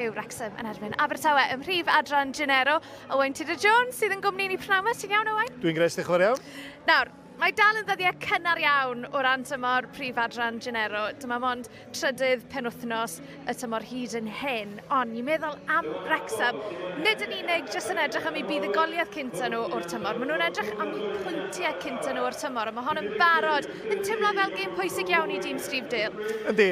Yw Wrexham yn erbyn Abertawe ym mhrif adran Genero. Owain Tudor Jones sydd yn gwmni ni pnawn yma. Ti'n iawn, Owain? Dwi'n grêt, diolch yn fawr iawn. Nawr, mae dal yn ddyddiau cynnar iawn o ran tymor prif adran Genero. Dyma mond trydydd penwythnos y tymor hyd yn hyn. Ond ni'n meddwl am Wrexham, nid yn unig jyst yn edrych am eu buddugoliaeth cynta nhw o'r tymor. Maen nhw'n edrych am eu pwyntiau cynta nhw o'r tymor. A mae hon yn barod yn teimlo fel gêm pwysig iawn i dîm Steve Dale. Yndi,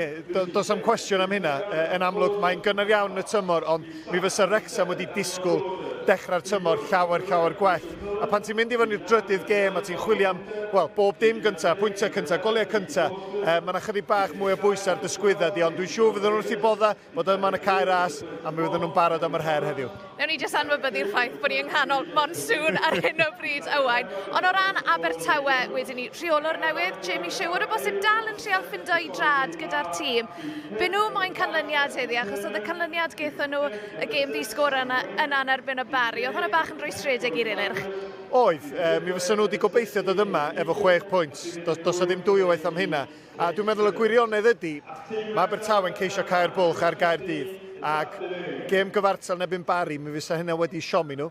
does am cwestiwn am hynna. Yn amlwg, mae'n gynnar iawn yn y tymor, ond mi fysa Wrexham wedi disgwyl dechrau'r tymor llawer, llawer gwell. A pan ti'n mynd i fyny i'r drydydd gêm a ti'n chwilio am, wel, bob dim gyntaf, pwyntiau cyntaf, goliau cyntaf, mae yna chydig bach mwy o bwysau ar dy sgwydda di, ond dwi'n siŵr fydden nhw'n wrth i bodda bod yma yn y Cae Ras a mi fydden nhw'n barod am yr her heddiw. Newn ni jyst anwybyddu'r ffaith bod ni yng nghanol monsoon ar hyn o bryd, Owain. Ond o ran Abertawe, wedyn ni, rheolwr newydd, Jamie Sherwood, o bosib dal yn trial ffindo i drad gyda'r tîm. Be nhw moyn canlyniad heddi, achos oedd y canlyniad gaethon nhw y gêm ddi-sgôr yna yn erbyn y Barri. Oedd hwnna bach yn rwystredig i'r Elyrch. Oedd, mi fysa nhw wedi gobeithio dod yma efo 6 pwynt. Does 'na ddim dwywaith am hynna. A dwi'n meddwl y gwirionedd ydy, mae Abertawe'n ceisio cau'r bwlch ar Gaerdydd. Ac gêm gyfartal yn erbyn Barri, mi fysa hynna wedi siomi nhw.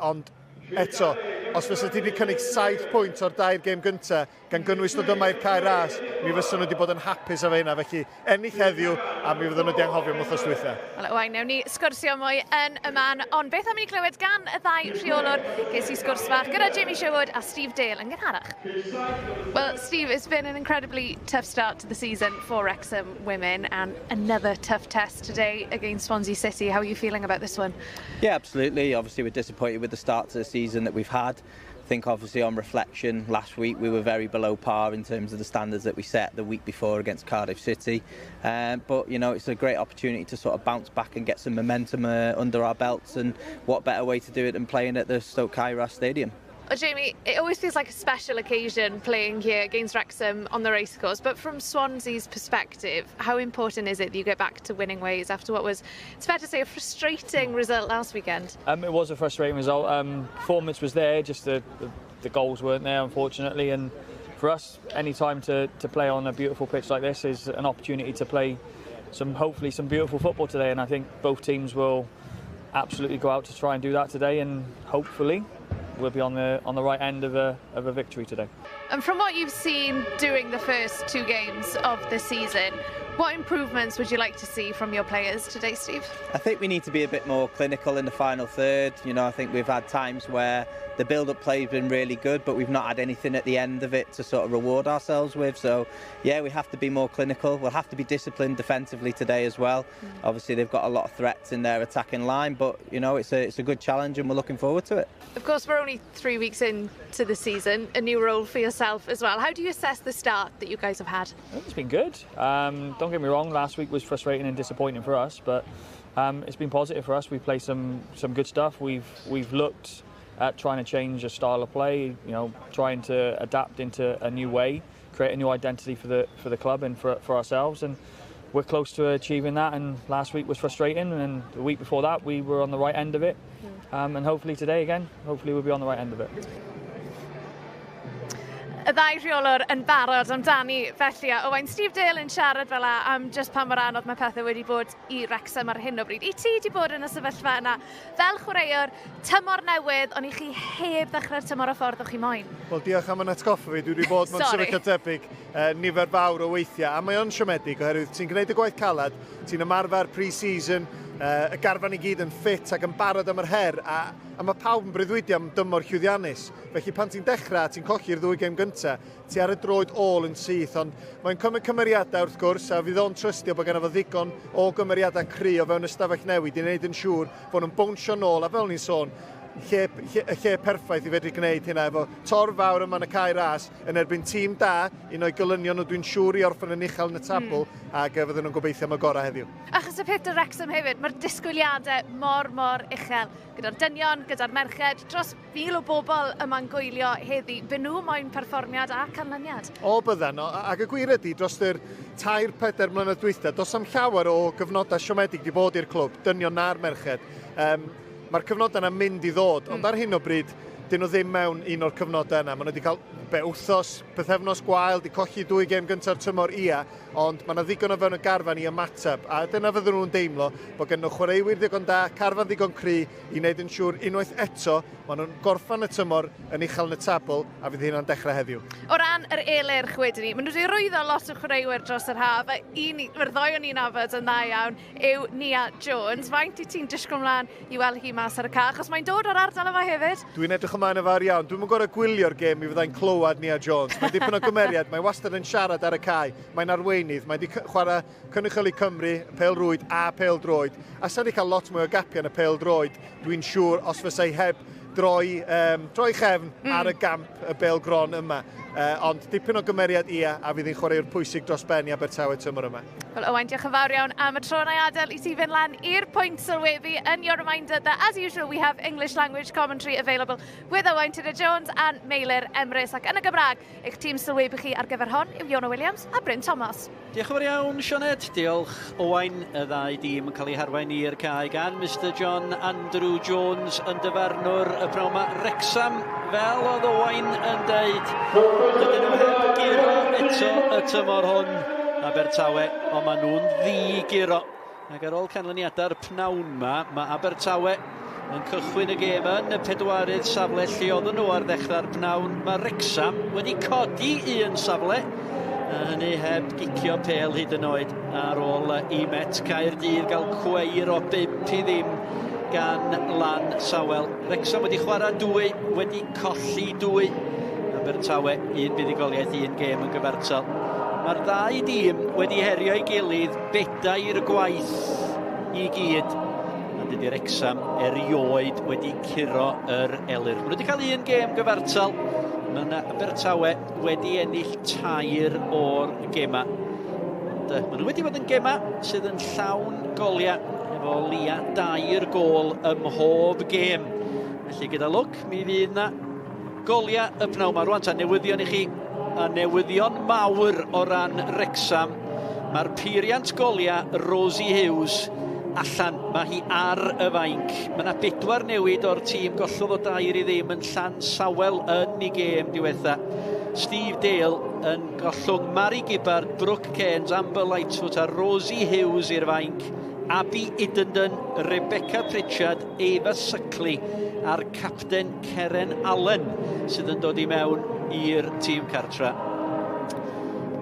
Ond eto, os fysa ti wedi cynnig 7 pwynt o'r dair gêm gyntaf, gan gynnwys dod yma i'r Cae Ras, mi fysa nhw wedi bod yn hapus efo hynna. Felly, ennill heddiw, a mi fydden nhw wedi anghofio am wythnos dwytha. Wel, Owain, newn ni sgwrsio mwy yn y man, ond beth am i ni glywed gan y ddau rheolwr? Ges i sgwrs fach gyda Jamie Sherwood a Steve Dale yn gynharach. Well, Steve, it's been an incredibly tough start to the season for Wrexham Women and another tough test today against Swansea City. How are you feeling about this one? Yeah, absolutely. Obviously, we're disappointed with the start to the season that we've had. I think obviously on reflection last week we were very below par in terms of the standards that we set the week before against Cardiff City. But it's a great opportunity to sort of bounce back and get some momentum under our belts, and what better way to do it than playing at the Stoke Cae Ras Stadium. Well, Jamie, it always feels like a special occasion playing here against Wrexham on the racecourse. But from Swansea's perspective, how important is it that you get back to winning ways after what was, it's fair to say, a frustrating result last weekend? It was a frustrating result. Performance was there, just the goals weren't there, unfortunately. And for us, any time to play on a beautiful pitch like this is an opportunity to play hopefully, some beautiful football today. And I think both teams will absolutely go out to try and do that today. And hopefully, we'll be on the right end of a victory today. And from what you've seen doing the first two games of the season, what improvements would you like to see from your players today, Steve? I think we need to be a bit more clinical in the final third. I think we've had times where the build-up play has been really good, but we've not had anything at the end of it to sort of reward ourselves with. So, yeah, we have to be more clinical. We'll have to be disciplined defensively today as well. Obviously, they've got a lot of threats in their attacking line, but it's a good challenge, and we're looking forward to it. Of course, we're only 3 weeks into the season, a new role for yourself as well. How do you assess the start that you guys have had? It's been good. Don't get me wrong, last week was frustrating and disappointing for us, but it's been positive for us. We've played some good stuff. We've looked at trying to change a style of play, trying to adapt into a new way, create a new identity for the club and for ourselves, and we're close to achieving that. And last week was frustrating, and the week before that we were on the right end of it. And hopefully today again, hopefully we'll be on the right end of it. Y ddau rheolwr yn barod amdani felly, a Owain, Steve Dale yn siarad fel 'a am jyst pa mor anodd mae pethau wedi bod i Wrexham ar hyn o bryd. I ti wedi bod yn y sefyllfa yna fel chwaraewr, tymor newydd, ond i chi heb ddechrau'r tymor o ffordd o'ch chi moyn. Wel, diolch am yn atgoffa fi. Dwi wedi bod mewn sefyllfa tebyg nifer fawr o weithiau. A mae o'n siomedig oherwydd ti'n gwneud y gwaith calad, ti'n ymarfer pre-season, y garfan i gyd yn ffit ac yn barod am yr her, a mae pawb yn breuddwydio am dymor llwyddiannus. Felly pan ti'n dechrau, ti'n colli'r ddwy gêm gyntaf, ti ar y droed ôl yn syth, ond mae'n cymryd cymeriadau wrth gwrs, a fydd o'n trystio bod genno fo ddigon o gymeriadau cry o fewn y stafell newid i wneud yn siŵr fod nhw'n bownsio nôl, a fel ni'n sôn, y lle perffaith i fedru gwneud hynna efo torf fawr yma yn y Cae Ras yn erbyn tîm da, un o'i gelynion nhw dwi'n siŵr i orffen yn uchel yn y tabl, ac fydden nhw'n gobeithio am y gorau heddiw. Achos y peth 'da Wrexham hefyd, mae'r disgwyliadau mor, mor uchel. Gyda'r dynion, gyda'r merched, dros 1,000 o bobl yma'n gwylio heddi. Be nhw moyn perfformiad a canlyniad. O, byddan, ac y gwir ydy, dros yr 3, 4 mlynedd dwytha, does am llawer o gyfnodau siomedig di bod i'r clwb, dynion na'r merched. Mae'r cyfnodau yna mynd i ddod, ond ar hyn o bryd, dyn nhw ddim mewn un o'r cyfnodau yna. Maen nhw wedi cael Be, wthos, pythefnos gwael, di colli 2 gêm gynta'r tymor ia, ond mae yna ddigon o fewn y garfan i ymateb, a dyna fydden nhw'n deimlo bod gen nhw chwaraewyr ddigon da, carfan ddigon cry i wneud yn siŵr unwaith eto, maen nhw'n gorffan y tymor yn uchel yn y tabl, a fydd hynna'n dechrau heddiw. O ran yr Elyrch wedyn ni, maen nhw wedi rwyddo lot o chwaraewyr dros yr haf, a mae'r ddoi o'n i'n nabod yn dda iawn yw Nia Jones. Faint i ti'n disgwyl mlaen i weld hi mas ar y cae, achos mae'n dod o'r ardal yma hefyd? Dwi'n edrych ymlaen yn fawr iawn. Dwi'm yn gorfod gwylio'r gêm mi fyddai'n clywed Nia Jones. Mae'n dipyn o gymeriad, mae wastad yn siarad ar y cae, mae'n arweinydd, mae wedi chwarae cynrychioli Cymru, pêl rwyd a pêl droed. A sa wedi cael lot mwy o gapiau yn y pêl droed, dwi'n siŵr, os fysai heb droi chefn ar y gamp y bêl gron yma. Ond dipyn o gymeriad ia, a fydd hi'n chwaraewr pwysig dros ben i Abertawe tymor yma. Wel, Owain, diolch yn fawr iawn am y tro na i adael i ti fynd lan i'r pwynt sylwebu. And your reminder that, as usual, we have English language commentary available with Owain Tudor Jones and Meilir Emrys. Ac yn y Gymraeg, eich tîm sylwebu chi ar gyfer hon yw Iona Williams a Bryn Thomas. Diolch yn fawr iawn, Sioned. Diolch, Owain. Y ddau dîm yn cael eu harwain i'r cae gan Mr John Andrew Jones yn dyfarnwr y pnawn 'ma. Wrecsam, fel oedd Owain yn deud, dydyn nhw heb guro eto y tymor hwn. Abertawe, ond maen nhw'n ddi-guro. Ac ar ôl canlyniadau'r pnawn 'ma, mae Abertawe yn cychwyn y gêm yn y pedwarydd safle lle oedden nhw ar ddechrau'r pnawn. Mae Wrecsam wedi codi un safle, a hynny heb gicio pêl hyd yn oed ar ôl i Met Caerdydd gael cweir o 5-0 gan Lansawel. Wrecsam wedi chwarae dwy, wedi colli dwy. Abertawe, un buddugoliaeth, un gêm yn gyfartal. Mae'r ddau dîm wedi herio ei gilydd bedair gwaith i gyd. A dydy Wrecsam erioed wedi curo yr Elyrch. Maen nhw wedi cael un gêm gyfartal. Mae Abertawe wedi ennill tair o'r gema. Ond maen nhw wedi bod yn gema sydd yn llawn goliau, efo leia dair gôl ym mhob gêm. Felly gyda lwc, mi fydd na goliau y pnawn 'ma. Rwan ta newyddion i chi, a newyddion mawr o ran Wrecsam. Mae'r peiriant goliau Rosie Hughes allan, mae hi ar y fainc. Mae yna bedwar newid o'r tîm gollodd o 2-0 yn Llansawel yn ei gêm diwetha. Steve Dale yn gollwng Mari Gibbard, Brooke Cairns, Amber Lightfoot a Rosie Hughes i'r fainc. Abby Idenden, Rebecca Pritchard, Eva Suckley a'r capten Keren Allen sydd yn dod i mewn i'r tîm cartra.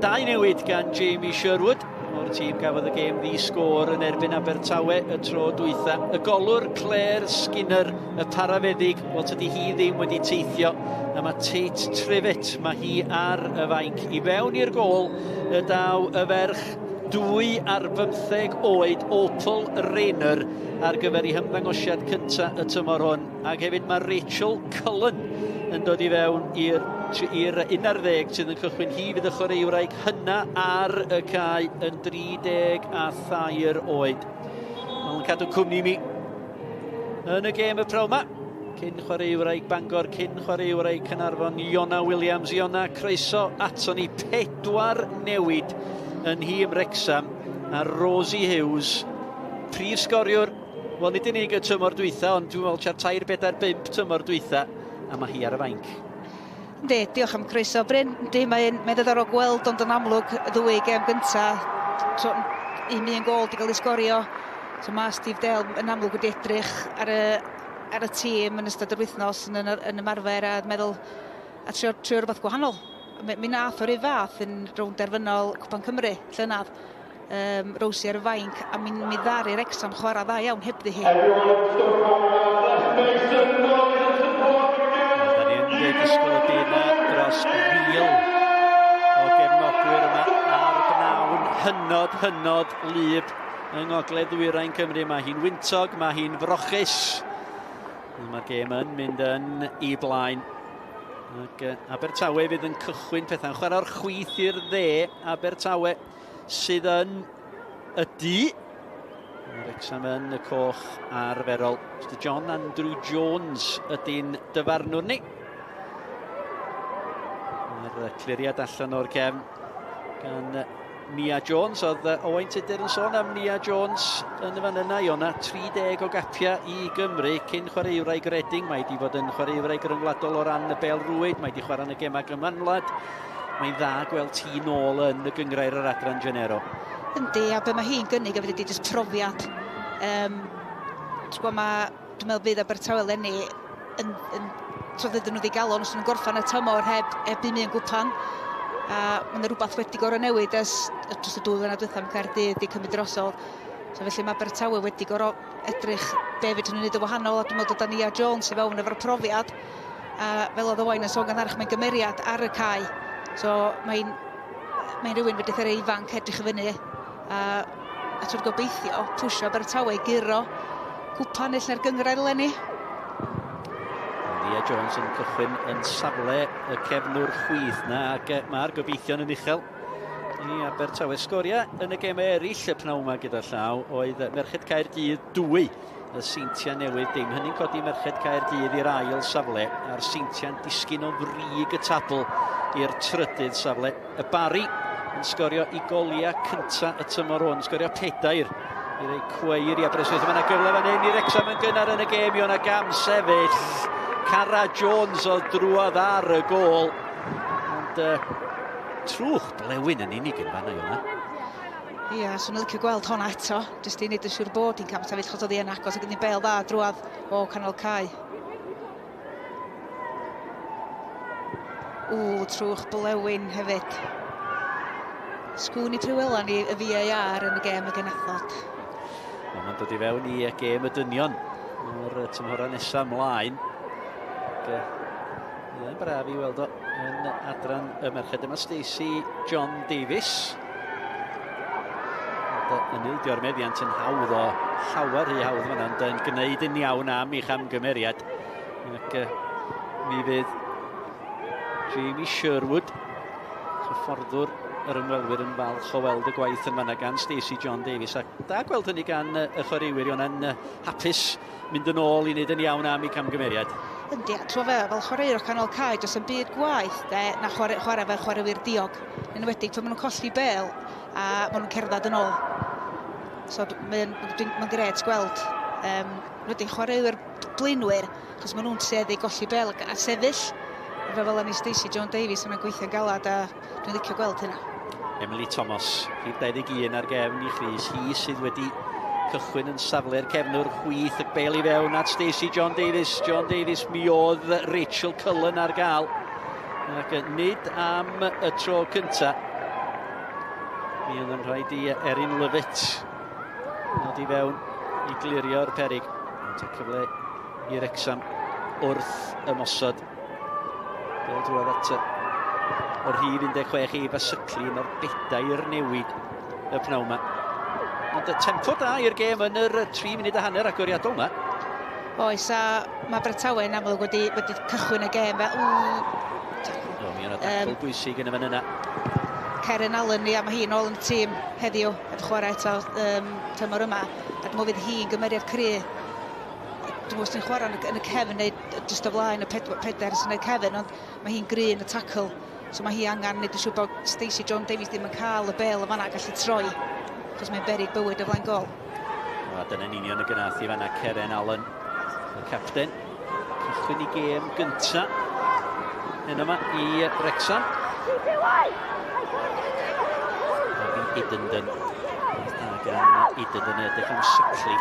Dau newid gan Jamie Sherwood o'r tîm gafodd y gêm ddi sgôr yn erbyn Abertawe y tro dwytha. Y golwr Claire Skinner, y parafeddyg, wel tydi hi ddim wedi teithio. A mae Tate Trivet, mae hi ar y fainc. I fewn i'r gôl y daw y ferch 22 oed Opal Rayner ar gyfer ei hymddangosiad cyntaf y tymor hwn. Ac hefyd mae Rachel Cullen yn dod i fewn i'r 11 sydd yn cychwyn. Hi fydd y chwaraewraig hynna ar y cae yn 33 oed. Mae'n cadw cwmni mi yn y gêm y pnawn 'ma. Cyn chwaraewraig Bangor, cyn chwaraewraig Caernarfon, Iona Williams. Iona, croeso ato ni. Pedwar newid yn nhîm Wrecsam a Rosie Hughes, prif sgoriwr, wel nid unig y tymor dwytha, ond dwi'n meddwl tua tair, bedair, bump tymor dwytha, a mae hi ar y fainc. Yndi, diolch am croeso. Bryn, yndi, mae'n mae ddiddorol gweld, ond yn amlwg y ddwy gêm gynta, so, un un gôl di gael ei sgorio. So mae Steve Dale yn amlwg wedi edrych ar y tîm yn ystod yr wythnos yn ymarfer a meddwl a trio rhywbeth gwahanol. Mi nath o'r un fath yn rownd derfynol Cwpan Cymru llynedd. Rosie ar y fainc a mi ddaru Wrecsam chwarae dda iawn hebddi hi. Da ni yn disgwyl y bydd na dros 1,000 o gefnogwyr yma ar bnawn hynod, hynod wlyb yng Ngogledd Ddwyrain Cymru. Mae hi'n wyntog, mae hi'n frochus. Mae'r gêm yn mynd yn ei blaen. Ac Abertawe fydd yn cychwyn pethau'n chwarae'r chwith i'r dde. Abertawe sydd yn y du. Wrecsam yn y coch arferol. Mr John Andrew Jones ydy'n dyfarnwr ni. Mae'r cliriad allan o'r cefn gan Nia Jones. Oedd Owain Tudur yn sôn am Nia Jones yn y fan yna. Iona 30 o gapiau i Gymru cyn chwaraewraig Reading. Mae wedi bod yn chwaraewraig ryngwladol o ran y bel rwyd. Mae wedi chwarae yn y gemau gymanwlad. Mae'n dda gweld ti nôl yn y gyngrair yr adran Genero. Yndi, a be mae hi'n gynnig efo ydy jyst profiad. Ti'n gwybod, mae, dwi'n meddwl bydd Abertawe eleni yn, yn troddyd nhw ddigalon os nhw'n gorffan y tymor heb, heb un un gwpan. A mae yna rhywbeth wedi gorau newid ers dros y dwy flynedd diwethaf mae Caerdydd wedi cymryd drosodd. So felly mae Abertawe wedi gorau edrych be fedrwn nhw'n neud yn wahanol, a dwi'n meddwl dod â Nia Jones i fewn efo'r profiad. A fel oedd Owain yn sôn gynharach, mae'n gymeriad ar y cae. So mae'n mae rhywun wedi thera ifanc edrych i fyny a, a ti'n gobeithio pwysio Abertawe i guro cwpan neu lle'r gynghrair eleni. Nia Jones yn cychwyn yn safle y cefnwr chwith na, ac mae'r gobeithion yn uchel i Abertawe. Sgoria yn y gemau eraill y pnawn yma gyda llaw oedd Merched Caerdydd 2, y Seintiau Newydd dim. Hynny'n codi Merched Caerdydd i'r ail safle, a'r Seintiau'n disgyn o frig y tabl i'r trydydd safle. Y Barri yn sgorio i goliau cynta y tymor hwn, sgorio 4 i rei cweir i Aberystwyth. Mae yna gyfle fan hyn i Wrecsam yn gynnar yn y gêm, Iona gam sefyll. Cara Jones oedd drwodd ar y gôl. Ond trwch blewyn yn unig yn fanna, Iona. Ia, swn i'n licio gweld honna eto, jyst i wneud yn siŵr bod hi'n cam sefyll, chos oedd hi yn agos ac yn bel dda drwodd o canol cae. Ww, trwch blewyn hefyd. Sgwn i prywela ni y VAR yn y gêm y genethod. Wel, mae'n dod i fewn i gêm y dynion o'r tymhorau nesaf ymlaen. Ac, yn braf i weld o yn adran y merched. Yma Stacey John Davies. Yn ildio'r meddiant yn hawdd o llawer rhy hawdd fan'na, ond yn gwneud yn iawn am ei chamgymeriad. Ac mi fydd Jamie Sherwood, hyfforddwr yr ymwelwyr, yn falch o weld y gwaith yn fan'na gan Stacey John Davies. A da gweld hynny gan y chwaraewyr, Iona'n hapus mynd yn ôl i wneud yn iawn am ei camgymeriad. Yndi, a ti'n fe, fel chwaraewr o canol cae, does yn byd gwaith de, na chwarae, chwarae fel chwaraewyr diog. Yn enwedig pan maen nhw'n colli bel a maen nhw'n cerdded yn ôl. So mae'n ma gret gweld. Wedyn chwaraewyr blaenwyr, achos maen nhw'n tueddu golli bel a sefyll. Efo fel ni Stacey John Davies yma'n gweithio'n galad a dwi'n licio gweld hynna. Emily Thomas, rhif 21 ar gefn i Chrys, hi sydd wedi cychwyn yn safle'r cefnwr chwith ac bel i fewn at Stacey John Davies. John Davies, mi oedd Rachel Cullen ar gael. Ac nid am y tro cynta. Mi oedd yn rhaid i Erin Lovett ddod i fewn i glirio'r perig. Ond y cyfle i Wrecsam wrth ymosod. Bel drwodd at y rhif 16 i Fasyglu, un o'r bedair newid y pnawn yma. Ond y tempo da i'r gêm yn yr 3 munud a hanner agoriadol yma. Oes, a mae Abertawe yn amlwg wedi, wedi cychwyn y gêm fel... O, mi o'na dacl bwysig yn y fan yna. Karen Allen, ia, mae hi'n ôl yn y tîm heddiw, heb chwarae eto tymor yma. A dwi'n meddwl fydd hi'n gymeriad cry. Dwi'n meddwl os ti'n chwarae yn y cefn neu jyst o flaen y pedair sy'n y cefn, ond mae hi'n gry yn y tackle. So mae hi angen neud yn siŵr bod Stacey John Davies ddim yn cael y bel yn fanna a gallu troi, achos mae'n berig bywyd o flaen gol. A dyna'n union y gynath i fanna Karen Allen, y capten. Cychwyn i gêm gynta hyn yma i Wrecsam. Abby Idenden. Da gan Idenden edrych am syclu.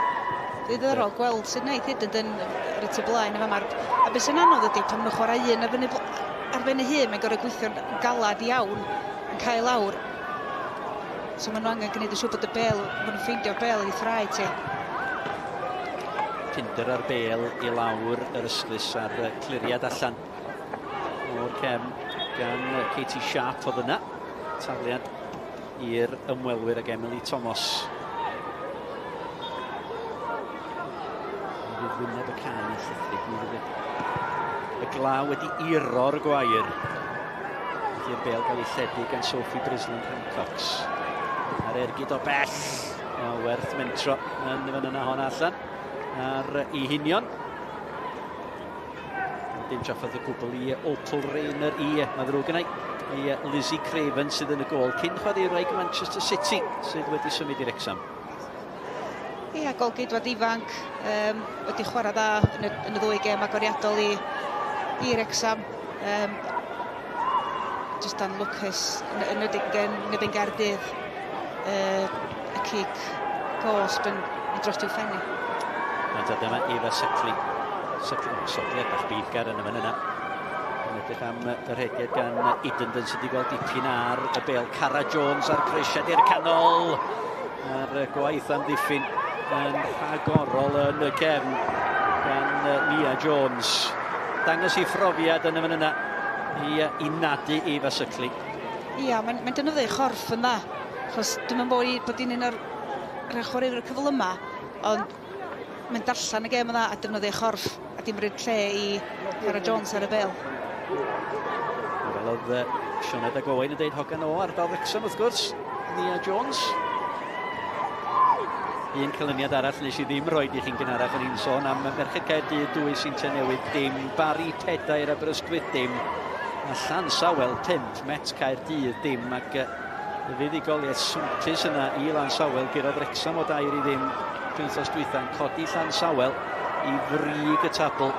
Diddorol gweld sut wneud Idenden ar y tu blaen yma. A beth sy'n anodd ydy pan maen nhw'n chwarae un ar fyny ar ben ei hun, mae'n gorfod gweithio'n galad iawn yn cael lawr. So maen nhw angen gwneud yn siŵr bod y bel, maen nhw'n ffeindio'r bel i thraed ti. Pinder ar bel i lawr yr ystlys a'r cliriad allan o'r cefn gan Katie Sharp oedd yna. Tafliad i'r ymwelwyr ag Emily Thomas. Fydd wyneb y cae yn llithrig, mi fydd y glaw wedi iro'r gwair. Felly'r bel gael ei lledu gan Sophie Brisland Hancox. A'r ergyd o bell. O, werth mentro yn fan yna hon allan ar ei hunion. Dim trafferth o gwbl i Opal Rayner i, mae ddrwg gennai, i Lizzie Craven sydd yn y gôl. Cyn chwaraewraig Manchester City sydd wedi symud i Wrecsam. Ia, golgeidwad ifanc, wedi chwarae dda yn y ddwy gêm agoriadol i Wrecsam. Jyst anlwcus yn y yn Gaerdydd, y cic gosb yn dros i'w phen hi. A dyma Eva Suckley. Suckley, oh, sodliad bach beiddgar yn y fan yna. Yn edrych am y rhediad gan Idenden sydd wedi gweld dipyn ar y bêl. Cara Jones a'r croesiad i'r canol. A'r gwaith amddiffyn yn rhagorol yn y cefn gan Nia Jones. Dangos ei phrofiad yn y fan yna i nadu Eva Suckley. Ia, mae'n defnyddio ei chorff yn dda. Achos dwi'n meddwl bod hi'n un o'r chwaraewyr cyflyma, ond mae'n darllen y gêm yn dda a defnyddio ei chorff a dim rhaid lle i Cara Jones ar y bêl. Fel oedd Sioned ag Owain yn deud, hogan o ardal Wrexham wrth gwrs, Nia Jones. Un canlyniad arall nes i ddim rhoi i chi'n gynharach, o'n i'n sôn am Merched Caerdydd 2, Seintiau Newydd dim, Barry 4, Aberystwyth dim, a Llansawel 5, Met Caerdydd dim, ac y fuddugoliaeth swmpus yna i Lansawel gurodd Wrexham o 2-0 penwythnos dwytha'n codi Llansawel i frig y tabl.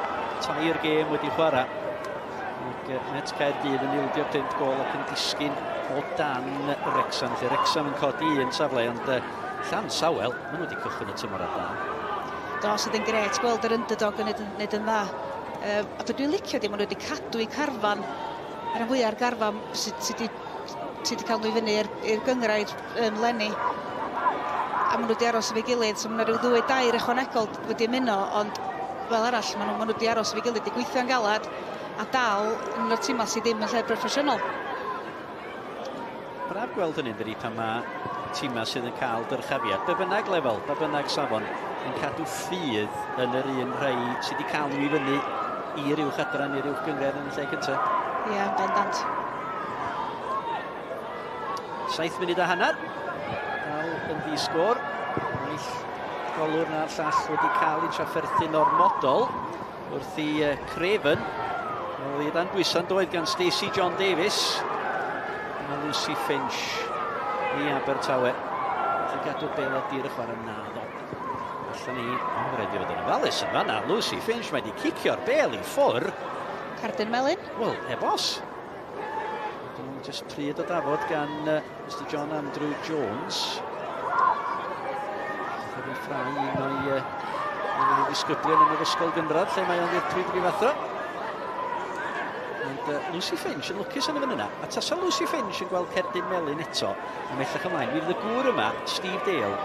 3 gêm wedi chwarae. Ac Met Caerdydd yn ildio 5 gôl ac yn disgyn o dan Wrexham. Felly Wrexham yn codi un safle, ond Llansawel, maen nhw wedi cychwyn y tymor ar da. Do, sydd yn grêt gweld yr underdog yn neud yn dda. A dwi'n licio di, maen nhw wedi cadw eu carfan, ar y fwyaf o'r garfan sydd wedi cael nhw i fyny i'r gynghrair leni. A maen nhw wedi aros efo'i gilydd, so maen nhw rhyw 2 dair ychwanegol wedi ymuno, ond fel arall, maen nhw wedi aros efo'i gilydd, wedi gweithio'n galad a dal yn o'r tîmau sydd ddim yn lle broffesiynol. Braf gweld hynny, dydi, pan mae tîmau sydd yn cael dyrchafiad, be bynnag lefel, be bynnag safon, yn cadw ffydd yn yr un rhai sydd wedi cael nhw i fyny i'r uwch adran, i'r uwch gynghrair yn y lle cyntaf. Ie, bendant. 7 munud a hanner. Dal yn ddi-sgôr. Naill golwr na'r llall wedi cael ei trafferthu'n ormodol wrth i Craven. Oedd hi dan bwysa'n doedd gan Stacey John Davies. Mae Lucy Finch i Abertawe. Felly gadw'r bêl ar dir y chwarae na ddo. Allan ni, ond rhaid i fod yn ofalus yn fanna. Lucy Finch mae wedi cicio'r bêl i ffwr. Cardyn melyn? Wel, heb os. Just pryd o dafod gan Mr John Andrew Jones. Oedd yn ffrau un o'i ddisgyblion yn yr ysgol gynradd, lle mae o'n ddirprwy brifathro. Ond Lucy Finch yn lwcus yn y fan yna. A tasa Lucy Finch yn gweld cerdyn melyn eto, ymhellach ymlaen, mi fydd y gŵr yma, Steve Dale,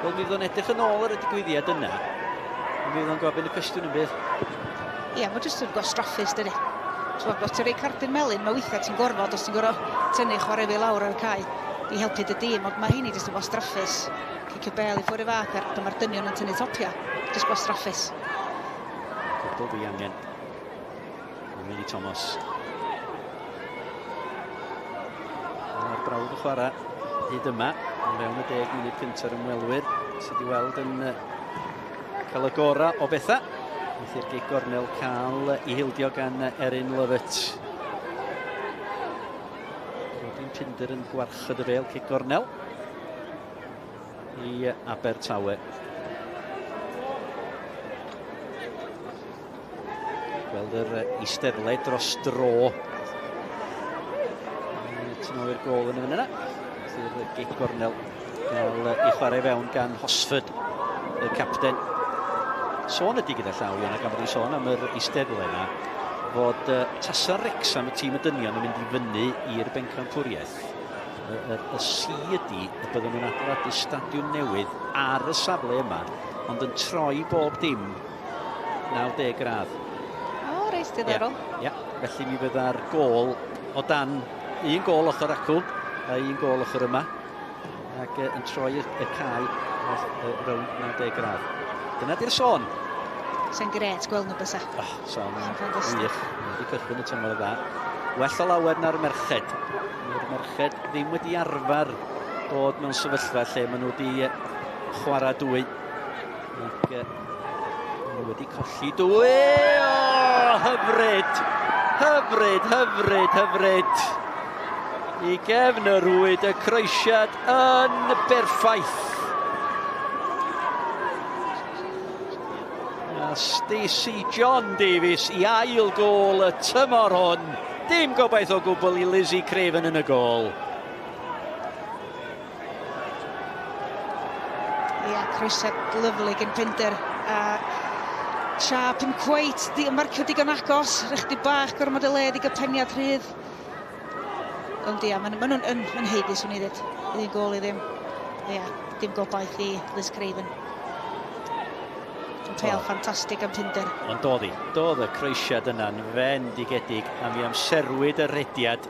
wel mi fydd o'n edrych yn ôl ar y digwyddiad yna, a mi fydd o'n gofyn y cwestiwn yn bydd. Ie, mae jyst yn gwastraffus, dydi. So, os ti'n rhoi cardyn melyn, mae weithiau ti'n gorfod, os ti'n gorfod tynnu chwarae fi lawr ar y cae i helpu dy dîm, ond mae hynny jyst yn gwastraffus. Cicio bêl i ffwrdd i fath, a dyma'r dynion yn tynnu topia. Jyst gwastraffus. Cwbl ddiangen. Emily Thomas. Mae'r brawd yn chwarae hyd yma, yn fewn y 10 munud cynta'r ymwelwyr sydd wedi weld yn cael y gorau o bethau. Wrth i'r gic gornel cael ei hildio gan Erin Lovett. Robin Pinder yn gwarchod y bêl, cic gornel i Abertawe. Gweld yr eisteddle dros dro. Tu ôl i'r gôl yn y fan yna. Wrth i'r gic gornel gael ei chwarae fewn gan Hosford, y capten. Sôn ydy gyda llaw, Iona, gan bod ni'n sôn am yr eisteddle yna, fod tasa Wrexham, y tîm y dynion, yn mynd i fyny i'r bencampwriaeth. Y si ydy y bydden nhw'n adeiladu stadiwm newydd ar y safle yma, ond yn troi bob dim 90 gradd. O, reit, diddorol. Ia, felly mi fydda'r gôl o dan un gôl ochr acw a un gôl ochr yma, ac yn troi y cae rownd 90 gradd. Dyna di'r sôn. Sa'n grêt gweld nhw bysa. Oh, sôn yn Ffantastig. wych. Wedi cychwyn y tymor dda. Well o lawer na'r merched. Mae'r merched ddim wedi arfer bod mewn sefyllfa lle maen nhw wedi chwarae dwy. Ac Mae wedi colli dwy. O, hyfryd! Hyfryd, hyfryd, hyfryd. I gefn y rwyd, y croesiad yn berffaith. A Stacey John Davies i ail gôl y tymor hwn. Dim gobaith o gwbl i Lizzie Craven yn y gôl. Ia, yeah, croesiad lyfli gen Pinder. A siap yn cweit, di, marcio digon agos, rechdi bach gormod o led i gael peniad rhydd. Ond ia, maen ma nhw'n yn, yn haeddu, swn i ddweud. Un gôl i ddim. Ia, dim gobaith i Liz Craven. Pel ffantastig am Pinder. Ond doedd hi, doedd y croesiad yna'n fendigedig a mi amserwyd y rediad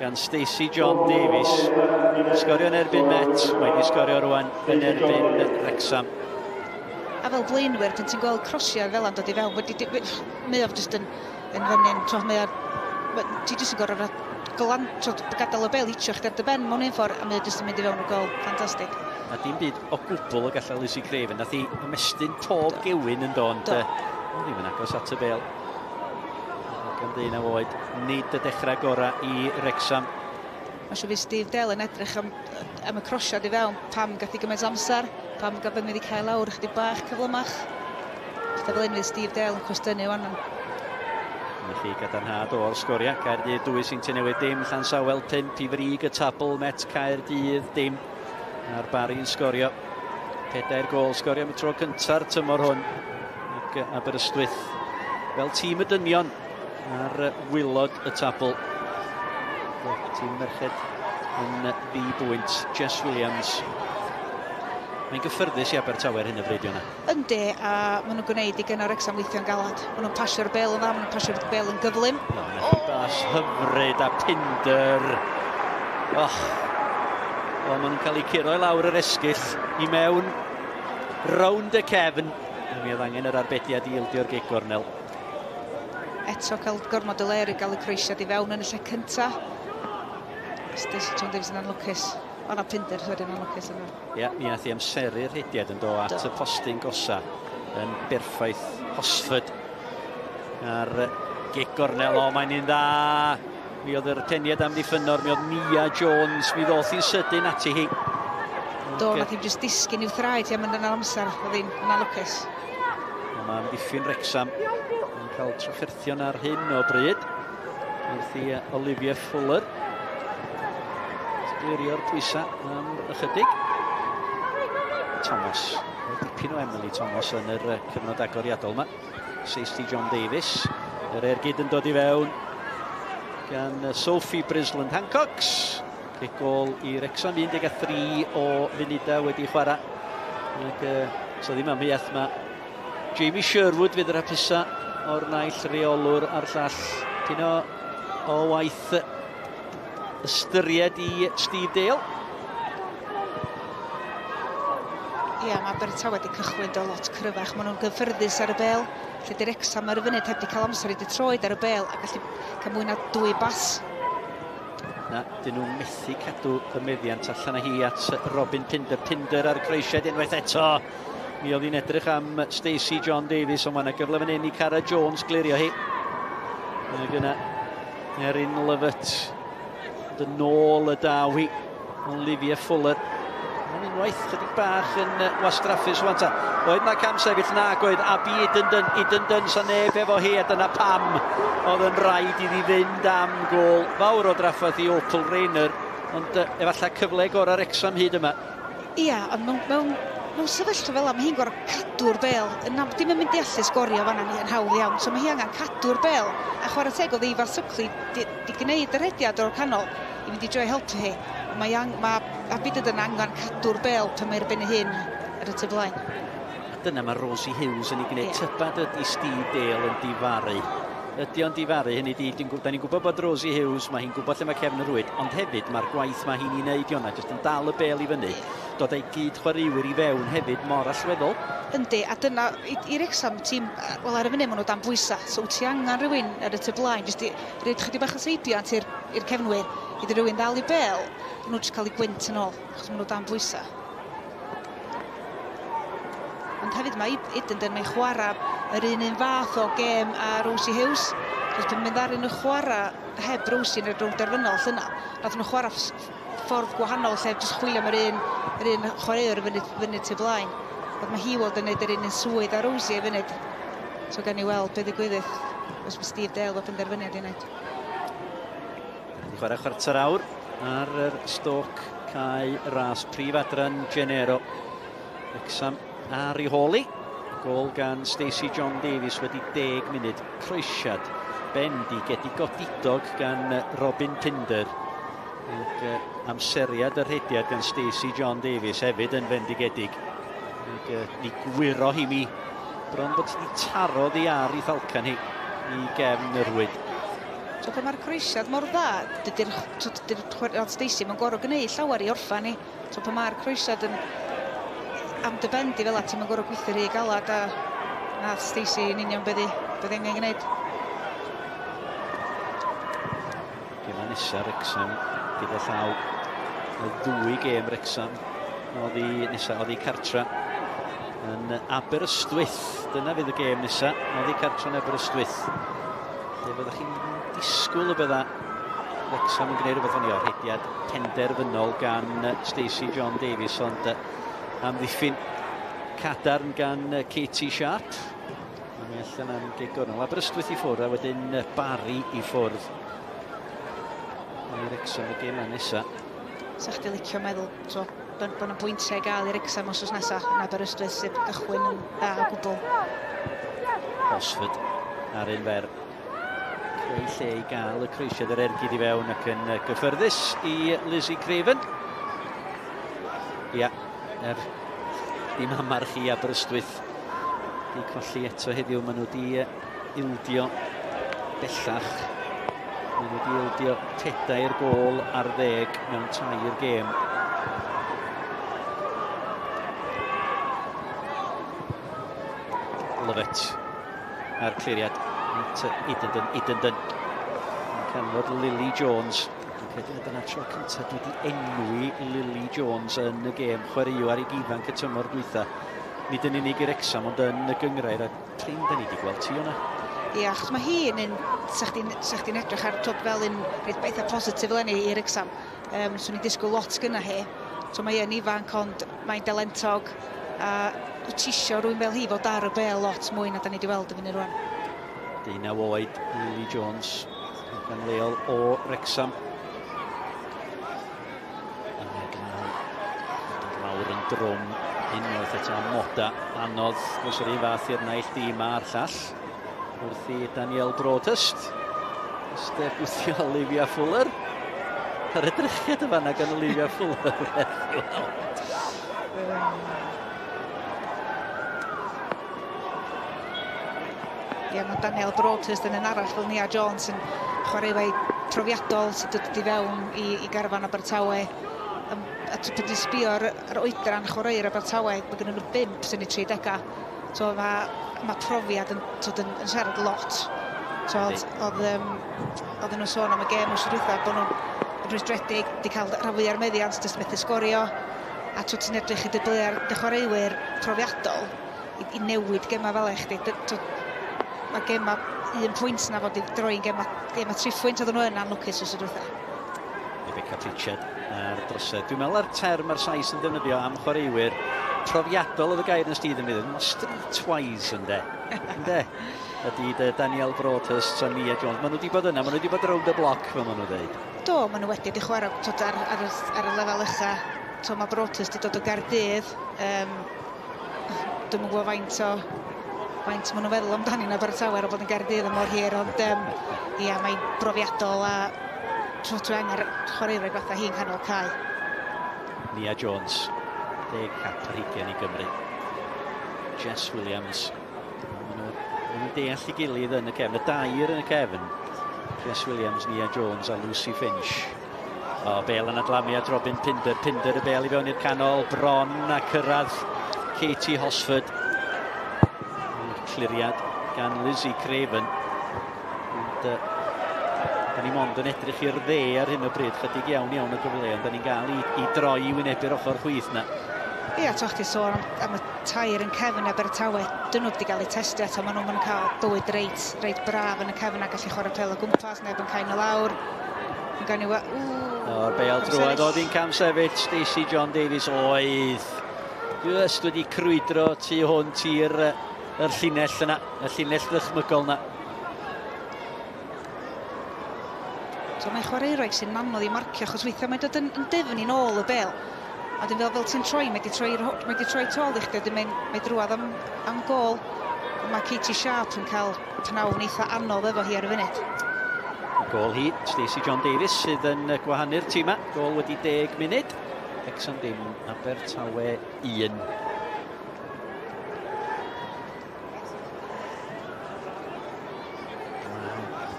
gan Stacey John Davies. Sgorio yn erbyn Met, mae wedi sgorio rwan yn erbyn Wrexham. A fel blaenwyr, pan ti'n gweld crosiad fel yna'n dod i fewn, wedi, mae o jyst yn, yn fyny'n, mae o, ti jyst yn gorfod glan, gadael y bel hitio chdi ar dy ben mewn un ffordd, a mae o jyst yn mynd i fewn o gol. Ffantastig. A dim byd o gwbl o gallai Lizzie Craven. Nath hi ymestyn pob gewyn yn do, ond ddim yn agos at y bel. Gan 19 oed, nid y dechrau gorau i Wrexham. Mae'n siŵr fydd Steve Dale yn edrych am, am y crosiad i fewn, pam gath i gymaint amser, pam gath mynd i cael lawr chydig bach cyflymach. Pethau fel un fydd Steve Dale yn cwestiynu wan. Dyna chi gadarnhad o'r sgoriau. Caerdydd 2 Seintiau Newydd dim, Llansawel 5 i frig y tabl, Met Caerdydd dim. A'r Barri'n sgorio 4 gôl, sgorio am y tro cynta'r tymor hwn. Ac Aberystwyth fel tîm y dynion ar wylod y tabl. Tîm merched yn ddi-bwynt. Jess Williams. Mae'n gyffyrddus i Abertawe ar hyn o bryd, Iona. Yndi, a maen nhw'n gwneud i gynnau Wrexham weithio'n galad. Maen nhw'n pasio'r bel yn dda, maen nhw'n pasio'r bel yn gyflym. No, oh. Bas hyfryd a Pinder. Och. O, maen nhw'n cael eu curo i lawr yr esgyll i mewn rownd y cefn. Mi oedd angen yr arbediad i ildio'r gig gornel. Eto cael gormod o le i gael y croesiad i fewn yn y lle cynta. Stacey John Davies yn anlwcus. O na, Pinder, sori, yn anlwcus yna. Ie, mi nath i amseru'r rhediad yn do at y postyn gosa yn berffaith. Hosford ar gig gornel, o, mae'n un dda. Mi oedd yr peniad amddiffynnwr, mi oedd Mia Jones, mi ddoth hi'n sydyn ati hi. Do, nath hi'n jyst disgyn i'w thraed hi am yn yr amser, oedd hi'n anlwcus. Mae amddiffyn Wrexham yn cael trafferthion ar hyn o bryd. Wrth i Olivia Fuller glirio'r pwysau am ychydig. Thomas, dipyn o Emily Thomas yn yr cyfnod agoriadol yma. Stacey John Davies, yr ergyd yn dod i fewn gan Sophie Brisland Hancocks. Cic gôl i Wrexham, 13 o funudau wedi chwarae. Ac so ddim amheuaeth ma Jamie Sherwood fydd yr hapusa o'r naill reolwr a'r llall. Pyn o waith ystyried i Steve Dale. Ia, mae Abertawe wedi cychwyn do lot cryfach. Maen nhw'n gyffyrddus ar y bel. Lle di Wrexham ar y funud heb di cael amser i detroed ar y bel a gallu cael mwy na 2 bas. Na, dyn nhw'n methu cadw y meddiant allan â hi at Robin Pinder. Pinder ar croesiad unwaith eto. Mi oedd hi'n edrych am Stacey John Davies, ond mae yna gyfle fan hyn i Cara Jones glirio hi. Ac yna Erin Lovett. Yn ôl y daw hi, Olivia Fuller. Mae'n unwaith chydig bach yn wastraffus wan ta. Oedd na cam sefyll nag oedd Abi Idenden, Idenden sa neb efo hi, a dyna pam oedd yn rhaid iddi fynd am gôl fawr o drafferth i Opal Rayner, ond efallai cyfle gorau Wrexham hyd yma. Ia, ond mewn sefyllfa fel yma, mae hi'n gorfod cadw'r bel. Dim yn mynd i allu sgorio fan'na yn hawdd iawn, so mae hi angen cadw'r bel. A chwarae teg oedd Eva Suckley di gwneud y rhediad o'r canol i fynd i drio helpu hi. Mae Abi Idenden angen cadw'r bel pan mae'r ben ei hun ar y tu blaen. A dyna mae Rosie Hughes yn ei gwneud. Yeah. Tybad ydy Steve Dale yn difaru. Ydy o'n difaru, hynny di, da ni'n gwybod bod Rosie Hughes, mae hi'n gwybod lle mae cefn y rwyd, ond hefyd mae'r gwaith mae hi'n ei wneud, Iona, jyst yn dal y bel i fyny, dod â'i gyd chwaraewyr i fewn hefyd mor allweddol. Yndi, a dyna, i Wrexham, tîm, wel ar y funud maen nhw dan bwysau, so wyt ti angen rhywun ar y tu blaen, jyst i roid chydig bach o seibiant i'r cefnwyr, i rhywun ddal i bel, maen nhw jyst cael eu gwynt yn ôl, achos maen nhw dan bwysau. Ond Ond hefyd mae Idenden mae'n chwarae yr un fath o gêm a Rosie Hughes. Cos pan mynd ar nhw chwarae heb Rosie yn y rownd derfynol llynedd, nath nhw chwarae ffordd gwahanol lle jyst chwilio am yr un chwaraewr fyny tu blaen. Ond mae hi weld yn neud yr un swydd a Rosie i fyny. So gan i weld beth ddigwyddith os mae Steve Dale o benderfyniad i wneud. Wedi chwarae chwarter awr ar yr stoc cae ras prif adran Genero. Wrecsam ar ei hôl hi. Gôl gan Stacey John Davies wedi 10 munud. Croesiad bendigedig godidog gan Robin Pinder. Ac amseriad y rhediad gan Stacey John Davies hefyd yn fendigedig. Ac ni gwyro hi mi bron bod hi taro ddi ar ei thalcan hi i gefn yr rhwyd. So pan mae'r croesiad mor dda, dydy'r Stacey mae'n gorfod gwneud llawer i orffan ni. So pan mae'r croesiad yn am dy ben di fel ti'n gorfod gweithio rhy galad a nath Stacey yn union beth beth angen gwneud. Gema nesaf Wrexham gyda llaw, y ddwy gêm Wrexham oddi nesaf oddi cartra yn Aberystwyth. Dyna fydd y gêm nesaf, oddi cartra yn Aberystwyth. Lle fyddwch chi'n disgwyl y bydda Wrexham yn gwneud rhywbeth o'n i o'r rhediad penderfynol gan Stacey John Davies, ond amddiffyn cadarn gan Katie Sharp. A mae allan am gegor. Aberystwyth i ffwrdd a wedyn Barry i ffwrdd. I Wrexham y gêm nesaf. Sa chdi licio meddwl so, bod yna bwyntiau i gael i Wrexham os nesaf yn Aberystwyth sydd gychwyn yn dda o gwbl. Hosford ar un fer. Creu lle i gael y croesiad, yr ergyd i fewn ac yn gyffyrddus i Lizzie Craven. Ia, dim amarch i Aberystwyth. Di colli eto heddiw, maen nhw di ildio bellach. Maen nhw wedi ildio 4 gôl ar 10 mewn tair gêm. Lovett a'r cliriad at Idenden. Idenden yn canfod Lily Jones. Dwi'n credu na dyna tro cyntaf dwi wedi enwi Lily Jones yn y gêm, chwaraewr ar ei ifanc y tymor dwytha. Nid yn unig i'r Wrecsam, ond yn y gyngrair, a prin da ni wedi gweld ti o'na. Ia, achos mae hi yn un, sa chdi'n chdi edrych ar twb fel un reit eitha positif eleni i'r Wrecsam. Swn i'n disgwyl lot gyna hi. So mae hi yn ifanc, ond mae'n dalentog. A wyt ti isio rhywun fel hi fod ar y bel lot mwy na da ni wedi weld y fyny rwan. 19 oed, Lily Jones, gan leol o Wrecsam. A mae glaw dod lawr yn drwm unwaith eto, amoda anodd, oes yr un fath i'r naill dîm a'r llall. Wrth i Daniel Broadhurst ysteb gwthio Olivia Fuller. Yr edrychiad y fanna gan Olivia Fuller. Werth i weld. Ie, mae Daniel Broadhurst yn un arall fel Nia Jones yn chwarae profiadol sydd dod i fewn i garfan Abertawe. A ti'n pan ti'n sbio ar oedran chwaraewyr Abertawe, mae gen nhw bump sy'n ei 30. So mae profiad yn siarad lot. So oedden nhw'n sôn am y gêm wrth dwytha bod nhw'n rhwystredig, di cael rhan fwy ar meddiant, jyst methu sgorio. A ti'n edrych i dy ar dy chwaraewyr profiadol i newid gema fel e chdi. Mae gema un pwynt na fod i droi'n gema triphwynt, oedden nhw yn anlwcus wrth dwytha. Rebecca Pritchard ar drosedd. Dwi'n meddwl ar term ar Sais yn defnyddio am chwaraewyr profiadol oedd y gair yn stydd yn mynd. Mae streetwise ynde. Ynde? Ydy dy Daniel Broadhurst a Nia Jones. Maen nhw wedi bod yna, maen nhw wedi bod rownd y bloc, fel maen nhw'n dweud. Do, maen nhw wedi chwarae twod, ar y lefel ucha. So, mae Broadhurst wedi dod o Gaerdydd. Dwi'm yn gwybod faint maen nhw'n feddwl amdani yn Abertawe ar ôl bod yn Gaerdydd am mor hir, ond ia, mae'n brofiadol a tro angen chwaraewyr fatha hi'n canol cae. Nia Jones, 10 cap ar hugain i Gymru. Jess Williams. Maen nhw'n deall i gilydd yn y cefn. Y dair yn y cefn. Jess Williams, Nia Jones a Lucy Finch. O, bel yn adlamu at Robin Pinder. Pinder y bel i fewn i'r canol. Bron a cyrraedd Katie Hosford. Cliriad gan Lizzie Craven. Ond, da ni mond yn edrych i'r dde ar hyn o bryd, chydig iawn iawn o gyfleoedd. Da ni'n gael i droi i wynebu'r ochr chwith na. Ia, to chdi sôn am y tair yn cefn Abertawe, dyn nhw wedi cael eu testio eto, maen nhw'n cael bywyd reit braf yn y cefn a gallu chwarae pel o gwmpas, neb yn cael nhw lawr. Yn gael nhw... O'r bêl drwodd, oedd hi'n cam sefyll, Stacey John Davies oedd just wedi crwydro tu hwnt i'r llinell yna, y llinell ddychmygol yna. So mae'n chwaraewraig sy'n anodd i marcio, achos weithiau mae'n dod yn dyfn i'n ôl y bêl. A dyn fel ti'n troi, mae wedi troi tôl i chdi, wedyn mae drwodd am gôl. Mae Katie Sharp yn cael pnawn eitha anodd efo hi ar y funud. Gôl hi, Stacey John Davies, sydd yn gwahanu'r tîm yma. Gôl wedi 10 munud. Wrecsam dim, Abertawe 1.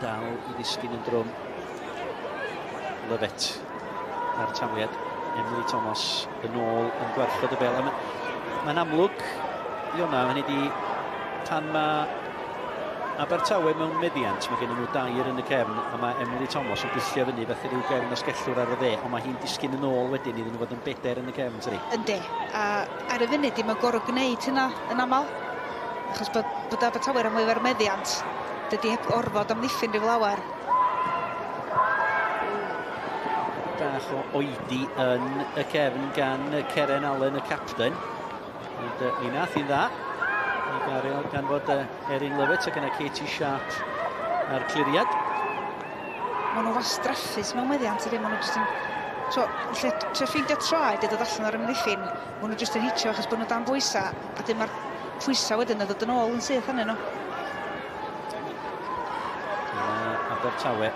Dal i ddisgyn yn drwm. Lovett ar tafliad. Emily Thomas yn ôl yn gwarchod y bêl. Mae'n amlwg, Iona, hynny di, pan mae Abertawe mewn meddiant, mae gen nhw dair yn y cefn, a mae Emily Thomas yn gwyllio fyny fath rhyw gefn asgellwr ar y dde, ond mae hi'n disgyn yn ôl wedyn iddyn nhw fod yn bedair yn y cefn, tydi? Yndi, a ar y funud dim yn gorfod gwneud hynna yn aml, achos bod Abertawe am mwy o'r meddiant, dydy heb orfod amddiffyn rhyw lawer. Bach o oedi yn y cefn gan Ceren Allen, y capten. Ond mi nath hi'n dda. Gan fod Erin Lovett ac yna Katie Sharp ar cliriad. Maen nhw wastraffus mewn meddiant, ydy. Maen nhw jyst yn... So, lle trio ffeindio traed i ddod allan o'r ymddiffyn, maen nhw jyst yn hitio achos bod nhw dan bwysau, a dim mae'r pwysau wedyn yn dod yn ôl yn syth arnyn nhw. Abertawe,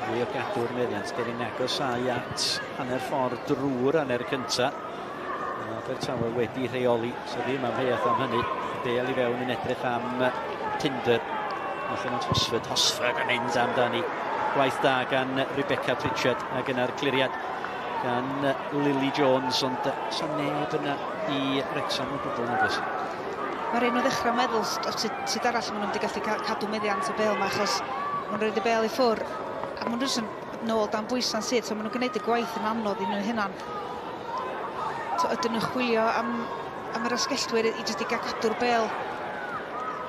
fwy o gadw'r meddiant, gen i'n agosau at hanner ffordd drwy'r hanner cyntaf. Abertawe wedi rheoli, so ddim amheuaeth am hynny. Bêl i fewn yn edrych am Tinder. Allan at Hosford, Hosford yn mynd amdani. Gwaith da gan Rebecca Pritchard ac yna'r cliriad gan Lily Jones, ond so neb yna i Wrecsam o gwbl nag oes. Mae'r un o ddechrau meddwl sut arall maen nhw'n wedi gallu cadw meddiant y bêl yma, achos maen nhw'n rhoid y bêl i ffwrdd a maen nhw'n jyst yn nôl dan bwysa'n syth, so maen nhw'n gwneud y gwaith yn anodd i nhw hunan. So ydyn nhw'n chwilio am yr asgellwyr i jyst i gael cadw'r bêl,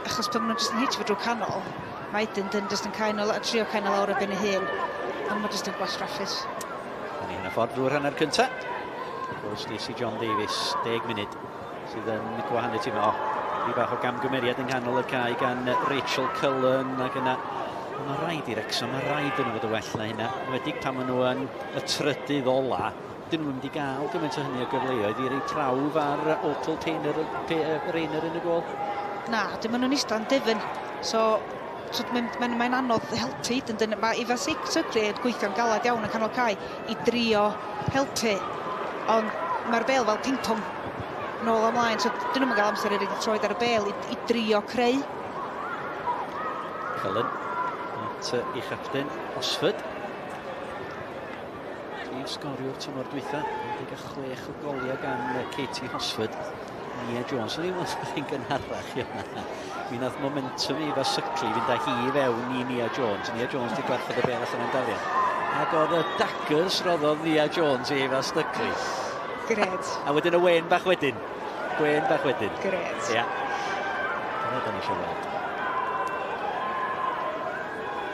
achos pan maen nhw'n jyst yn hitio fo drwy canol, mae Edington jyst yn cael nhw, trio cael nhw lawr ar ben ei hun, ond mae jyst yn gwastraffus. Ni hynna ffordd drwy'r hanner cyntaf. Gôl Stacey John Davies, 10 munud sydd yn gwahanu tîm. O, rhyw bach o gamgymeriad yng nghanol y cae gan Rachel Cullen ac yna. Mae rhaid i Wrecsam, mae rhaid iddyn nhw fod yn well na hynna. Enwedig pan maen nhw yn y trydydd ola, dyn nhw'n mynd i gael gymaint o hynny o gyfleoedd i rei prawf ar Opal Rayner yn y gôl. Na, dim maen nhw'n eistedd yn dyfn. So mae'n anodd helpu. Mae Eva Suckley yn gweithio'n galad iawn yn canol cae i drio helpu. Ond mae'r bêl fel ping-pong nôl ymlaen, so dyn nhw'n cael amser i roid y troed ar y bêl i drio creu. Cullen at ei chapten Hosford. Prif sgoriwr tymor dwytha, 16 o goliau gan Katie Hosford. Nia Jones, o'n i'n gynharach yna. Mi nath momentum Eva Suckley fynd â hi i fewn i Nia Jones. Nia Jones wedi gwarchod y bêl allan yn daliad. Ac oedd y daggers roddodd Nia Jones i Eva Suckley. Gred. A wedyn y wen bach wedyn. Gwen bach wedyn. Gred. Ia. Dyna da ni eisiau weld.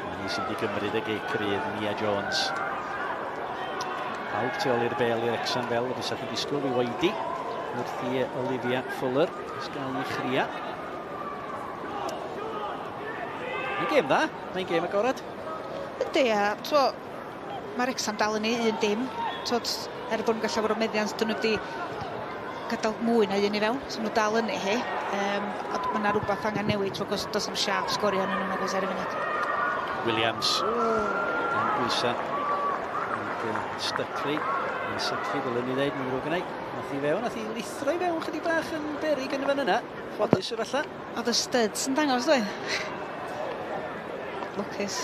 Mae hi sy'n wedi gymryd y gic rydd, Nia Jones. Pawb tu ôl i'r bêl i'r Wrecsam fel y fysa chi'n disgwyl i waedi wrth i Olivia Fuller ysgau i chria. Mae'n gêm dda, mae'n gêm agored. Yndi, a so, mae Wrecsam dal yn ei 1-0. Er bod nhw'n gallu llawer o meddiant, dyn nhw wedi gadael mwy na un i fewn, so nhw dal yn ei hi. A mae yna rhywbeth angen newid, so does am siap sgorio yn nhw'n agos ar y funud. Williams, dan bwysau. Stuckley, Suckley ddylwn ni ddeud, mae'n ddrwg yn ei. Nath i fewn, nath i lithro i fewn chydig bach yn berig yn y fan yna. Ffodus efallai. Oedd y studs yn dangos, dwi. Lwcus.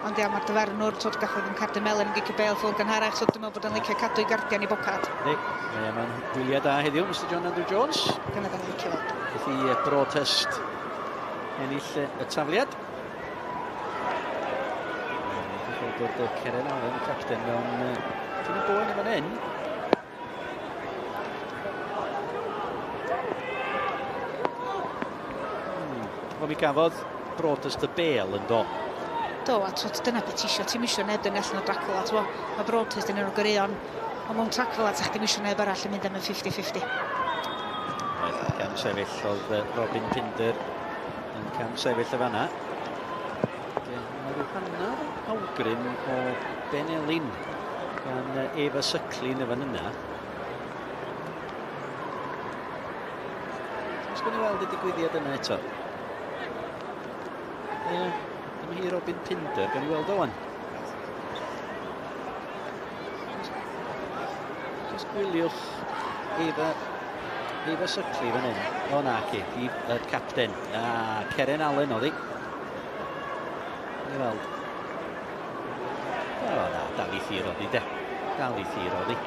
Ond ia, mae'r dyfarnwr, twyd, gafodd yn cardyn melyn yn gicio bêl ffwrdd gynharach, so dwi'n meddwl bod o'n licio cadw i gardian i bocad. Yndi, mae'n hwyliau da heddiw, Mr John Andrew Jones. Dyna da ni'n licio fo. Wrth i Broadhurst ennill y tafliad. Bod Ceren Allen, y capten, mewn dyn y boen yn fan hyn. Wel, mi gafodd Broadhurst y bêl yn do. Do, a twod, dyna beth ti isio. Ti'm isio neb dynnu allan o dacl a t'mo, mae Broadhurst yn un o'r goreuon. Ond mewn tacl fel 'a, chdi'm isio neb arall yn mynd am y 50-50. Oedd cam sefyll oedd Robin Pinder yn cam sefyll y fanna. Mae rhyw hanner awgrym o Benelin gan Eva Suckley yn y fan yna. Os gwni weld y digwyddiad yna eto. Ie, dyma hi Robin Pinder, gan i weld o wan. Just gwyliwch Eva Suckley fan hyn. O na, ci, hi y capten. A, Ceren Allen oedd hi. Ni weld. O na, dal i thir oedd hi de. Dal i thir oedd hi.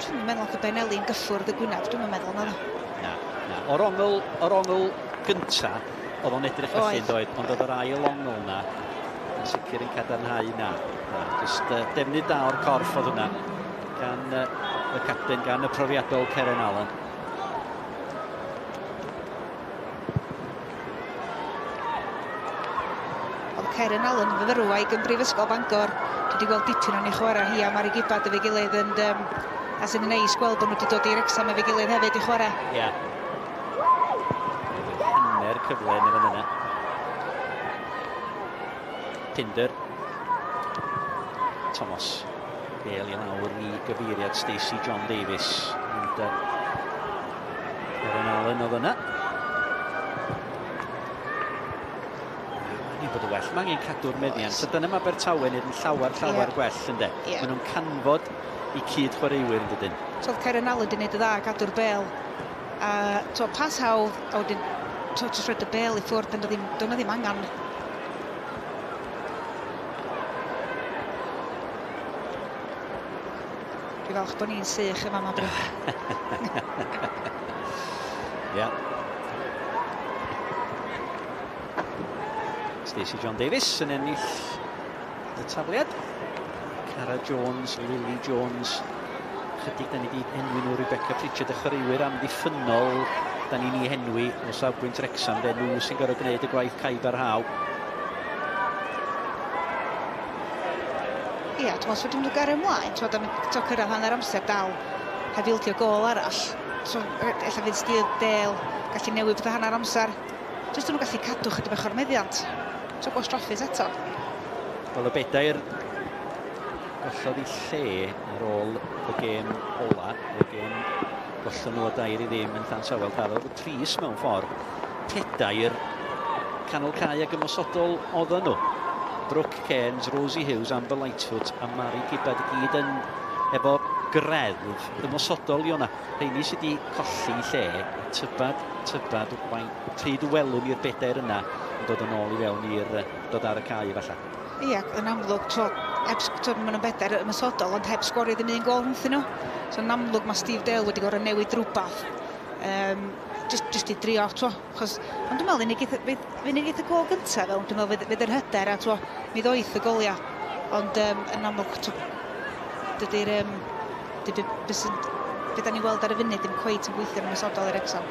Dwi'n meddwl bod Benelli'n gyffwrdd y gwynaf, dwi'n meddwl na. Na, na. O'r ongl gynta, oedd o'n edrych felly yn doedd, ond oedd yr ail ongl na yn sicr yn cadarnhau na. Na, just defnydd da o'r corff oedd hwnna gan y capten, gan y profiadol Ceren Allen. Oedd Ceren Allen yn fyfyrwraig yn Brifysgol Bangor. Dwi wedi gweld dipyn o'n ei chwarae hi a Mari Gibbard efo'i gilydd yn, a sy'n neis gweld bod nhw wedi dod i Wrecsam efo'i gilydd hefyd i chwarae. Ie. Yeah. Hanner cyfle yn y fan yna. Pinder. Thomas. Bêl i lawr i gyfeiriad Stacey John Davies. Ond Ceren Allen oedd yna. Mae'n bod yn well. Mae angen cadw'r meddiant. So dyna mae Abertawe yn llawer, llawer gwell, ynddo. Yeah. Maen nhw'n canfod i cyd chwaraewyr yn dydyn. So oedd Ceren Allen wedi gwneud y dda, gadw'r bêl. A to, pas hawdd, a wedyn to, jyst rhoid y bêl i ffwrdd, pan doedd ddim angen. Dwi'n falch bod ni'n sych yma, ma Bryn. Ie. Stacey John Davies yn ennill y tafliad. Cara Jones, Lily Jones. Chydig da ni wedi enwi nhw, Rebecca Pritchard, y chwaraewyr amddiffynnol da ni'n ei henwi o safbwynt Wrecsam. De nhw sy'n gorfod gwneud y gwaith caib ar haw. Ie, dwi'n meddwl, os dwi'n gario ymlaen, ti'n meddwl, cyrraedd hanner amser dal, heb ildio gôl arall. So, ella fydd Steve Dale gallu newid pethau hanner amser. Jyst nhw'n gallu cadw chydig bach o'r meddiant. So, gwastraffus eto. Wel, y bedair gollodd i lle ar ôl y gêm ola, y gêm gollon nhw o 2-0 yn Llansawel. Oedd y tris mewn ffordd. Pedair canol cae ag ymosodol oedden nhw. Brooke Cairns, Rosie Hughes, Amber Lightfoot a Mari Gibbard i gyd yn efo greddf ymosodol i o'na. Rheini sydd wedi colli lle, tybad, pryd welwn i'r bedair yna yn dod yn ôl i fewn i'r dod ar y cae efallai. Ie, yn amlwg, maen nhw'n bedair ymosodol, ond heb sgorio ddim un gôl rhwngthyn nhw. So yn amlwg mae Steve Dale wedi gorfod newid rhywbeth. Just i drio, achos, ond dwi'n meddwl, unig geith y gôl gyntaf fel, dwi'n meddwl fydd yr hyder a mi ddoeth y goliau. Ond yn amlwg, dydy'r, be da ni'n weld ar y funud ddim cweit yn gweithio'n ymosodol i'r Wrecsam.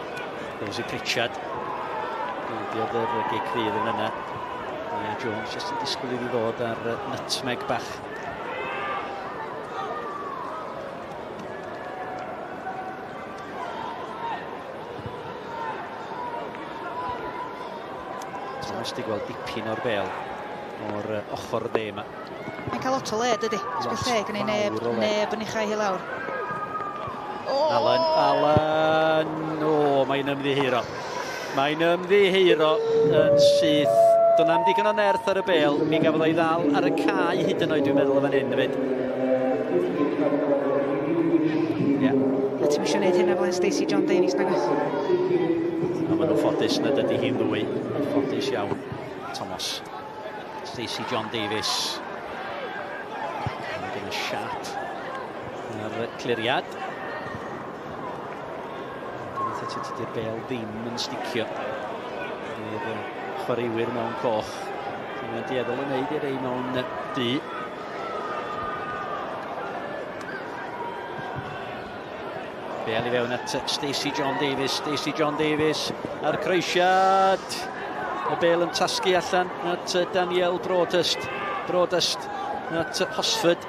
Rosie Pritchard, gildiodd yr gic rydd yn yna. Nia Jones jyst yn disgwyl iddi ddod ar nutmeg bach. Thomas di gweld dipyn o'r bêl o'r ochr dde yma. Mae'n cael lot o le, dydy. Lot lle, gen i neb yn ei chau hi lawr. Allen, Allen, o, mae'n ymddiheuro. Mae'n ymddiheuro yn syth. Do'n am digon o nerth ar y bêl, mi gafodd o'i ddal ar y cae hyd yn oed, dwi'n meddwl, fan hyn hefyd. Ie. A ti'm eisiau gwneud hynna fel Stacey John Davies, nag oes? A maen nhw'n ffodus na dydy hi'n ddwy. Ffodus iawn. Thomas. Stacey John Davies. Mae gen y siap ar y cliriad. Dyna tydy'r bêl ddim yn sticio. I'r chwaraewyr mewn coch. Mae'n dueddol yn neud i'r ei mewn du. Bêl i fewn at Stacey John Davies. Stacey John Davies a'r croesiad. Y bel yn tasgu allan at Daniel Broadhurst. Broadhurst at Hosford.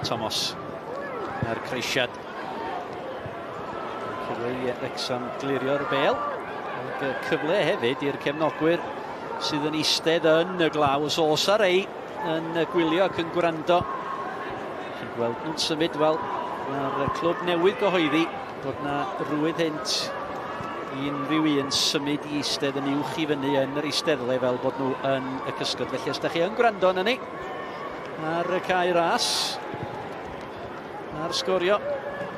Thomas a'r creisiad. Cyfle i Wrexham glirio'r bel. Ac cyfle hefyd i'r cefnogwyr sydd yn eistedd yn y glaw os oes ar ei yn gwylio ac yn gwrando. Chi'n gweld nhw'n symud, wel, mae'r clwb newydd gyhoeddi bod na rwydd hynt i unrhyw un symud i eistedd yn uwch i fyny yn yr eisteddle fel bod nhw yn y cysgod. Felly os da chi yn gwrando arno ni ar y cae ras a'r sgorio,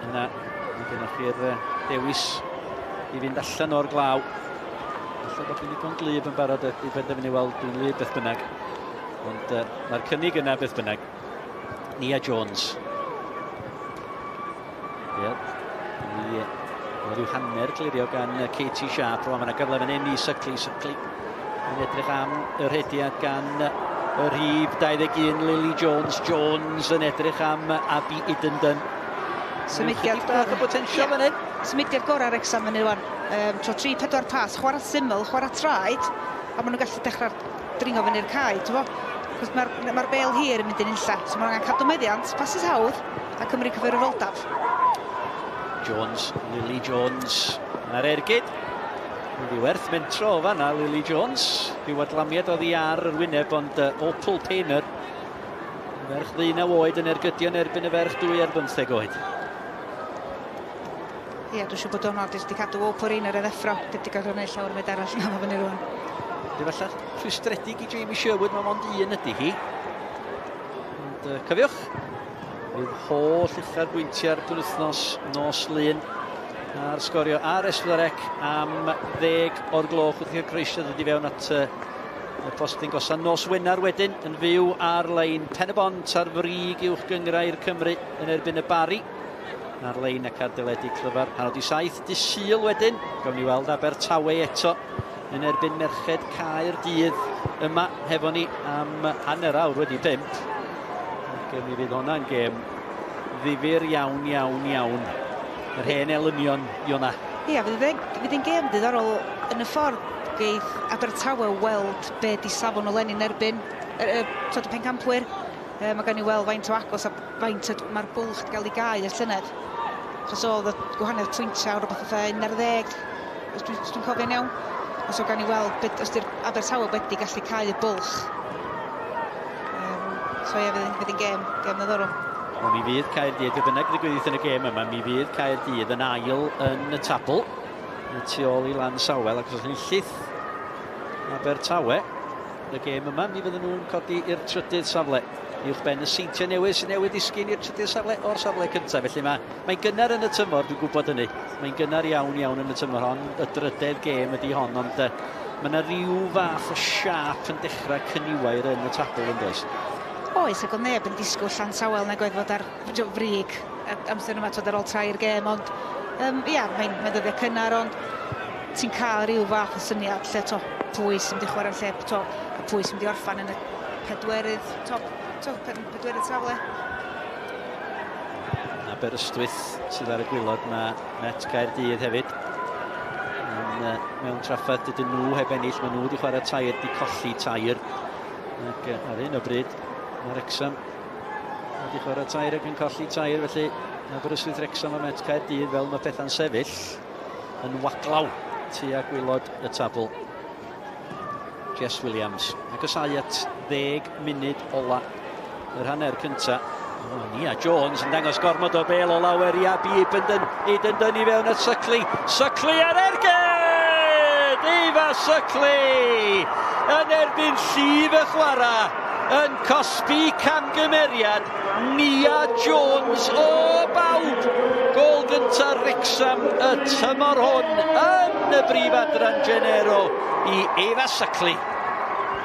yna mae gennych chi'r dewis i fynd allan o'r glaw. Falle bod chi'n ddigon glyb yn barod i benderfynu, wel, dwi'n wlyb beth bynnag. Ond mae'r cynnig yna beth bynnag. Nia Jones. Ie, yeah. Rhyw hanner glirio gan Katie Sharp. Rwan mae yna gyfle fan hyn i Sycli. Sycli yn edrych am y rhediad gan y rhif 21 Lily Jones. Jones yn edrych am Abby Idenden. Symudiad bach o potensial fan hyn. Symudiad gorau Wrexham fan hyn rwan. Tro 3-4 pas, chwarae syml, chwarae traed, a maen nhw'n gallu dechrau dringo fyny'r cae, ti'n bo? Cos mae'r ma bel hir yn mynd yn unlla, so maen nhw'n angen cadw meddiant, pasys hawdd, a cymryd cyfrifoldeb. Jones, Lily Jones, a'r ergyd. Wedi werth mentro o fanna, Lily Jones. Rhyw adlamiad oddi ar yr wyneb, ond Opal Painter, ferch 19 oed yn ergydio yn erbyn y ferch 2 ar 15 oed. Ie, dwi'n siŵr bod Donald wedi cadw Opal Painter yn ddeffro. Dim wedi gadw wneud llawer mwy arall na fyny rwan. Di falle rhwystredig i Jamie Sherwood, mae mond un ydy hi. Ond cofiwch, fydd holl ucha'r bwyntiau'r penwythnos nos Lun ar Sgorio ar S4C am 10 o'r gloch wrth i'r croeso ddod i fewn at y postyn gosa. Nos Wener wedyn yn fyw ar-lein Pen-y-bont ar frig uwch gynghrair Cymru yn erbyn y Bari. Ar-lein ac ar deledu clyfar 6:30. Dydd Sul wedyn, gawn ni weld Abertawe eto yn erbyn Merched Caerdydd yma hefo ni am 5:30. Ac mi fydd hwnna'n gêm ddifyr iawn, iawn, iawn. Yr hen elynion, Iona. Ie, fydd hi'n gêm ddiddorol yn y ffordd geith Abertawe weld be di safon o leni'n erbyn y y pencampwyr. Mae gan i weld faint o agos a faint mae'r bwlch wedi cael ei gau y llynedd. Achos oedd y gwahaniaeth pwyntiau rhywbeth fatha 11, os dwi'n dwi cofio'n iawn. Os o gan i weld beth, os di'r Abertawe wedi gallu cau y bwlch. So ie, fydd hi'n gêm ddiddorol. Wel, mi fydd Caerdydd, be bynnag ddigwyddith yn y gêm yma, mi fydd Caerdydd yn ail yn y tabl, y tu ôl i Lansawel, ac os enillith Abertawe y gêm yma, mi fydden nhw'n codi i'r trydydd safle. Uwch ben y Seintiau Newydd sy'n newydd ddisgyn i'r trydydd safle o'r safle cyntaf. Felly mae'n gynnar yn y tymor, dwi'n gwybod hynny. Mae'n gynnar iawn iawn yn y tymor hon. Y drydedd gêm ydy hon, ond mae yna rhyw fath o siâp yn dechrau cyniwair yn y tabl yn does? Oes, ac oedd neb yn disgwyl Llansawel nag oedd fod ar frig amser yma twyd ar ôl tair gêm, ond ia, mae'n mae ddyddiau cynnar, ond ti'n cael rhyw fath o syniad lle to, pwy sy'n mynd i chwarae'n lle, to, a pwy sy'n mynd i orffan yn y pedwerydd, top, to, pedwerydd safle. Aberystwyth sydd ar y gwaelod, mae Met Caerdydd hefyd. Yn, mewn trafferth, dydyn nhw heb ennill, maen nhw wedi chwarae tair, wedi colli tair. Ac ar hyn o bryd, mae Wrexham wedi chwarae tair ac yn colli tair, felly Aberystwyth, Wrexham a Met Caerdydd fel mae pethau'n sefyll yn waglaw tua gwaelod y tabl. Jess Williams. Agosau at 10 munud ola yr hanner cynta. Oh, Nia Jones yn dangos gormod o bel o lawer i Abi Idenden. Idenden i fewn at Sycli. Sycli ar ergyd! Eva Sycli! Yn erbyn llif y chwarae. Yn cosbi camgymeriad Nia Jones o bawb. Gol gyntaf Wrexham y tymor hwn yn y brif adran Genero i Eva Sycli.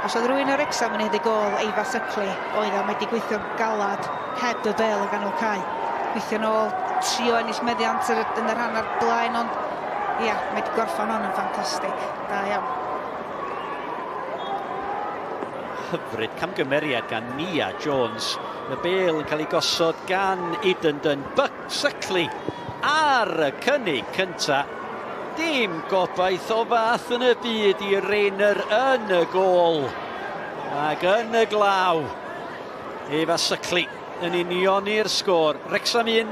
Os oedd rhywun o'r Wrexham yn haeddu gol, Eva Sycli oedd o, mae wedi gweithio'n galad heb y bel yn ganol cae. Gweithio nôl, trio ennill meddiant yn yr hanner blaen, ond ia, mae wedi gorffan hon yn ffantastig. Da iawn. hyfryd, camgymeriad gan Nia Jones. Y bêl yn cael ei gosod gan Idenden. Buck Suckley ar y cynnig cynta. Dim gobaith o fath yn y byd i Rayner yn y gôl. Ac yn y glaw. Eva Suckley yn unioni'r sgôr. Wrexham 1,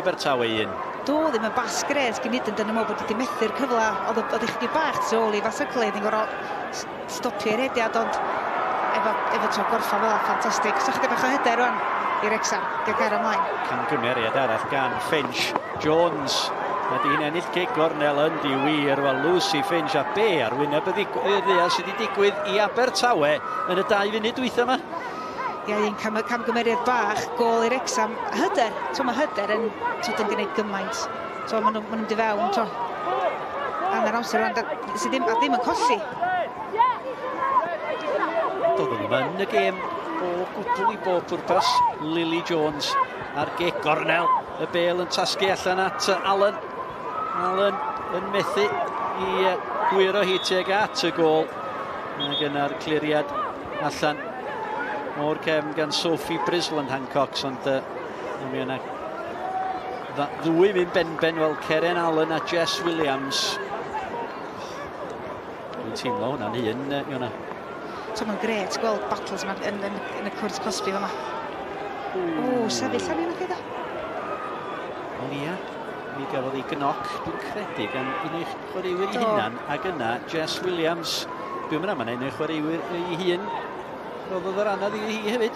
Abertawe 1. Do, ddim yn bas gres gen Idenden yn meddwl bod wedi methu'r cyfle. Oedd oedd chydig bach tu ôl i Eva Suckley, ddim gorfod stopio ei rediad, ond efo tro gorffan fel ffantastig. So chydig bach o hyder rwan i Wrexham, gael gair ymlaen. Camgymeriad arall gan Finch. Jones. Mae di'n ennill cic gornel yn di wir. Wel, Lucy Finch a be ar wyneb y ddaear sydd wedi digwydd i Abertawe yn y 2 funud dwytha yma. Ia, un camgymeriad bach, gôl i Wrexham. Hyder, to, mae hyder yn, to, yn gwneud gymaint. To, maen nhw'n mynd i fewn, to. Hanner amser rwan, sydd ddim, a ddim yn colli. Doedden nhw'n yn y gêm o gwbl i bob pwrpas. Lily Jones ar gic gornel. Y bêl yn tasgu allan at Allen. Allen yn methu i gwyro hi tuag at y gôl. Ac yna'r cliriad allan o'r cefn gan Sophie Brisland Hancock, ond mi yna ddwy mynd benben fel Ceren Allen a Jess Williams. Dwi'n teimlo hwnna'n hun, Iona. So mae'n gret gweld battles yma yn y cwrt cosbi fyma. O, sefyll ar un o. Wel ia, mi gafodd ei gnoc, dwi'n credu, gan un o'i chwaraewyr ei hunan, ac yna Jess Williams. Dwi'n mynd am un o'i chwaraewyr ei hun, roddodd yr anad i hi hefyd.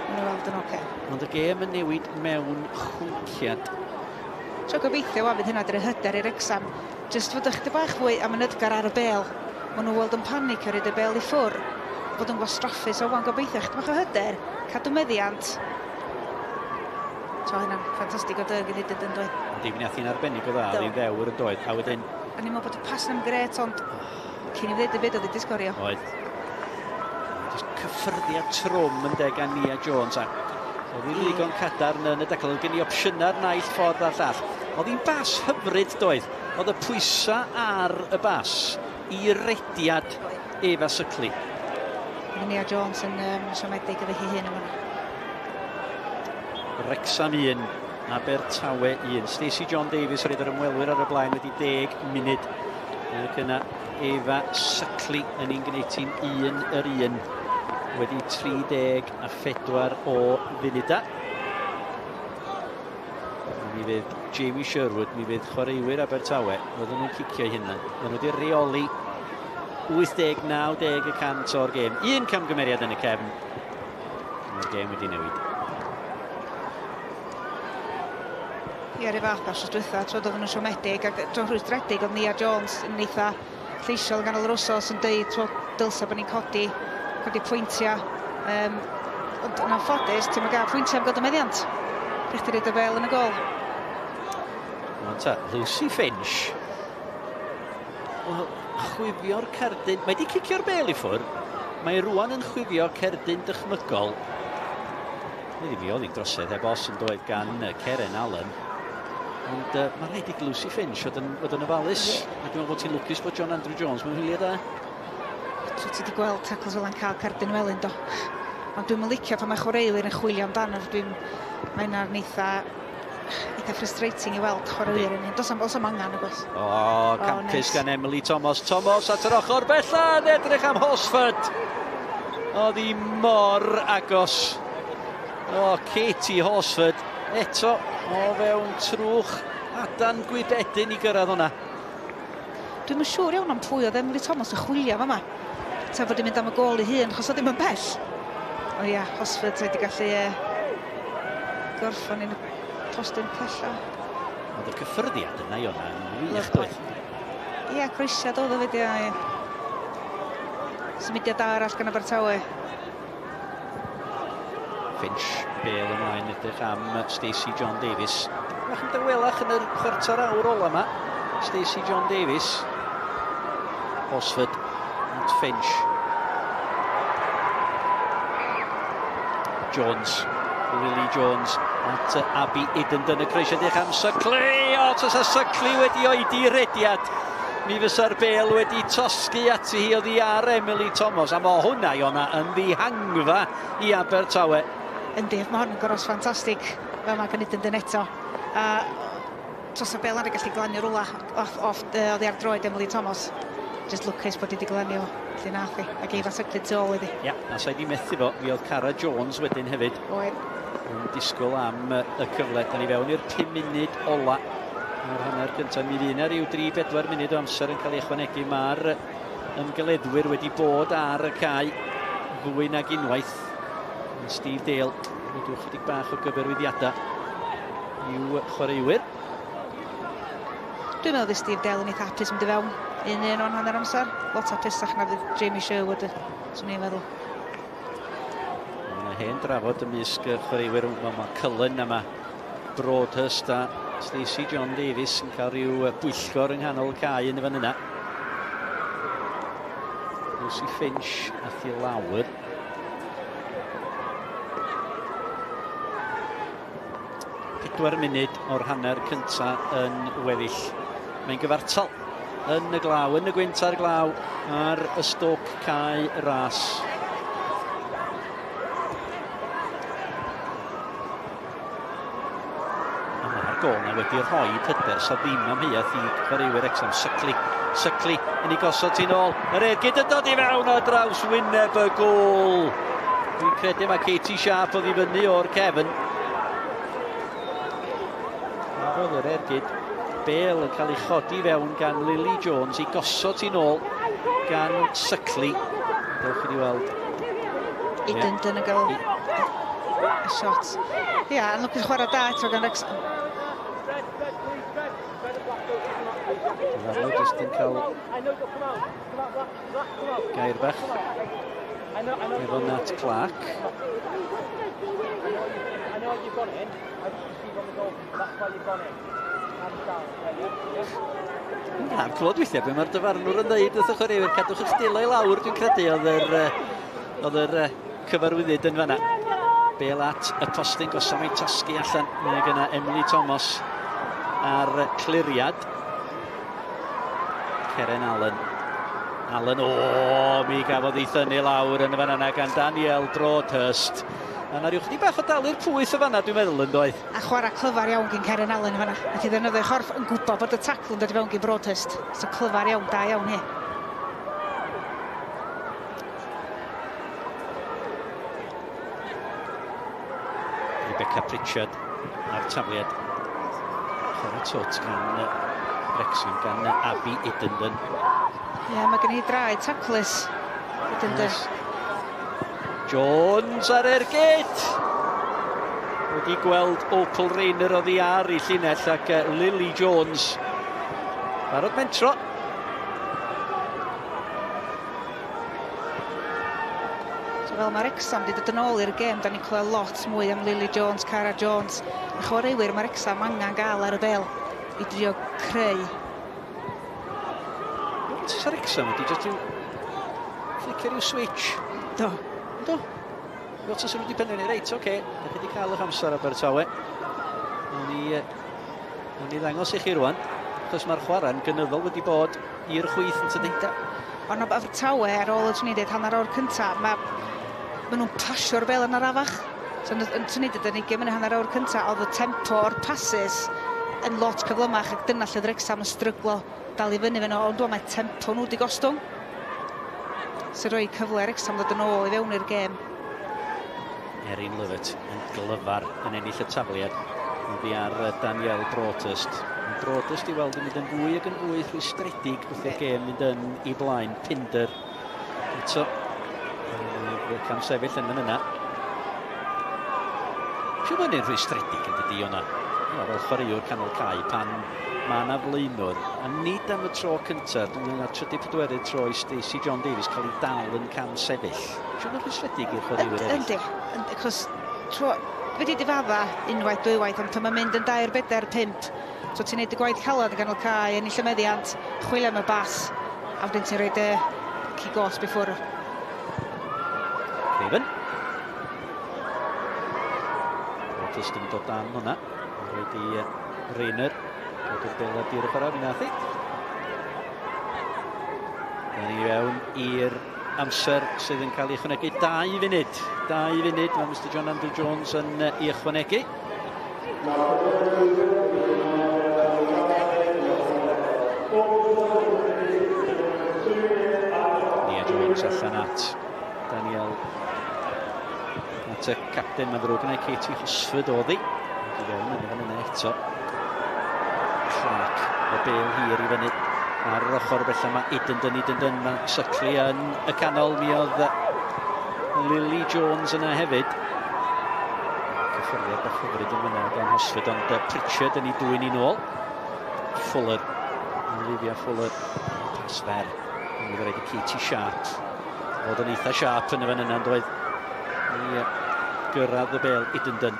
Mae'n weld yn oce. Ond y gêm yn newid mewn chwnciad. So gobeithio wan fydd hynna dy'r hyder i'r Wrexham. Jyst fod ychydig bach fwy amyneddgar ar y bêl. Maen nhw weld yn panic ar y bêl i ffwr. Fod yn gwastraffu, so wan gobeithio ychydig bach o hyder, cadw meddiant. So hynna'n ffantastig o dyg i ddweud yn dweud. Yndi, mi nath hi'n arbennig o dda, oedd hi'n ddewr yn doedd. A wedyn... A ni'n meddwl bod y pas yn gret, ond cyn i ddweud y byd oedd wedi sgorio. Oedd. Jyst cyffyrddiad trwm yn deg gan Nia Jones. Ac oedd hi'n ddigon cadarn yn y dacl. Oedd gen i opsiynau'r naill ffordd a'r llall. Oedd hi'n bas hyfryd doedd. Oedd y pwysau ar y bas i rediad Eva Suckley. Nia Jones yn siomedig efo hi hun yma. Wrexham 1, Abertawe 1. Stacey John Davies roedd yr ymwelwyr ar y blaen wedi 10 munud. Ac yna Eva Suckley yn un gwneud ti'n 1-1 wedi 34 o funudau. Mi fydd Jamie Sherwood, mi fydd chwaraewyr Abertawe, fydden nhw'n cicio eu hunain. Maen nhw wedi rheoli 80-90% o'r gêm. Un camgymeriad yn y cefn. Mae'r gêm wedi newid. Ie, rhyw fath os dwytha, tro doedden nhw'n siomedig ac tro'n rhwystredig oedd Nia Jones yn eitha lleisiol yn ganol yr wsos yn deud tro dylsa bod ni'n codi pwyntiau. Ond yn anffodus, ti'n gael pwyntiau am god o meddiant. Rhaid ti roid y bêl yn y gôl. Ond ta, Lucy Finch. Wel, chwifio'r cerdyn. Mae wedi cicio'r bêl i ffwrdd. Mae rwan yn chwifio cerdyn dychmygol. Nid i fi oedd hi'n drosedd heb os yn doedd gan Ceren Allen. Ond mae rhaid i Lucy Finch fod yn ofalus. A dwi'n meddwl bod ti'n lwcus bod John Andrew Jones mewn hwyliau da. So ti wedi gweld tackles fel yn cael cerdyn melyn do. Ond dwi'n licio pan mae chwaraewyr yn chwilio amdano. Mae hynna'n eitha frustrating i weld chwaraewyr yn hyn. Does am angen o gwrs. O, campus gan Emily Thomas. Thomas at yr ochr bella'n edrych am Horsford. Oedd hi mor agos. O, Katie Horsford eto o fewn trwch Adan Gwybedyn i gyrraedd hwnna. Dwi'm yn siŵr iawn am pwy oedd Emily Thomas yn chwilio fama. Ta fod i'n mynd am y gôl ei hun, achos oedd ddim yn bell. O ia, Horsford wedi gallu gorffan yn y postyn pella. Oedd y cyffyrddiad yna, Iona, yn wych doedd. Ia, croesiad oedd o fyd, ia. Symudiad da arall gan Abertawe. Finch, bêl ymlaen edrych am Stacey John Davies. Bach yn dawelach yn yr chwarter awr ola yma. Stacey John Davies. Horsford at Finch. Jones, Lily Jones at Abby Idenden. Y croesiad edrych am Suckley. O, tasa Suckley wedi oedi rediad. Mi fysa'r bel wedi tosgu ati hi oddi ar Emily Thomas. A mae hwnna, Iona, yn ddihangfa i Abertawe. Yndi, mae hwn yn goros ffantastig. Fel mae gan Idenden eto. A tros y bel yna gallu glanio rwla off oddi ar droed Emily Thomas. Just lwcus bod hi wedi glanio lle nath hi. Ac Efa Syclyd tu ôl iddi. Ia, a sa'i di methu fo, mi oedd Cara Jones wedyn hefyd. Oedd. Yn disgwyl am y cyfle. Da ni fewn i'r 5 munud ola. Mae'r hanner cyntaf, mi fydd yna ryw 3-4 munud o amser yn cael ei ychwanegu. Mae'r ymgeledwyr wedi bod ar y cae fwy nag unwaith. Steve Dale wedi chydig bach o gyfarwyddiadau i'w chwaraewyr. Dwi'n meddwl fydd Steve Dale yn eitha hapus mynd i fewn 1-1 o'n hanner amser. Lot hapusach na fydd Jamie Sherwood, swn i'n meddwl. Mae yna hen drafod ymysg y chwaraewyr. Mae Cullen a mae Broadhurst a Stacey John Davies yn cael rhyw bwyllgor yng nghanol y cae yn y fan yna. Lucy Finch ath i lawr. 4 munud o'r hanner cyntaf yn weddill. Mae'n gyfartal yn y glaw, yn y gwynt a'r glaw ar y Stoke Cae Ras. A mae'r gôl yna wedi rhoi hyder sa ddim amheuaeth i chwaraewyr Wrecsam. Sycli yn ei gosod ti'n ôl. Yr ergyd yn dod i fewn o draws wyneb y gôl. Dwi'n credu mae Katie Sharp oedd i fyny o'r cefn. Roedd yr ergyd bel yn cael ei chodi fewn gan Lily Jones i gosod ti'n ôl gan Sycli. Dewch i ni weld. Idenden yn gael y shot. Ia, yn lwcus chwarae da eto gan Wrecsam. Dyfarnwr jyst yn cael gair bach efo Nat Clark. Na, clywed weithiau be mae'r dyfarnwr yn dweud wrth y chwaraewyr, cadwch eich dwylo i lawr, dwi'n credu oedd yr cyfarwyddyd yn fanna. Bel at y postyn gosod, mae'n tasgu allan. Mae gyna Emily Thomas ar cliriad. Ceren Allen. Allen, o, mi gafodd ei thynnu lawr yn y fan yna gan Danielle Broadhurst. A na rhyw chydig bach o dalu'r pwyth y fanna, dwi'n meddwl, yn doedd. A chwarae clyfar iawn gyn Ceren Allen yn fanna. Nath i ddefnyddio ei chorff yn gwybod bod y tacl yn dod i fewn gyn Broadhurst. So clyfar iawn, da iawn hi. Rebecca Pritchard a'r tafliad. Chwarae twt gan Wrecsam, gan Abby Idenden. Ie, mae gen i draed taclus. Idenden. Yes. Jones ar ergyd! Wedi gweld Opal Rayner oddi ar ei llinell ac Lily Jones. Barod mentro. So fel mae Wrecsam wedi dod yn ôl i'r gêm, da ni'n clywed lot mwy am Lily Jones, Cara Jones. Y chwaraewyr mae Wrecsam angen gael ar y bel i drio creu. Ti'n Wrecsam wedi jyst i'w flicio rhyw switch? Do. Do. Wel, tas nhw wedi penderfynu, reit, oce, da chi wedi cael eich amser Abertawe. Nawn ni ddangos i chi rwan, achos mae'r chwarae'n gynyddol wedi bod i'r chwith yn tydi. Ond Abertawe, ar ôl y swn i'n dweud hanner awr cyntaf, mae nhw'n pasio'r bel yn arafach. So, yn swn i'n dweud, yn 20 munud hanner awr cyntaf, oedd y tempo o'r passes yn lot cyflymach, ac dyna lle Wrecsam yn stryglo dal i fyny fyno, ond mae tempo nhw wedi gostwng. Sy'n rhoi cyfle Wrecsam ddod yn ôl i fewn i'r gêm. Erin Lovett yn glyfar yn ennill y tafliad oddi ar Danielle Broadhurst. Broadhurst i weld yn mynd yn fwy ac yn fwy rhwystredig wrth i'r gêm mynd yn ei blaen. Pinder eto cam sefyll yn fan yna. Siw mae'n rhwystredig yn dydi o'na. Fel chwaraewr canol cae pan mae yna flaenwr, a nid am y tro cyntaf, dwi'n meddwl trydydd pedwerydd tro i Stacey John Davies cael ei dal yn cam sefyll. Siw mae'n rhwystredig i'r chwaraewyr eraill? Yndi, achos wedi difadda unwaith, dwywaith, ond pan mae'n mynd yn 2, 4, 5, so ti'n neud y gwaith calad yn ganol cae, ennill y meddiant, chwilio am y bas, a wedyn ti'n rhoi y ci gosb i ffwrdd. Craven. Broadhurst yn dod dan hwnna. Rhaid i Rayner. Dod i'r bel ar dir y chwarae, mi nath i. Da ni fewn i'r amser sydd yn cael ei ychwanegu 2 funud. 2 funud mae Mr John Andrew Jones yn ei ychwanegu. Nia Jones allan at Daniel, at y capten, mae'n ddrwg yna, Katie Hosford oedd hi. I fewn yn fan yna eto. Clark, y bel hir i fyny ar yr ochr bella mae Idenden, mae Suckley yn y canol, mi oedd Lily Jones yna hefyd. Cyffyrddiad bach hyfryd yn fyna gan Hosford, ond Pritchard yn ei dwyn i nôl. Fuller, Olivia Fuller, pas fer. Mae'n rhaid i Katie Sharp fod yn eitha sharp yn y fan yna, yn doedd i gyrraedd y bel Idenden.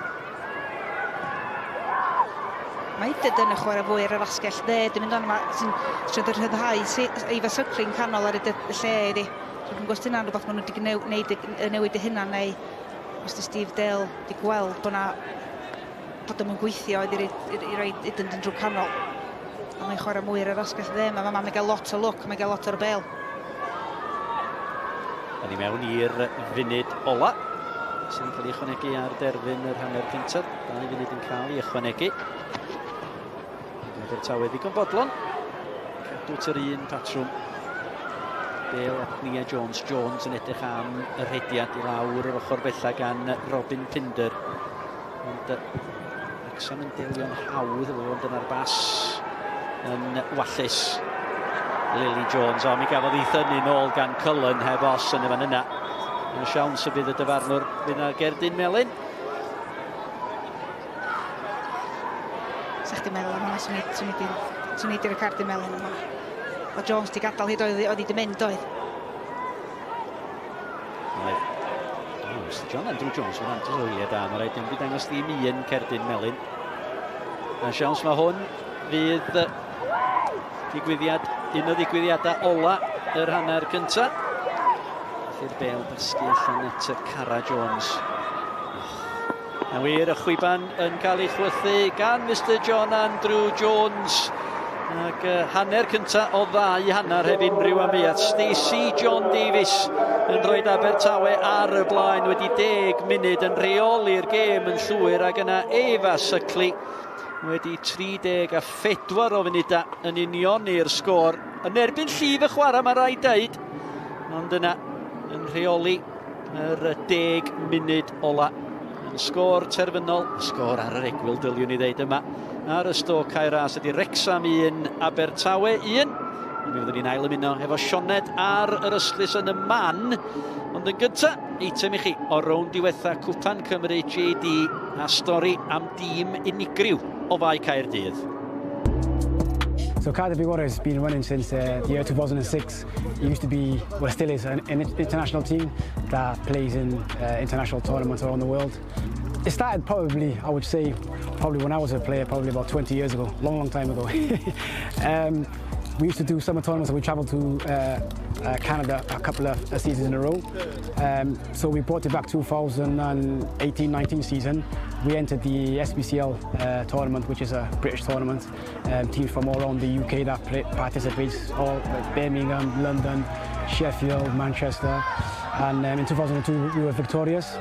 Mae Idenden yn chwarae fwy ar yr asgell dde, dwi'n mynd o'n yma sy'n trio rhyddhau Eva Suckling canol ar y lle iddi. So dwi'n gwybod hynna'n rhywbeth maen nhw wedi gwneud newid eu hunan neu Mr Steve Dale wedi gweld bod na bod o'n gweithio iddi i roi Idenden drwy canol. A mae'n chwarae mwy ar yr asgell dde, mae'n gael lot o lwc, mae'n gael lot o'r bel. A ni mewn i'r funud ola sydd yn cael ei ychwanegu ar derfyn yr hanner cyntaf. 2 funud yn cael ei ychwanegu. Abertawe ddigon bodlon. Cadw ty'r un patrwm. Bale at Nia Jones. Jones yn edrych am y rhediad i lawr yr ochr bella gan Robin Pinder. Ond Wrexham yn delio'n hawdd efo, ond dyna'r bas yn wallus. Lily Jones, o mi gafodd ei thynnu nôl gan Cullen heb os yn y fan yna. Yn y siawns y bydd y dyfarnwr fydd yna gerdyn melyn. Sa chdi'n meddwl am hwnna, swn i di'r cerdyn melyn yma. O Jones di gadael hyd oedd hi di mynd oedd. Mr John Andrew Jones yn andros o eiliad da, mae rhaid i dangos ddim un cerdyn melyn. A siawns mae hwn fydd digwyddiad, un o ddigwyddiadau ola yr hanner cyntaf. Felly'r bel basgu allan at Cara Jones. A wir, y chwiban yn cael ei chwythu gan Mr John Andrew Jones. Ac hanner cyntaf o ddau hanner heb unrhyw amheuaeth. Stacey John Davies yn rhoi Abertawe ar y blaen wedi 10 munud yn rheoli'r gêm yn llwyr, ac yna Eva Suckley wedi 34 o funudau yn unioni'r sgôr. Yn erbyn llif y chwarae, mae rhaid deud, ond yna yn rheoli yr 10 munud ola. Yn sgôr terfynol, sgôr ar yr egwyl dyliwn i ddeud yma, ar y Stoc Cae Ras ydy Wrexham 1, Abertawe 1. Mi fyddwn ni'n ail ymuno efo Sioned ar yr ystlys yn y man. Ond yn gyntaf, eitem i chi o rownd diwetha Cwpan Cymru JD a stori am dîm unigryw o Fae Caerdydd. So Cardiff Bay Warriors has been running since the year 2006. It used to be, well, still is, an international team that plays in international tournaments around the world. It started probably, I would say, probably when I was a player, probably about 20 years ago, long, long time ago. We used to do summer tournaments and we traveled to Canada a couple of seasons in a row. So we brought it back 2018-19 season. We entered the SBCL tournament, which is a British tournament. Teams from all around the UK that participates, all like Birmingham, London, Sheffield, Manchester. And in 2002, we were victorious.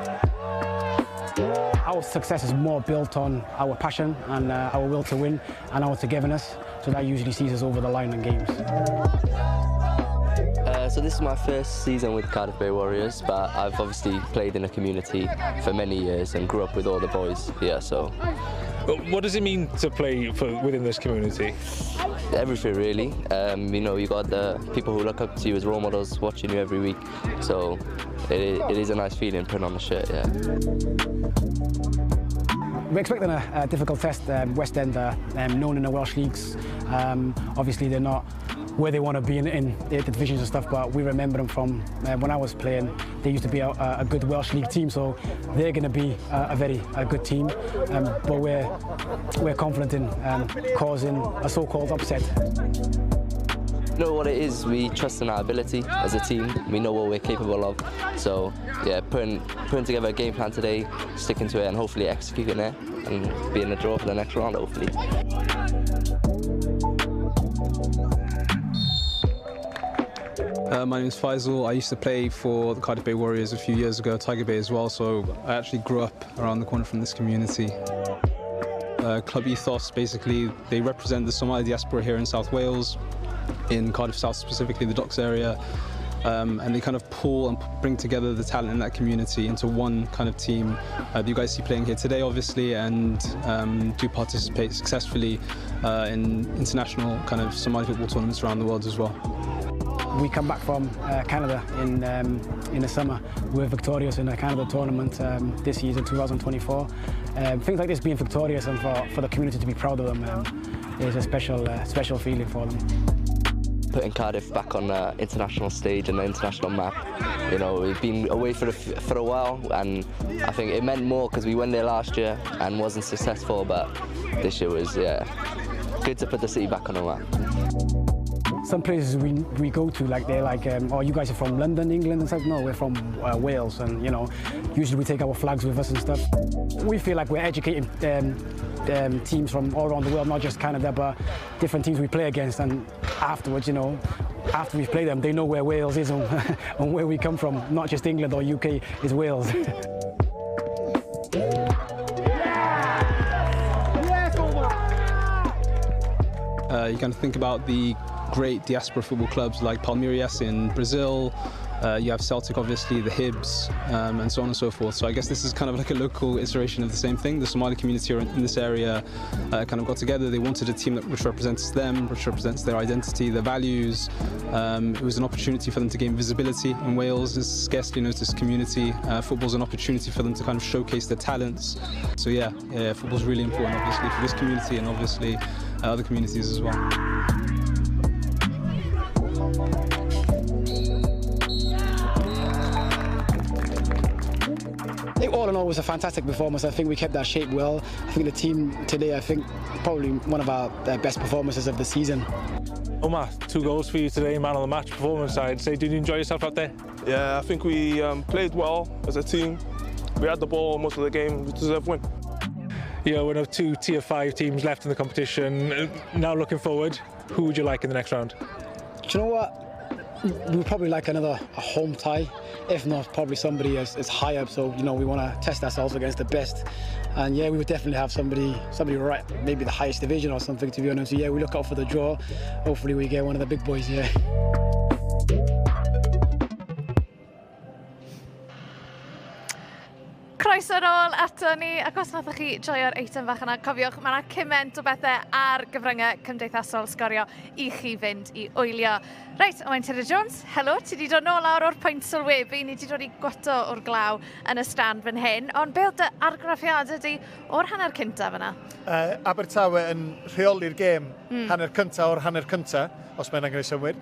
Our success is more built on our passion and our will to win and our togetherness. So that usually sees us over the line in games. So this is my first season with Cardiff Bay Warriors, but I've obviously played in a community for many years and grew up with all the boys here. So, what does it mean to play within this community? Everything really. You know, you got the people who look up to you as role models watching you every week. So it is a nice feeling putting on the shirt, yeah. We're expecting a difficult test. West End are known in the Welsh leagues. Obviously they're not where they want to be in the divisions and stuff, but we remember them from when I was playing. They used to be a good Welsh league team, so they're going to be a very good team. But we're confident in causing a so-called upset. You know what it is, we trust in our ability as a team. We know what we're capable of. So yeah, putting together a game plan today, sticking to it and hopefully executing it and be in the draw for the next round, hopefully. My name is Faisal. I used to play for the Cardiff Bay Warriors a few years ago, Tiger Bay as well, so I actually grew up around the corner from this community. Club Ethos, basically, they represent the Somali diaspora here in South Wales, in Cardiff South specifically, the docks area, and they kind of pull and bring together the talent in that community into one kind of team that you guys see playing here today, obviously, and do participate successfully in international kind of Somali football tournaments around the world as well. We come back from Canada in the summer. We were victorious in the Canada tournament this season, 2024. Things like this, being victorious and for the community to be proud of them, is a special feeling for them. Putting Cardiff back on the international stage and the international map. You know, we've been away for a while, and I think it meant more because we went there last year and wasn't successful, but this year was, yeah, good to put the city back on the map. Some places we go to, like they're like, oh, you guys are from London, England, and stuff. No, we're from Wales, and you know, usually we take our flags with us and stuff. We feel like we're educating teams from all around the world, not just Canada, but different teams we play against. And afterwards, you know, after we play them, they know where Wales is and, and where we come from. Not just England or UK, it's Wales. You kind of think about the great diaspora football clubs like Palmeiras in Brazil, you have Celtic, obviously, the Hibs, and so on and so forth. So I guess this is kind of like a local iteration of the same thing. The Somali community in this area kind of got together. They wanted a team which represents them, which represents their identity, their values. It was an opportunity for them to gain visibility in Wales. It's a scarcely noticed community. Football's an opportunity for them to kind of showcase their talents. So yeah, football's really important, obviously, for this community and obviously other communities as well. All in all, it was a fantastic performance. I think we kept our shape well. I think the team today, I think, probably one of our best performances of the season. Omar, 2 goals for you today, man of the match performance, I'd say. Did you enjoy yourself out there? Yeah, I think we played well as a team. We had the ball most of the game. We deserve to win. Yeah, one of 2 tier 5 teams left in the competition. Now looking forward, who would you like in the next round? Do you know what? We would probably like another home tie, if not probably somebody as high up. So, you know, we want to test ourselves against the best. And yeah, we would definitely have somebody right, maybe the highest division or something, to be honest. So yeah, we look out for the draw. Hopefully we get one of the big boys, yeah. Croeso nôl ato ni, ac os nathoch chi joio'r eitem fach yna, cofiwch, mae yna cymaint o bethau ar gyfryngau cymdeithasol Sgorio i chi fynd i wylio. Reit, Owain Tudur Jones, helo, ti wedi dod nôl lawr o'r pwynt sylwebu, ni wedi dod i gwato o'r glaw yn y stand fan hyn, ond be oedd dy argraffiadau di o'r hanner cyntaf yna? Abertawe yn rheoli'r gêm hanner cyntaf o'r hanner cyntaf, os mae'n angen ei synnwyr,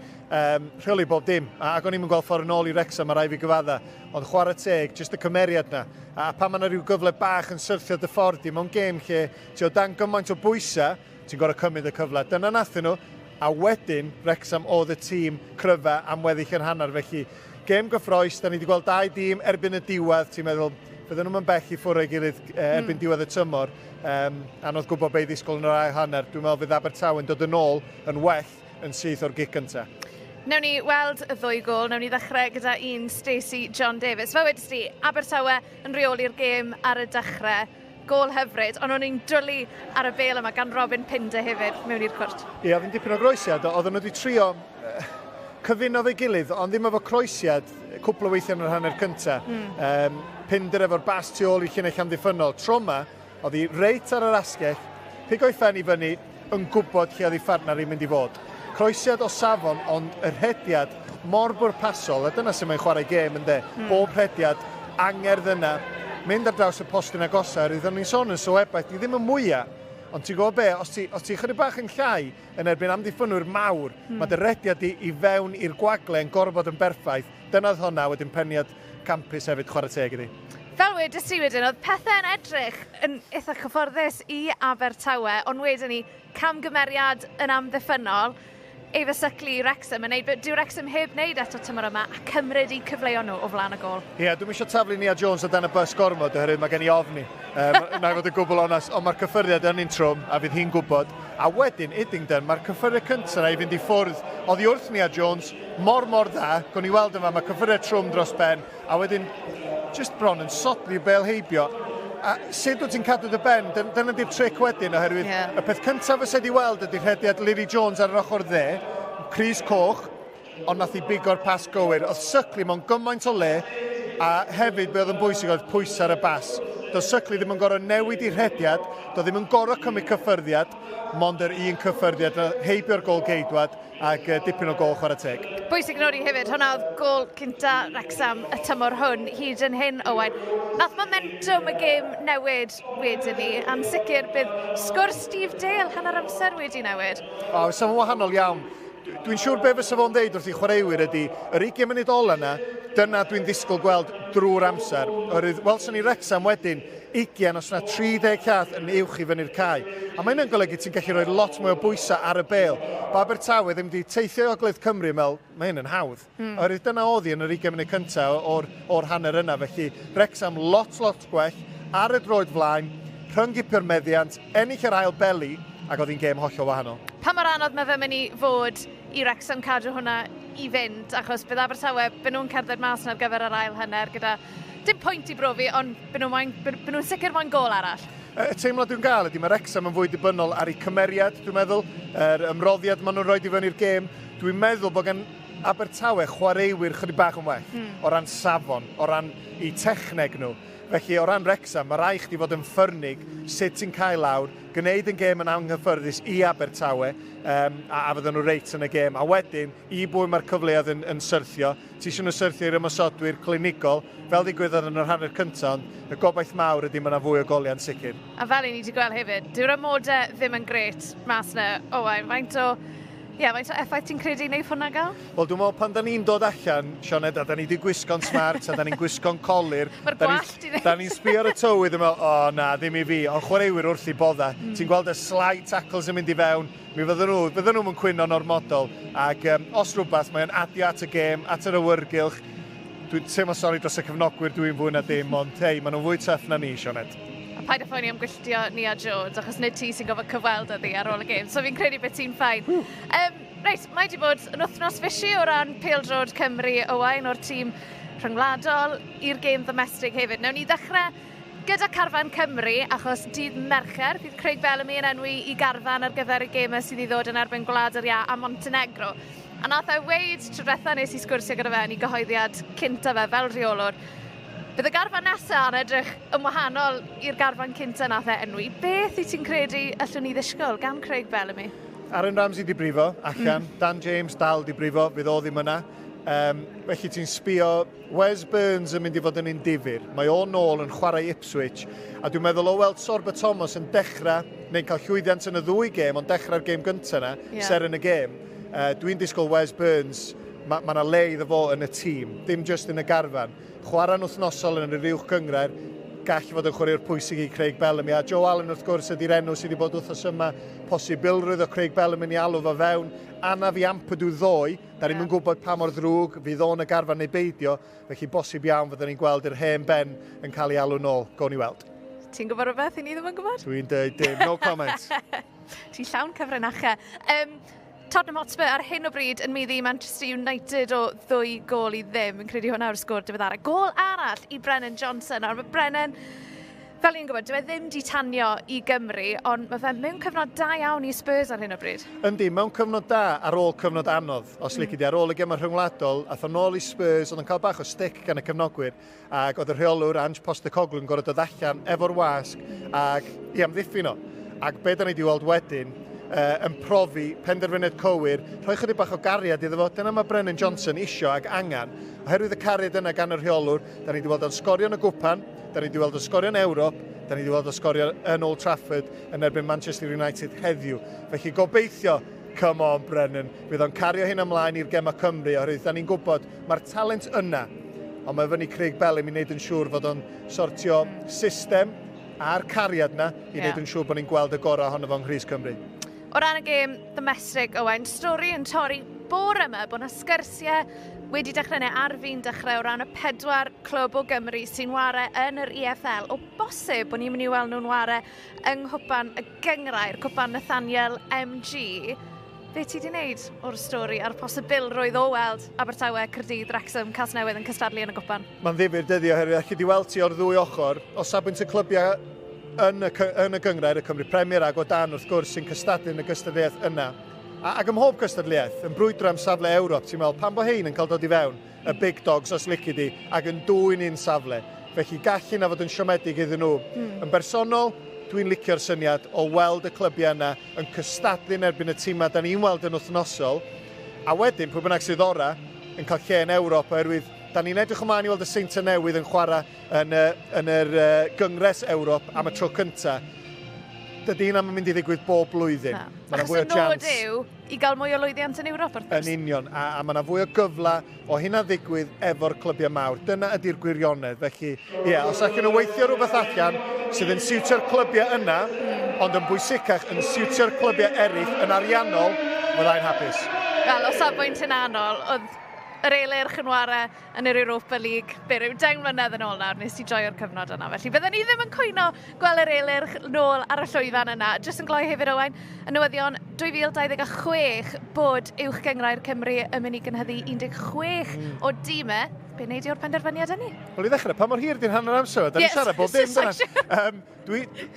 rheoli bob dim, ac o'n i'm yn gweld ffordd yn ôl i Wrexham, mae rhaid fi gyfadda, ond chwarae teg, jyst y cymeriad na, a pan mae yna rhyw gyfle bach yn syrthio dy ffordd di mewn gêm lle ti o dan gymaint o bwysau, ti'n gorfod cymryd y cyfle. Dyna nathyn nhw, a wedyn Wrexham oedd y tîm cryfa am weddill yr hanner. Felly, gêm gyffrous, da ni wedi gweld 2 dîm erbyn y diwedd, ti'n meddwl, fydden nhw'n bell i ffwrdd o'i gilydd erbyn diwedd y tymor. Anodd gwybod be i ddisgwyl yn yr ail hanner. Dwi'n meddwl fydd Abertawe yn dod yn ôl yn well yn syth o'r gic gyntaf. Newn ni weld y ddwy gôl, newn ni ddechrau gyda un Stacey John Davies. Fel wedys di, Abertawe yn rheoli'r gêm ar y dechrau, gôl hyfryd, ond o'n i'n dwlu ar y bêl yma gan Robin Pinder hefyd mewn i'r cwrt. Ie, oedd yn dipyn o groesiad, oedden nhw wedi trio cyfuno fe'i gilydd, ond ddim efo croesiad, cwpl o weithiau yn yr hanner cyntaf. Pinder efo'r bas tu ôl i llinell amddiffynnol. Tro yma, oedd hi reit ar yr asgell, pigo'i phen i fyny, yn gwybod lle oedd ei phartner i'n mynd i fod. Croesiad o safon, ond y rhediad mor bwrpasol, a dyna sy'n mae'n chwarae gêm, ynddo. Bob rhediad, angerdd yna, mynd ar draws y postyn agosa, roeddwn ni'n sôn yn sylwebaeth, di ddim yn mwyaf, ond ti'n gwybod be, os ti chydig bach yn llai yn erbyn amddiffynwyr mawr, mae dy rediad di i fewn i'r gwagle yn gorfod yn berffaith. Dyna oedd hwnna, wedyn peniad campus hefyd, chwarae teg iddi. Fel wedys ti wedyn, oedd pethau'n edrych yn eitha cyfforddus i Abertawe, ond wedyn ni camgymeriad yn amddiffynnol. Eva Suckley i Wrexham yn neud, dyw Wrexham heb wneud eto tymor yma a cymryd eu cyfleon nhw o flaen y gôl. Ie, yeah, dwi'm eisiau taflu Nia Jones o dan y bus gormod oherwydd mae gen i ofni. Na i fod yn gwbl onest, ond mae'r cyffyrddiad yn un trwm a fydd hi'n gwybod. A wedyn, Idington, mae'r cyffyrddiad cyntaf yna i fynd i ffwrdd oddi wrth Nia Jones, mor mor dda, gwn i weld yma, mae cyffyrddiad trwm dros ben, a wedyn just bron yn sodli bel heibio. A sut wyt ti'n cadw dy ben? Dyna di'r tric wedyn, oherwydd y peth cyntaf fysa di weld ydy rhediad Lily Jones ar yr ochr dde, crys coch, ond nath i bigo'r pas gywir. Oedd Suckley mewn gymaint o le, a hefyd be oedd yn bwysig oedd pwysau ar y bas. Doedd Suckley ddim yn gorfod newid i rhediad, doedd ddim yn gorfod cymryd cyffyrddiad, mond yr un cyffyrddiad, heibio'r gôl geidwad, ac dipyn o gôl chwarae teg. Bwysig nodi hefyd, hwnna oedd gôl cynta Wrexham y tymor hwn, hyd yn hyn, Owain. Nath momentum y gêm newid wedyn ni, a'n sicr bydd sgwrs Steve Dale hanner amser wedi newid. O, oh, sa'n wahanol iawn. Dwi'n siŵr be fysa fo'n ddeud wrth i chwaraewyr ydy, yr 20 munud ola yna, dyna dwi'n ddisgwyl gweld drwy'r amser. Oherwydd, welson ni Wrexham wedyn, 20 os na 30 llath yn uwch i fyny'r cae. A mae hynny'n golygu ti'n gallu rhoi lot mwy o bwysau ar y bêl. Bo Abertawe ddim wedi teithio i Ogledd Cymru, meddwl, mae hyn yn hawdd. Oherwydd dyna oedd hi yn yr 20 munud cyntaf o'r hanner yna. Felly Wrexham lot, lot gwell ar y droed flaen, rhyngipio'r meddiant, ennill yr ail beli, ac oedd hi'n gêm hollol wahanol. Pa mor anodd mae fe mynd i fod i Wrexham cadw hwnna i fynd, achos bydd Abertawe, byd nhw'n cerdded mas ar gyfer yr ail hanner gyda dim pwynt i brofi, ond byd nhw'n sicr moyn gôl arall. Y teimlad dwi'n gael ydy mae Wrexham yn fwy dibynnol ar eu cymeriad, dwi'n meddwl, yr ymroddiad maen nhw'n rhoi i fyny i'r gêm. Dwi'n meddwl bod gan Abertawe chwaraewyr chydig bach yn well, o ran safon, o ran eu techneg nhw. Felly o ran Wrexham, mae rhaid chdi fod yn ffyrnig sut ti'n cael lawr, gwneud yn gêm yn anghyffyrddus i Abertawe, a fydden nhw reit yn y gêm. A wedyn, i bwy mae'r cyfleoedd yn syrthio, ti eisiau nhw syrthio i'r ymosodwyr clinigol, fel ddigwyddodd yn yr hanner cyntaf, ond y gobaith mawr ydy mae yna fwy o goliau yn sicr. A fel i ni wedi gweld hefyd, dyw'r amodau ddim yn grêt mas yna, Owain, faint o effaith ti'n credu wneud hwnna gael? Wel, dwi'n meddwl pan da ni'n dod allan, Sioned, a da ni wedi gwisgo'n smart, a da ni'n gwisgo'n colir. Mae'r gwallt i ddweud. Da ni'n sbio ar y tywydd yn meddwl, o na, ddim i fi, ond chwaraewyr wrth i bodda. Ti'n gweld y slide tackles yn mynd i fewn, mi fydden nhw'n cwyno'n ormodol. Ac os rhywbeth, mae'n adio at y gêm, at yr awyrgylch. Dwi'n teimlo sori dros y cefnogwyr dwi'n fwy na dim, ond hei, maen nhw'n fwy tough na ni, Sioned. A paid â phoeni am gwylltio Nia Jones, achos nid ti sy'n gofod cyfweld â ddi ar ôl y gêm, so fi'n credu bod ti'n fine. Reit, mae wedi bod yn wythnos fysi o ran pêl-droed Cymru, Owain, o'r tîm rhyngwladol i'r gêm ddomestig hefyd. Nawn ni ddechrau gyda carfan Cymru, achos dydd Mercher, bydd Craig Bellamy yn enwi i garfan ar gyfer y gemau sydd i ddod yn erbyn Gwlad yr Iâ a Montenegro. A nath e weud tro diwetha nes i sgwrsio gyda fe yn ei gyhoeddiad cynta fe fel rheolwr, bydd y garfan nesaf yn edrych yn wahanol i'r garfan cynta nath e enwi. Beth wyt ti'n credu allwn ni ddisgwyl gan Craig Bellamy? Aaron Ramsey di brifo allan, Dan James dal di brifo, fydd o ddim yna. Felly ti'n sbio, Wes Burns yn mynd i fod yn un difyr. Mae o nôl yn chwarae Ipswich, a dwi'n meddwl o weld Sorba Thomas yn dechrau, neu'n cael llwyddiant yn y ddwy gêm, ond dechrau'r gêm gyntaf yna, seren y gêm. Dwi'n disgwyl Wes Burns, mae yna le iddo fo yn y tîm, dim just yn y garfan. Chwarae'n wythnosol yn yr uwch gynghrair, gall fod yn chwaraewr pwysig i Craig Bellamy. A Joe Allen wrth gwrs ydy'r enw sydd wedi bod wythnos yma, posibilrwydd o Craig Bellamy i alw fo fewn. Anaf i Ampadu ddoe, da ni'm yn gwybod pa mor ddrwg fydd o'n y garfan neu beidio, felly bosib iawn fyddwn ni'n gweld yr hen ben yn cael ei alw nôl. Gawn ni weld. Ti'n gwybod rhywbeth i ni ddim yn gwybod? Dwi'n dweud dim, no comment. Ti'n llawn cyfrinachau. Tottenham Hotspur ar hyn o bryd yn maeddu Manchester United o 2-0. Yn credu hwnna yw'r sgôr diweddara. Gôl arall i Brennan Johnson. Nawr mae Brennan, fel ni'n gwybod, dyw e ddim di tanio i Gymru, ond mae fe mewn cyfnod da iawn i Spurs ar hyn o bryd. Yndi, mewn cyfnod da ar ôl cyfnod anodd. Os lici di, ar ôl y gemau rhyngwladol, ath o nôl i Spurs, oedd yn cael bach o stick gan y cefnogwyr, ac oedd y rheolwr Ange Postecoglou yn gorfod dod allan efo'r wasg ac i amddiffyn o. Ac be da ni wedi weld wedyn, yn profi penderfyniad cywir, rhoi chydig bach o gariad iddo fo. Dyna mae Brennan Johnson isio ac angen. Oherwydd y cariad yna gan y rheolwr, da ni wedi weld o'n sgorio yn y gwpan, da ni wedi weld o'n sgorio yn Ewrop, da ni wedi weld o'n sgorio yn Old Trafford yn erbyn Manchester United heddiw. Felly gobeithio, come on Brennan, fydd o'n cario hyn ymlaen i'r gemau Cymru, oherwydd da ni'n gwybod mae'r talent yna, ond mae fyny Craig Bellamy i wneud yn siŵr fod o'n sortio system a'r cariad yna i wneud yn siŵr bod ni'n gweld y gorau ohono fo'n nghrys Cymru. O ran y gêm domestig, Owain, stori yn torri bore yma bod yna sgyrsiau wedi dechrau neu ar fin dechrau o ran y 4 clwb o Gymru sy'n ware yn yr EFL. O bosib bod ni'n mynd i weld nhw'n ware yng Nghwpan y Gynghrair, Cwpan Nathaniel MG. Be ti wedi wneud o'r stori a'r posibilrwydd o weld Abertawe, Caerdydd, Wrexham, Casnewydd yn cystadlu yn y gwpan? Mae'n ddifyr dydi oherwydd allu di weld ti o'r ddwy ochr, o safbwynt y clybiau yn y gynghrair, y Cymru Premier ac o dan wrth gwrs sy'n cystadlu yn y gystadleuaeth yna. Ac ym mhob gystadleuaeth, yn brwydro am safle Ewrop, ti'n meddwl, pan bo hein yn cael dod i fewn, y big dogs os lici di, ac yn dwyn un safle. Felly gall hynna fod yn siomedig iddyn nhw. Yn bersonol, dwi'n licio'r syniad o weld y clybiau yna yn cystadlu yn erbyn y tîmau da ni'n weld yn wythnosol, a wedyn, pwy bynnag sydd ora, yn cael lle yn Ewrop, oherwydd da ni'n edrych ymlaen i weld y Seintiau Newydd yn chwarae yn yr Gyngres Ewrop am y tro cyntaf. Dydy hynna yn mynd i ddigwydd bob blwyddyn. Mae yna fwy o chance. Achos y nod yw i gael mwy o lwyddiant yn Ewrop, wrth gwrs. Yn union, a mae yna fwy o gyfle o hynna ddigwydd efo'r clybiau mawr. Dyna ydy'r gwirionedd. Felly, ie, yeah, os allan nhw weithio rhywbeth allan sydd yn siwtio'r clybiau yna, ond yn bwysicach yn siwtio'r clybiau eraill yn ariannol, fyddai'n hapus. Wel, o safbwynt hunanol, oedd yr Elyrch yn ware yn yr Europa League be ryw 10 mlynedd yn ôl nawr, nes i joio'r cyfnod yna. Felly bydden ni ddim yn cwyno gweld yr Elyrch nôl ar y llwyfan yna. Jyst yn gloi hefyd, Owain, y newyddion 2026 bod Uwch Gynghrair Cymru yn mynd i gynhyddu 16 o dîmau. Be wneud i o'r penderfyniad hynny? Wel, i ddechrau, pa mor hir di'n hanner amser? Da ni'n siarad bob dim, dyna.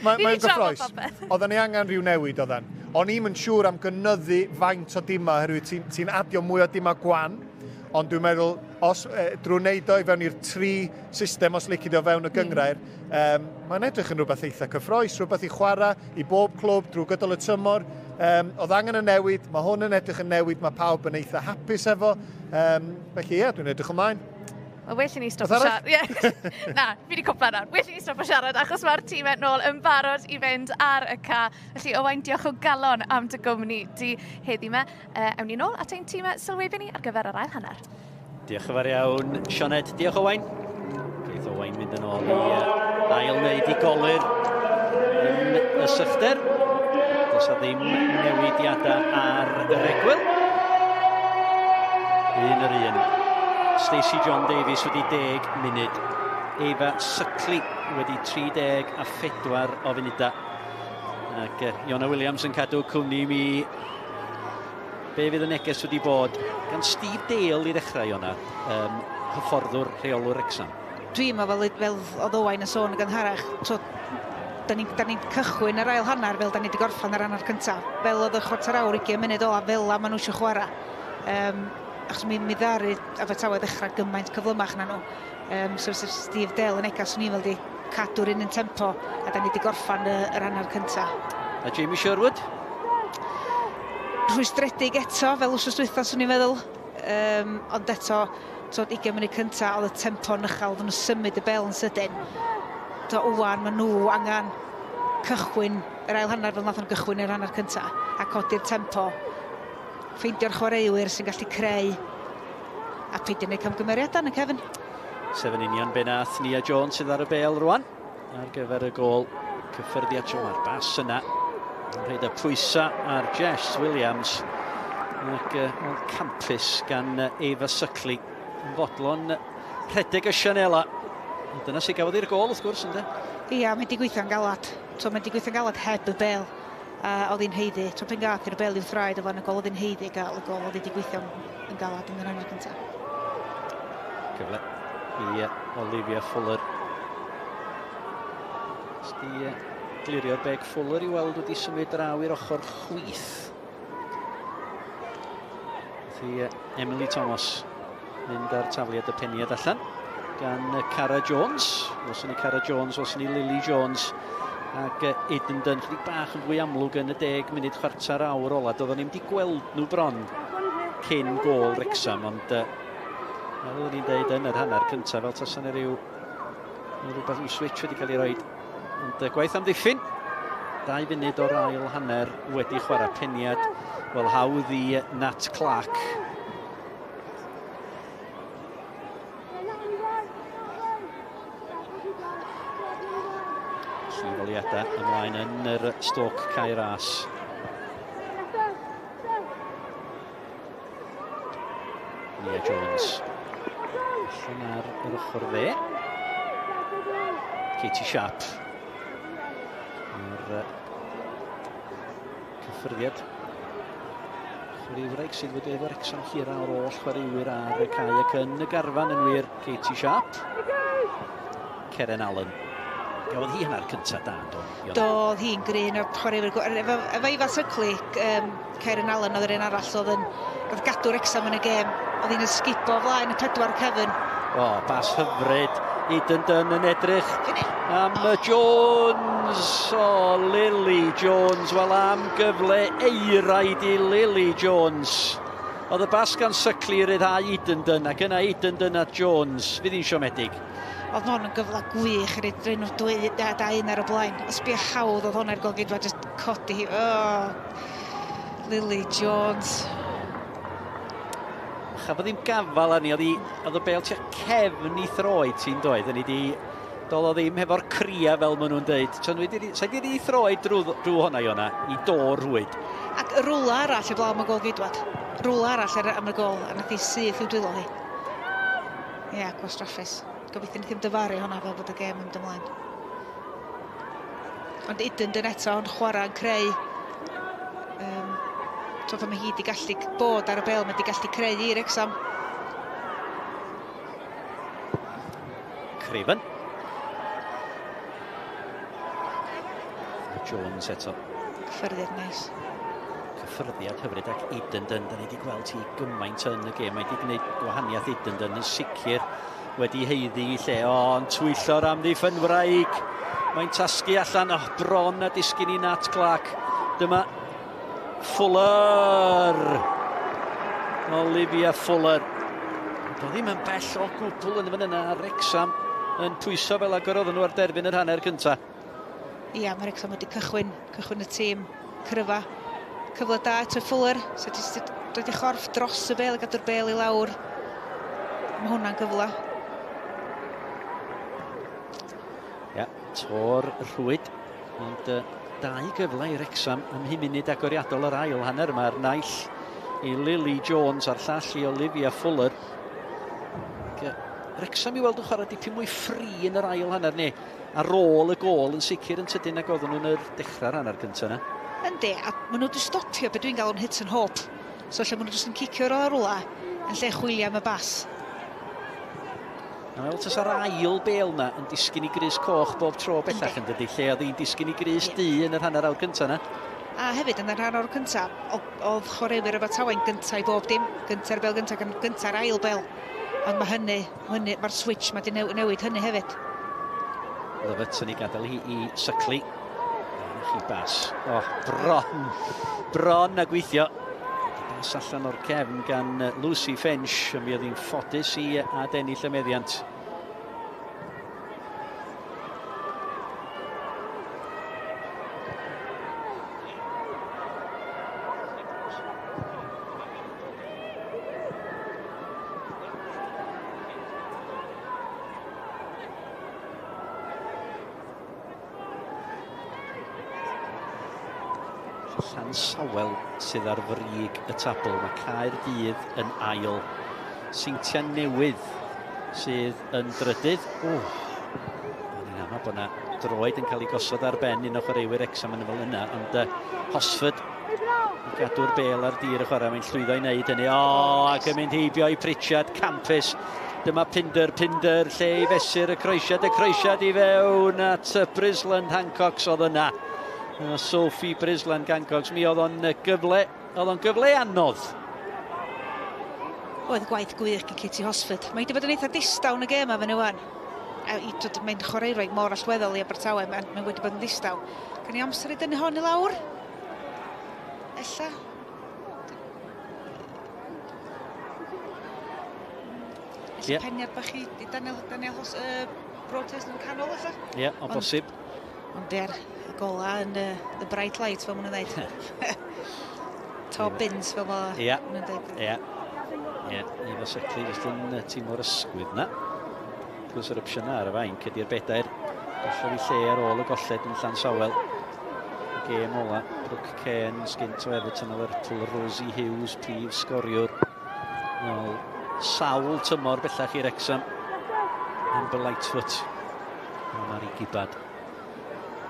Mae'n gyffrous. Oedden ni angen rhyw newid, oedden. O'n i'm yn siŵr am gynyddu faint o dimau, oherwydd ti'n adio mwy o dimau gwan, ond dwi'n meddwl, os drwy wneud o i fewn i'r 3 system, os lici di o fewn y gynghrair, mae'n edrych yn rhywbeth eitha cyffrous, rhywbeth i chwarae i bob clwb drwy gydol y tymor. Oedd angen y newid, mae hwn yn edrych yn newid, mae pawb yn eitha hapus efo. Felly ie, dwi'n edrych ymlaen. Wel, well i ni stopio siarad. Yeah. Na, fi wedi cwpla nawr. Well i ni stopio siarad, achos mae'r tîmau nôl yn barod i fynd ar y ca. Felly, Owain, diolch o galon am dy gwmni di heddi yma. Ewn ni nôl at ein tîmau sylwebu ni ar gyfer yr ail hanner. Diolch yn fawr iawn, Sioned. Diolch, Owain. Geith Owain mynd yn ôl i ail wneud i golir yn y sychder. Does a ddim newidiadau ar yr egwyl. Un yr un. Stacey John Davies wedi 10 munud. Eva Suckley wedi 34 o funudau. Ac Iona Williams yn cadw cwmni mi. Be fydd y neges wedi bod gan Steve Dale i ddechrau, Iona, hyfforddwr rheolwr Wrexham? Dwi'n meddwl fel oedd Owain yn sôn yn gynharach, so, da ni'n cychwyn yr ail hanner fel da ni wedi gorffan yr hanner cyntaf. Fel oedd y chwarter awr, 20 munud ola, fel la maen nhw eisiau chwarae. Achos mi ddaru Abertawe ddechrau gymaint cyflymach na nhw. So Steve Dale yn negas o'n i'n fel di cadw'r un yn tempo, a da ni wedi gorffan yr hanner cyntaf. A Jamie Sherwood? Rhwystredig eto, fel wsos dwytha, swn i'n meddwl. Ond eto, 20 munud cyntaf, oedd y tempo'n uchel, oedden nhw'n symud y bel yn sydyn. Do, wwan, maen nhw angen cychwyn yr ail hanner fel nath nhw gychwyn yr hanner cyntaf, a codi'r tempo. Ffeindio'r chwaraewyr sy'n gallu creu a peidio gwneud camgymeriadau yn y cefn. Sef yn union be nath Nia Jones sydd ar y bel rwan ar gyfer y gôl. Cyffyrddiad mae'r bas yna. Yn rhaid y pwysau ar Jess Williams. Ac oedd campus gan Eva Suckley yn fodlon rhedeg y sianela. Dyna sy'n gafodd i'r gôl wrth gwrs, ynddo? Ia, mae wedi gweithio'n galad. So, mae wedi gweithio'n galad heb y bel. Oedd hi'n haeddu. So, pen gath i'r bel i'w thraed o flaen y gol, oedd hi'n haeddu gael y gol. Oedd hi wedi gweithio'n galad yn yr hanner cyntaf. Cyfle i Olivia Fuller. Di glirio'r beg Fuller i weld wedi symud draw i'r ochr chwith. Felly Emily Thomas mynd ar tafliad y peniad allan gan Cara Jones. Welson ni Cara Jones, welson ni Lily Jones ac Eden Dunn chydig bach yn fwy amlwg yn y 10 munud chwarter awr ola. Doeddwn ni'm wedi gweld nhw bron cyn gôl Wrexham, ond fel oeddwn ni'n deud yn yr hanner cyntaf, fel tasa 'na rhywbeth i'w switch wedi cael ei roed. Ond gwaith amddiffyn, 2 funud o'r ail hanner wedi chwarae peniad, wel hawdd i Nat Clark. Llifoliadau ymlaen yn yr Stoke Cae Ras. Nia Jones. Allan ar yr ochr dde. Katie Sharp. Mae'r cyffyrddiad. Chwaraewraig sydd wedi efo'r Wrecsam hira o'r oll chwaraewyr ar y cae ac yn y garfan yn wir, Katie Sharp. Ceren Allen. Gafodd hi hanner cyntaf da, do? Do, hi'n gryn o'r chwaraewyr. Efo Ifa Sycli, Ceren Allen oedd yr un arall oedd yn oedd gadw Wrecsam yn y gêm. Oedd hi'n ysgubo flaen y pedwar cefn. O, bas hyfryd. Eden Dunn yn edrych am Jones. O, Lily Jones. Wel, am gyfle eiraid i Lily Jones. Oedd y bas gan Sycli i ryddhau Eden Dunn, ac yna Eden Dunn at Jones. Fydd hi'n siomedig. Oedd hwn yn gyfle gwych i roi nhw 2-1 ar y blaen. Os bia hawdd oedd hwnna'r golgeidwad, jyst codi hi. Oh, Lily Jones. Chafodd ddim gafal arni, oedd y bêl tua cefn i throed ti'n doedd, yn i doedd o ddim hefo'r cria fel maen nhw'n deud. Sa'i di rhi throed drwy hwnna, Iona, i dor rhwyd. Ac rwla arall eblaw am y gol geidwad. Rwla arall am y gol, a nath hi syth i'w dwylo hi. Ie, yeah, gwastraffus. Gobeithio wnaeth hi'm dyfaru hwnna fel bod y gêm yn mynd ymlaen. Ond Eden Dunn eto yn chwarae yn creu. So mae hi wedi gallu bod ar y bel, mae wedi gallu creu i Wrecsam. Craven. Jones eto. Cyffyrddiad neis. Cyffyrddiad hyfryd ac Eden Dunn. Da ni wedi gweld hi gymaint yn y gêm. Mae wedi gwneud gwahaniaeth Eden Dunn yn sicr wedi heiddi i lle. Ond twyllo'r amddiffynwraig. Mae'n tasgu allan. Oh, bron a disgyn i Nat Clark. Dyma Fuller. Olivia Fuller. Doedd ddim yn bell o gwbl yn y fan yna. Wrecsam yn pwyso fel agorodd nhw ar derfyn yr hanner cyntaf. Ia, mae Wrecsam wedi cychwyn y tîm cryfa. Cyfle da eto Fuller. So dod i chorff dros y bel a gadw'r bel i lawr. Mae hwnna'n gyfle. Ia, tor rhwyd. Ond dau gyfle i Wrecsam ym 5 munud agoriadol yr ail hanner. Mae'r naill i Lily Jones a'r llall i Olivia Fuller. Wrecsam i weld yn chwarae dipyn mwy ffri yn yr ail hanner neu ar ôl y gôl yn sicr yn tydyn ag oedden nhw'n yr dechrau'r hanner cyntaf yna. Yndi, a maen nhw wedi stopio beth dwi'n galw'n hit and hope. So lle maen nhw jyst yn cicio o'r rwla yn lle chwilio am y bas. A fel tasa'r ail bêl na yn disgyn i grys coch bob tro bellach yn dydy, lle oedd hi'n disgyn i grys du yn yr hanner awr cyntaf yna. A hefyd yn yr hanner awr cyntaf, oedd chwaraewyr Abertawe'n gyntaf i bob dim, gynta'r bêl gyntaf, gynta'r ail bêl. Ond mae hynny, mae'r switch mae wedi newid hynny hefyd. Lovett yn ei gadael hi i Sycli. Chi bas. O, bron a gweithio. Bas allan o'r cefn gan Lucy Finch, mi oedd hi'n ffodus i adennill y meddiant. Llansawel sydd ar frig y tabl. Mae Caerdydd yn ail. Seintiau Newydd sydd yn drydydd. O, o'n i'n amau bod yna droed yn cael ei gosod ar ben un o chwaraewyr Wrecsam yn fel yna, ond Hosford yn gadw'r bêl ar dir y chwarae, mae'n llwyddo i wneud hynny. O, ac yn mynd heibio i Pritchard, campus. Dyma Pinder, lle i fesur y croesiad i fewn at Brisland Hancock oedd yna. Sophie Brisland Hancock, mi oedd o'n gyfle anodd. Oedd gwaith gwych gan Katie Hosford. Mae wedi bod yn eitha distaw yn y gêm yma fyny wan. Mae'n chwaraewraig mor allweddol i Abertawe, mae'n wedi bod yn ddistaw. Gan i amser i dynnu hon i lawr? Ella? Ella peniad bach i Daniel Broadhurst yn canol, ella? Ie, o bosib. Ond er, y gola yn the bright light, fel maen nhw'n dweud. Top bins, fel maen nhw'n dweud. Ie, ie. Eva Seckley jyst yn teimlo'r ysgwydd na. Wrth gwrs yr opsiynau ar y fainc ydy'r bedair. Gollodd i lle ar ôl y golled yn Llansawel. Y gêm ola, Brooke Cairns gynt o Everton a Lerpwl, Rosie Hughes, prif sgoriwr. Nôl sawl tymor bellach i Wrexham. Amber Lightfoot a Mari Gibbard.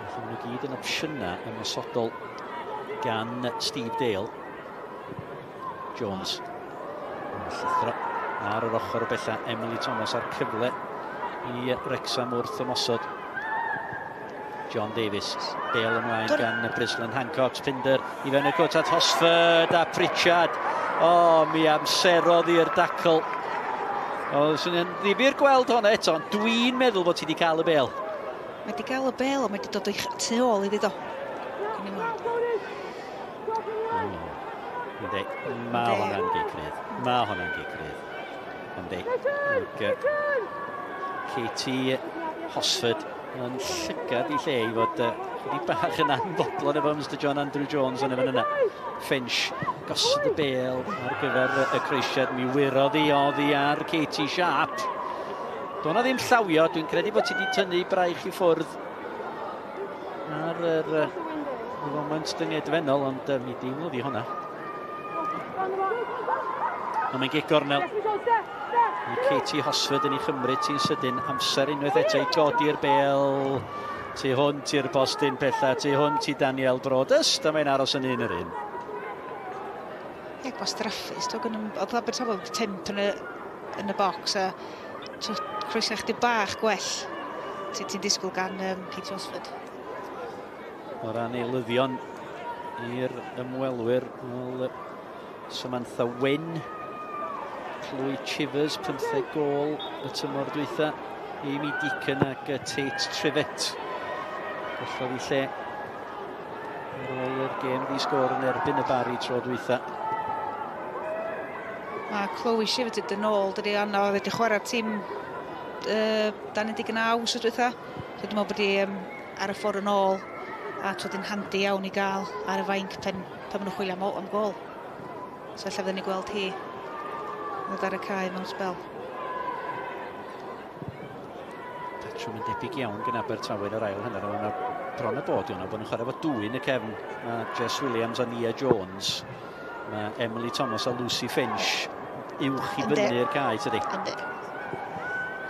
Felly maen nhw gyd yn opsiynau ymosodol gan Steve Dale. Jones. Llithro ar yr ochr o bella Emily Thomas a'r cyfle i Wrexham wrth ymosod. John Davies, bel ymlaen gan Brislan Hancock, Pinder i fewn y cwt at Hosford a Pritchard. O, oh, mi amserodd i'r dacl. O, swn i'n ddifur gweld hwnna eto, ond dwi'n meddwl bod ti wedi cael y bel. Mae wedi cael y bel, ond mae wedi dod o'i tu ôl iddi do. Yndi, mae hwnna'n gic rydd. Mae hwnna'n gic rydd. Yndi. Ac, Katie Hosford yn llygad i lle i fod chydig bach yn anfodlon efo Mr John Andrew Jones yn y fan yna. Finch gosod y bel ar gyfer y croesiad. Mi wyrodd i oddi ar Katie Sharp. Do na ddim llawio, dwi'n credu bod ti wedi tynnu braich i ffwrdd ar yr foment dyngedfennol, ond mi deimlodd i hwnna. Ond mae'n gic gornel. Mae Katie Hosford yn ei chymryd ti'n sydyn. Amser unwaith eto i godi'r bel. Tu hwnt i'r postyn pella, tu hwnt i Daniel Broadus. A mae'n aros yn un yr un. Ie, gwastraffus. Oedd Abertawe temp yn y, yn y bocs a croeso chdi bach gwell ti'n ti disgwyl gan Katie Hosford. O ran eilyddion i'r ymwelwyr, wel, Samantha Wynn, Chloe Chivers, 15 gol y tymor dwytha, Amy Deacon ac Tate Trivett. Gollodd i lle ar ôl yr gêm ddi sgôr yn erbyn y Barry tro dwytha. Mae Chloe Chivers yn ôl, dydy anna oedd wedi chwarae'r tîm dan 19 wsos dwytha. So dwi'n meddwl bod hi ar y ffordd yn ôl a twyd yn handi iawn i gael ar y fainc pen, pan maen nhw'n chwilio am, am gol. So ella fydden ni gweld hi ddod ar y cae mewn sbel. Patrwm yn debyg iawn gan Abertawe yn yr ail hanner, ond yna bron y bod i hwnna, bod nhw'n chwarae efo dwy yn y cefn. Mae Jess Williams a Nia Jones, mae Emily Thomas a Lucy Finch uwch i fyny'r cae, tydi? Yndi.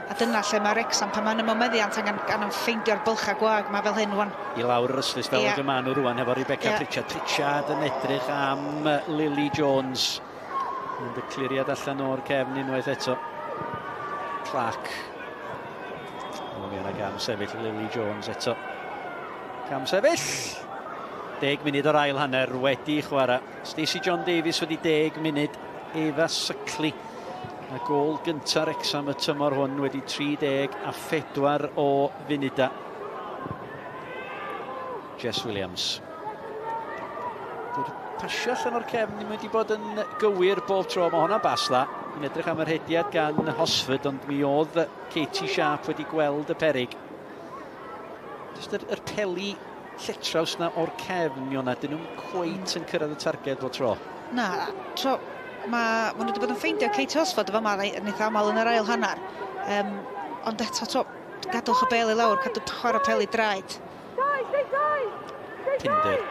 A dyna lle mae Wrexham, pan mae'n ymwmeddiant angen, angen ffeindio'r bylchau gwag mae fel hyn rwan. I lawr yr ystlys fel yeah. y maen nhw rwan efo Rebecca yeah. Pritchard. Pritchard yn edrych am Lily Jones. Ond y cliriad allan o'r cefn unwaith eto. Clark. O, mi yna gam sefyll Lily Jones eto. Cam sefyll! 10 munud o'r ail hanner wedi chwarae. Stacey John Davies wedi 10 munud. Eva Suckley. A gol gyntaf Wrexham y tymor hwn wedi 34 o funudau. Jess Williams. Dy'r pasio allan o'r cefn ddim wedi bod yn gywir bob tro. Mae hwnna'n bas dda. Yn edrych am yr hediad gan Hosford, ond mi oedd Katie Sharp wedi gweld y perig. Just yr, yr peli lletraws na o'r cefn, Iona, dyn nhw'n cweit yn cyrraedd y targed bob tro. Na, tro, mae ma nhw wedi bod yn ffeindio Kate Hosford efo yma yn eitha aml yn yr ail hanner. Um, ond eto, tro, gadwch y bel i lawr, cadw chwarae pel i draed. Pinder.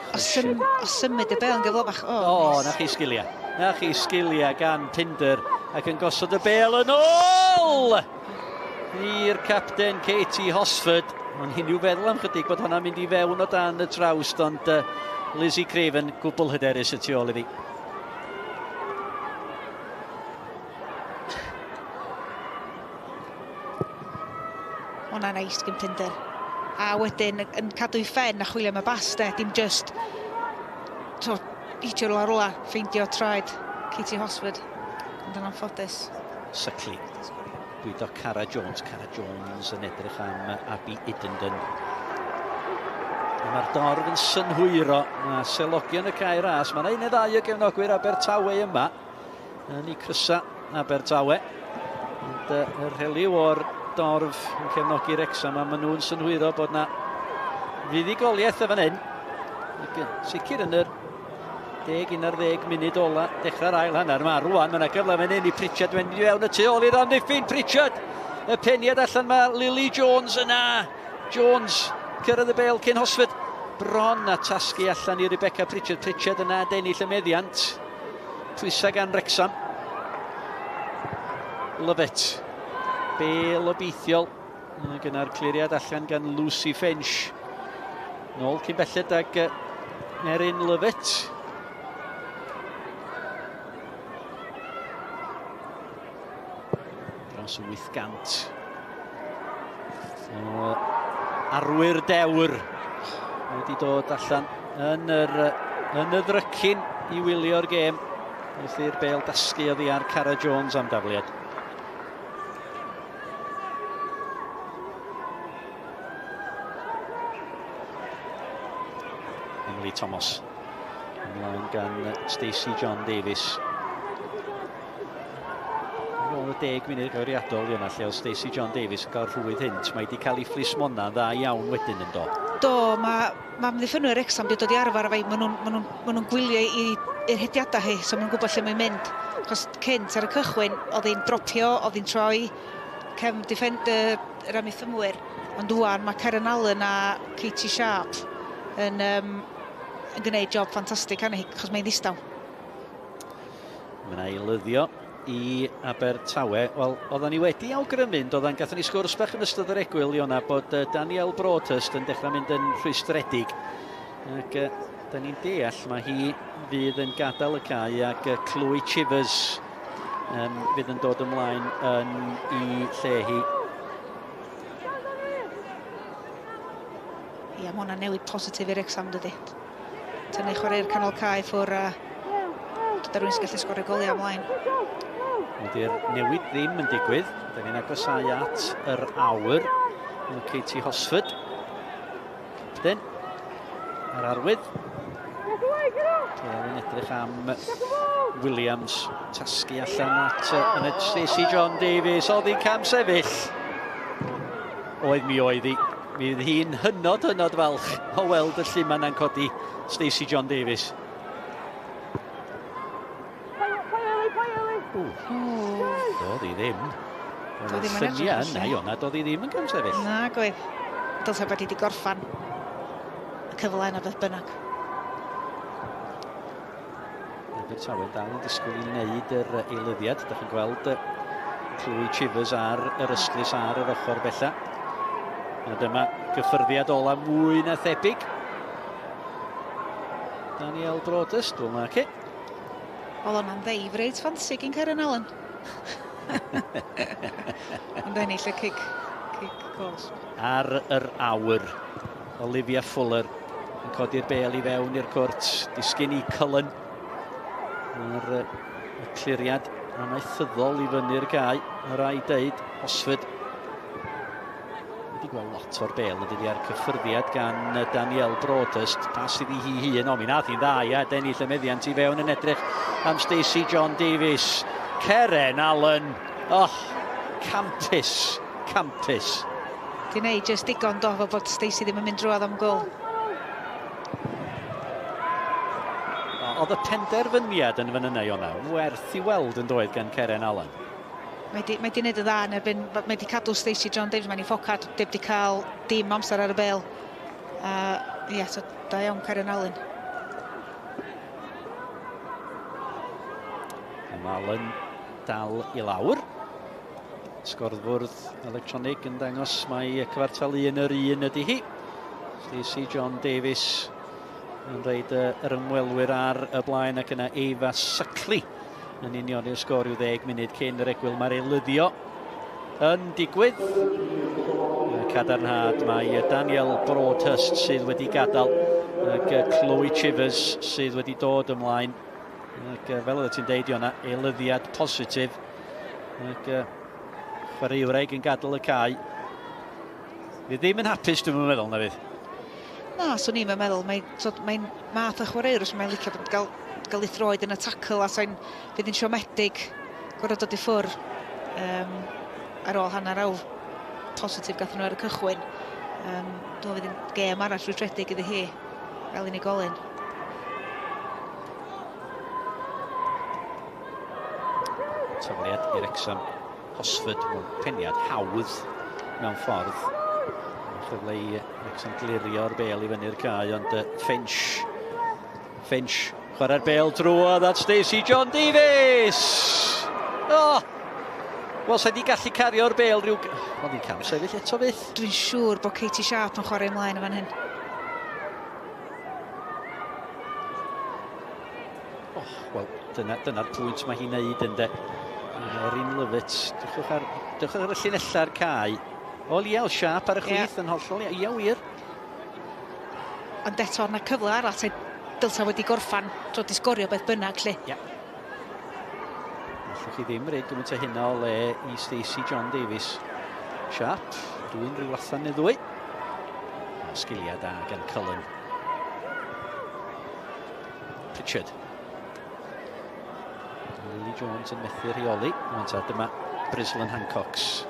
O, sym, o symud y bel yn gyflymach. O, oh, oh, na chi sgiliau. Na chi sgiliau gan Pinder ac yn gosod y bel yn ôl i'r capten Katie Hosford. Ond hyn i'w feddwl am chydig bod hwnna'n mynd i fewn o dan y trawst, ond Lizzie Craven gwbl hyderus y tu ôl iddi. Hwnna'n neis gyn Pinder. A wedyn yn cadw i ffen a chwilio am y bas de, dim just to, hitio rwla rwla, ffeindio traed Katie Hosford. Ond yn anffodus. Suckley. Bwydo Cara Jones. Cara Jones yn edrych am Abby Idenden. Mae'r dorf yn synhwyro. Mae selogion y cae ras. Mae yna un neu ddau o gefnogwyr Abertawe yma. Yn ei crysa Abertawe. Ond y rhelyw o'r dorf yn cefnogi Wrexham a maen nhw'n synhwyro bod na fuddugoliaeth y fan hyn. Ac yn sicr yn yr 10-11 munud ola dechrau'r ail hanner. Mae rwan, mae yna gyfle fan hyn i Pritchard mynd i fewn y tu ôl i'r amddiffyn. Pritchard, y peniad allan mae Lily Jones yna. Jones cyrraedd y bel cyn Hosford. Bron a tasgu allan i Rebecca Pritchard. Pritchard yna dennill y meddiant. Pwysau gan Wrexham. Lovett. Bel obeithiol. Gyna'r cliriad allan gan Lucy Finch. Nôl cyn belled ag Erin Lovett. Dros 800. O arwyr dewr wedi dod allan yn yr, yn y ddrycin i wylio'r gêm wrth i'r bel dasgu oddi ar Cara Jones am dafliad. Emily Thomas ymlaen gan Stacey John Davies. Ar ôl y 10 munud agoriadol yna lle oedd Stacey John Davies yn cael rhwydd hynt, mae wedi cael ei phlismona dda iawn wedyn yn do. Do, mae ma amddiffynwyr Wrecsam wedi dod i arfer efo hi, maen nhw'n ma nhw, ma nhw gwylio i'r hediadau hi, so maen nhw'n gwybod lle mae'n mynd. Achos cynt ar y cychwyn, oedd hi'n dropio, oedd hi'n troi cefn defender yr amddiffynwyr. Ond ŵan mae Karen Allen a Katie Sharp yn, um, yn gwneud job ffantastig arni hi, achos mae'n ddistaw. Mae yna eilyddio i Abertawe. Wel, oedden ni wedi awgrymu, doedden, gathon ni sgwrs bach yn ystod yr egwyl, Iona, bod Danielle Broadhurst yn dechrau mynd yn rhwystredig. Ac da ni'n deall mae hi fydd yn gadael y cae ac Chloe Chivers fydd yn dod ymlaen yn i lle hi. Ia, mae hwnna'n newid positif i'r Wrecsam, dydy. Tynnu chwarae'r canol cae ffwr a dod â rhywun sy'n gallu sgorio goliau ymlaen. Ydy'r newid ddim yn digwydd. Da ni'n agosau at yr awr. Mae Katie Hosford. Capten. Yr arwydd. Yn edrych am Williams. Tasgu allan at yn y Stacey John Davies. Oedd hi'n cam sefyll. Oedd mi oedd hi. Mi fydd hi'n hynod, hynod falch o weld y lluman yna'n codi Stacey John Davies. Doedd hi ddim. Doedd ddim yn edrych Lluniau yna, Iona, doedd hi ddim yn camsefyll. Na, goedd. Dylse bod hi wedi gorffan y cyfle yna beth bynnag. Abertawe dal yn disgwyl i wneud yr eilyddiad. Dach chi'n gweld Chloe Chivers ar yr ystlys ar yr ochr bella. A dyma gyffyrddiad ola mwy na thebyg. Danielle Broadhurst, wel na ci. Wel, o'na'n ddeif reit ffansi gyn Karen Allen. Ond ennill y cic, cic gos. Ar yr awr, Olivia Fuller yn codi'r bel i fewn i'r cwrt, disgyn i Cullen. Mae'r y cliriad amaethyddol i fyny'r cae, mae rai deud, Hosford wedi gweld lot o'r bel yn dydi ar cyffyrddiad gan Danielle Broadhurst. Pas iddi hi hun, o mi nath hi'n dda, ia, dennill y meddiant i fewn yn edrych am Stacey John Davies. Karen Allen, oh, campus, campus. Di wneud jyst digon do, fel bod Stacey ddim yn mynd drwodd am gol. Oedd y penderfyniad yn fan yna, Iona, werth i weld yn doedd gan Karen Allen. Mae di, mae di wneud y dda yn erbyn, mae di cadw Stacey John Davies, mae'n ei ffocad, dim di cael dim amser ar y bel. A ie, so da iawn Karen Allen. Mae Allen dal i lawr. Sgorfwrdd electronig yn dangos mai cyfartal 1 yr 1 ydy hi. Stacey John Davies yn rhaid yr ymwelwyr ar y blaen ac yna Eva Suckley yn unioni'r sgôr i'w 10 munud cyn yr egwyl. Mae'r eilyddio yn digwydd. Cadarnhad mae Danielle Broadhurst sydd wedi gadael ac Chloe Chivers sydd wedi dod ymlaen. Ac fel oedd ti'n deud, Iona, eilyddiad positif. Ac chwaraewraig yn gadael y cae. Fydd ddim yn hapus, dwi'n meddwl, na fydd? Na, swn i'n meddwl. Mae'n mae math o chwaraewr, os mae'n licio bod gael, gael ei throed yn y tackle a sa'n fydd yn siomedig gorfod dod i ffwr ar ôl hanner awr positif gathon nhw ar y cychwyn. Dwi'n fydd yn gêm arall rwystredig iddi hi fel unigolyn. Tafliad i'r Wrecsam. Hosford, wel, peniad hawdd mewn ffordd. Chyfle i Wrecsam glirio'r bel i fyny'r cae, ond Finch, chwarae'r bel drwodd at Stacey John Davies! Oh! Wel, sa'i di gallu cario'r bel rhyw... Oedd hi'n cam sefyll eto fyth. Dwi'n siŵr bod Katie Sharp yn chwarae ymlaen yn fan hyn. Oh, wel, dyna'r dyna pwynt mae hi'n neud ynde. Erin Lovett, drychwch ar, drychwch ar y llinellau'r cae. O, Liel Sharp ar y chwith yeah. yn hollol, ia wir. Ond eto, yna cyfle arall, se dylsa wedi gorffan, dod i sgorio beth bynnag, lle. Ia. Yeah. Allwch chi ddim reid gymaint o hynna o le i Stacey John Davies. Sharp, rwy'n rhyw lathan neu ddwy. O, sgiliau da gan Cullen. Pritchard. Lily Jones yn methu rheoli. Wan ta, dyma Brislin Hancox.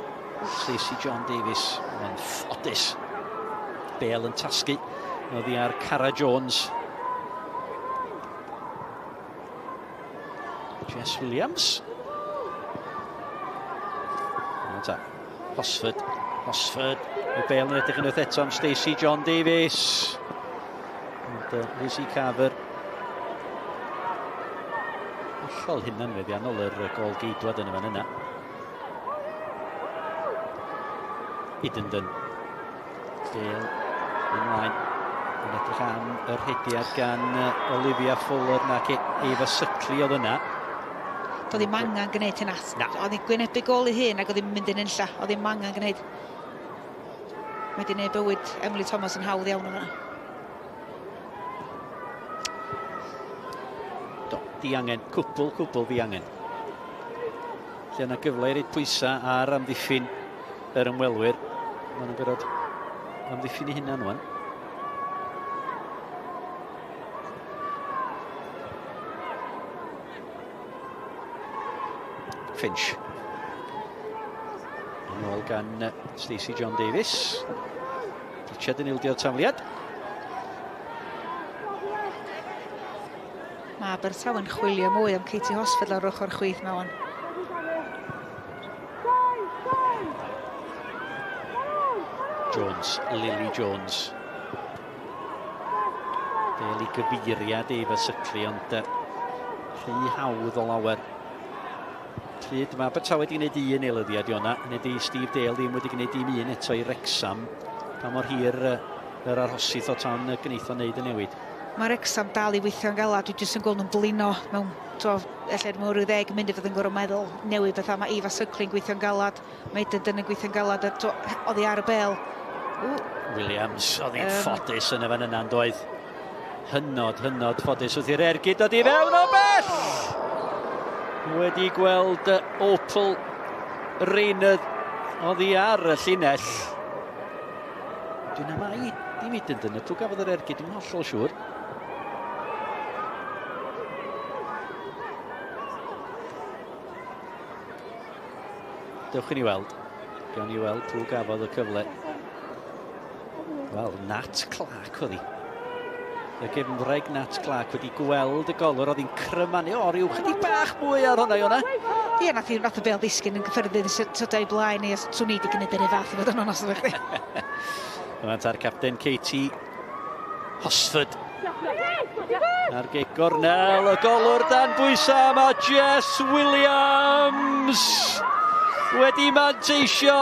Stacey John Davies yn ffodus. Bale yn tasgu. Oddi ar Cara Jones. Jess Williams. Wan ta, Hosford. Hosford. Y Bale yn edrych yn eto am Stacey John Davies. Ond Lizzie Carver. Hollol hunan feddiannol yr gol geidwad yn y fan yna. Idenden. Bale ymlaen. Yn edrych am yr rhediad gan Olivia Fuller nac Eva Suckley oedd yna. Doedd ddim angen gwneud hynna. Na. Oedd hi'n gwynebu gol ei hun ac oedd hi'n mynd yn unlla. Oedd ddim angen gwneud. Mae wedi gwneud bywyd Emily Thomas yn hawdd iawn yna. Do, diangen, cwbl, cwbl ddiangen. Lle yna gyfle i reid pwysau ar amddiffyn yr ymwelwyr. Maen nhw'n gorfod amddiffyn eu hunan wan. Finch. Yn ôl gan Stacey John Davies. Richard yn ildio'r tafliad. Mae Abertawe'n chwilio mwy am Katie Hosford lawr ochr chwith mewn. Jones, Lily Jones. Bel i gyfeiriad Eva Suckley, ond rhy hawdd o lawer. Pryd mae Abertawe wedi gwneud un eilyddiad, Iona, nid i Steve Dale ddim wedi gwneud dim un eto i Wrexham. Pa mor hir yr arhosith o tan gwneith o wneud y newid? Mae Wrexham dal i weithio'n galad, dwi jyst yn gweld nhw'n blino mewn, to, ella mewn rhyw 10 munud fydd yn gorfod meddwl newid bethau. Mae Eva Suckley'n gweithio'n galad, mae Eden Dyn yn gweithio'n galad, to, oddi ar y bel. Williams, oedd hi'n ffodus yn y fan yna, doedd? Hynod, hynod ffodus wrth i'r ergyd dod i fewn o bell! Wedi gweld Opal Rayner oddi ar y llinell. Dwi'n amau dim Eden Dyn, pwy gafodd yr ergyd, dwi'n hollol siŵr. Dewch i ni weld. Gawn ni weld pwy gafodd y cyfle. Wel, Nat Clark oedd hi. Y gefnwraig Nat Clark wedi gweld y golwr, oedd hi'n crymanu. O, rhyw chydig bach mwy ar hwnna, Iona. Ie, nath, nath y bel ddisgyn yn gyffyrddus sort o'i blaen i, swn i wedi gwneud yr un fath i fod yn onest efo chdi. Yma ta'r capten Katie Hosford. Ar gig gornel, y golwr dan bwysau, mae Jess Williams wedi manteisio.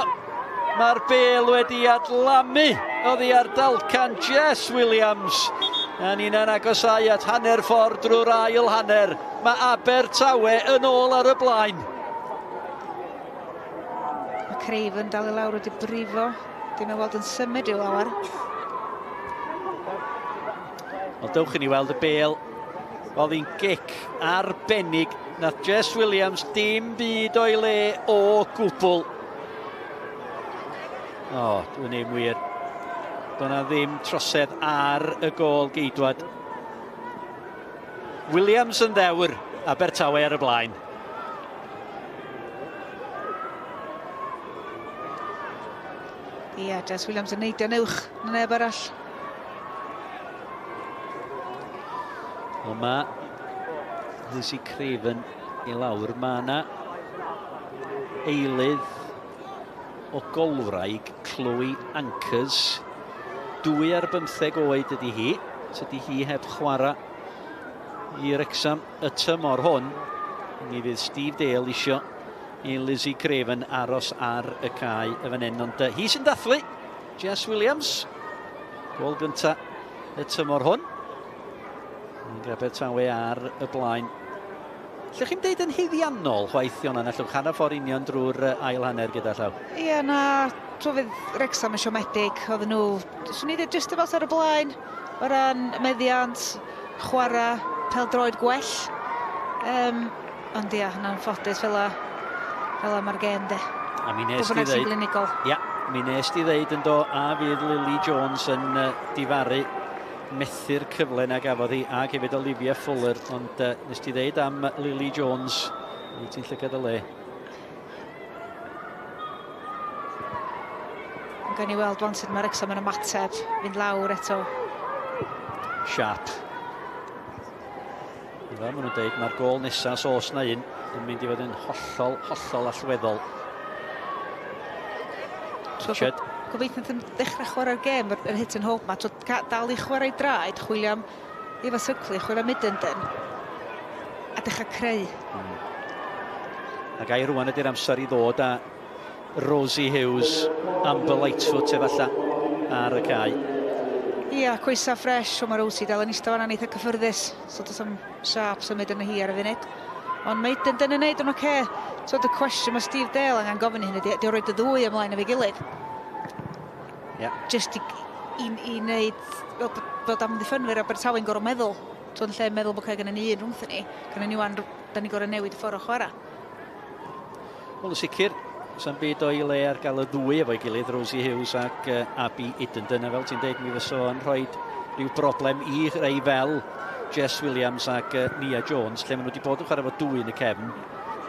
Mae'r bel wedi adlamu oddi ar dalcan Jess Williams. A ni'n agosau at hanner ffordd drwy'r ail hanner. Mae Abertawe yn ôl ar y blaen. Mae Craven dal i lawr wedi brifo. Dim ei weld yn symud i'w lawer. Wel, dewch i ni weld y bel. Oedd hi'n gic arbennig. Nath Jess Williams dim byd o'i le o gwbl. O, dwi'n ei wir. Doedd na ddim trosedd ar y gôl geidwad. Williams yn ddewr, Abertawe ar y blaen. Ie, Jess Williams yn neidio'n uwch na neb arall. Wel, mae Lizzie Craven i lawr. Mae yna eilydd o golwraig, Chloe Ankers. 2 ar 15 oed ydy hi. Tydy hi heb chwarae i Wrexham y tymor hwn. Mi fydd Steve Dale isio i Lizzie Craven aros ar y cae y fan hyn. Ond hi sy'n dathlu, Jess Williams, gol gynta y tymor hwn. Yn Abertawe ar y blaen. Lle chi'n deud yn huddiannol chwaith, Iona, na allwch hanner ffordd union drwy'r ail hanner gyda llaw? Ie, na, tro fydd Wrexham yn siomedig, oedden nhw, swn i dweud, jyst y ar y blaen, o ran meddiant, chwarae, pêl-droed gwell. Um, ond ia, yn anffodus fel a, fel a mae'r gêm de. A mi nes di ddeud... Ia, mi nes di ddeud yn do, a fydd Lily Jones yn uh, difaru methu'r cyfle na gafodd hi, ac hefyd Olivia Fuller, ond uh, nes ti ddeud am Lily Jones, wyt ti'n llygad y le. Gawn ni weld wan sut mae Wrexham yn ymateb, fynd lawr eto. Sharp. Fel maen nhw'n dweud, mae'r gol nesaf, os oes na un, yn mynd i fod yn hollol, hollol allweddol. Richard. Gobeithio yn dechrau chwarae'r gêm, yr hit and hope ma. Dal i chwarae draed, chwilio am efo Suckley, chwilio am Idenden, a dechrau creu. Ac ai rwan ydy'r amser i ddod â Rosie Hughes, Amber Lightfoot efallai ar y cae. Ia, coesa ffres, o mae Rosie dal yn eistedd fan'na'n eitha cyffyrddus, so does am siâp symud yn hi ar y funud. Ond mae Idenden yn neud yn oce. Okay. So y cwestiwn mae Steve Dale angen gofyn i hyn ydy, ydy o roed y ddwy ymlaen efo'i gilydd? Yeah. Just i, i, i wneud, fel bod amddiffynwyr Abertawe'n gorfod meddwl. So yn lle meddwl bod cael gennym ni un rhwngthyn ni, gennym ni wan, da ni'n gorfod newid y ffordd o chwarae. Wel, yn sicr, sa'n byd o'i le ar gael y ddwy efo'i gilydd, Rosie Hughes ac uh, Abby Idenden. A fel ti'n deud, mi fysa o'n rhoi rhyw broblem i rei fel Jess Williams ac uh, Nia Jones, lle maen nhw wedi bod yn chwarae efo dwy yn y cefn.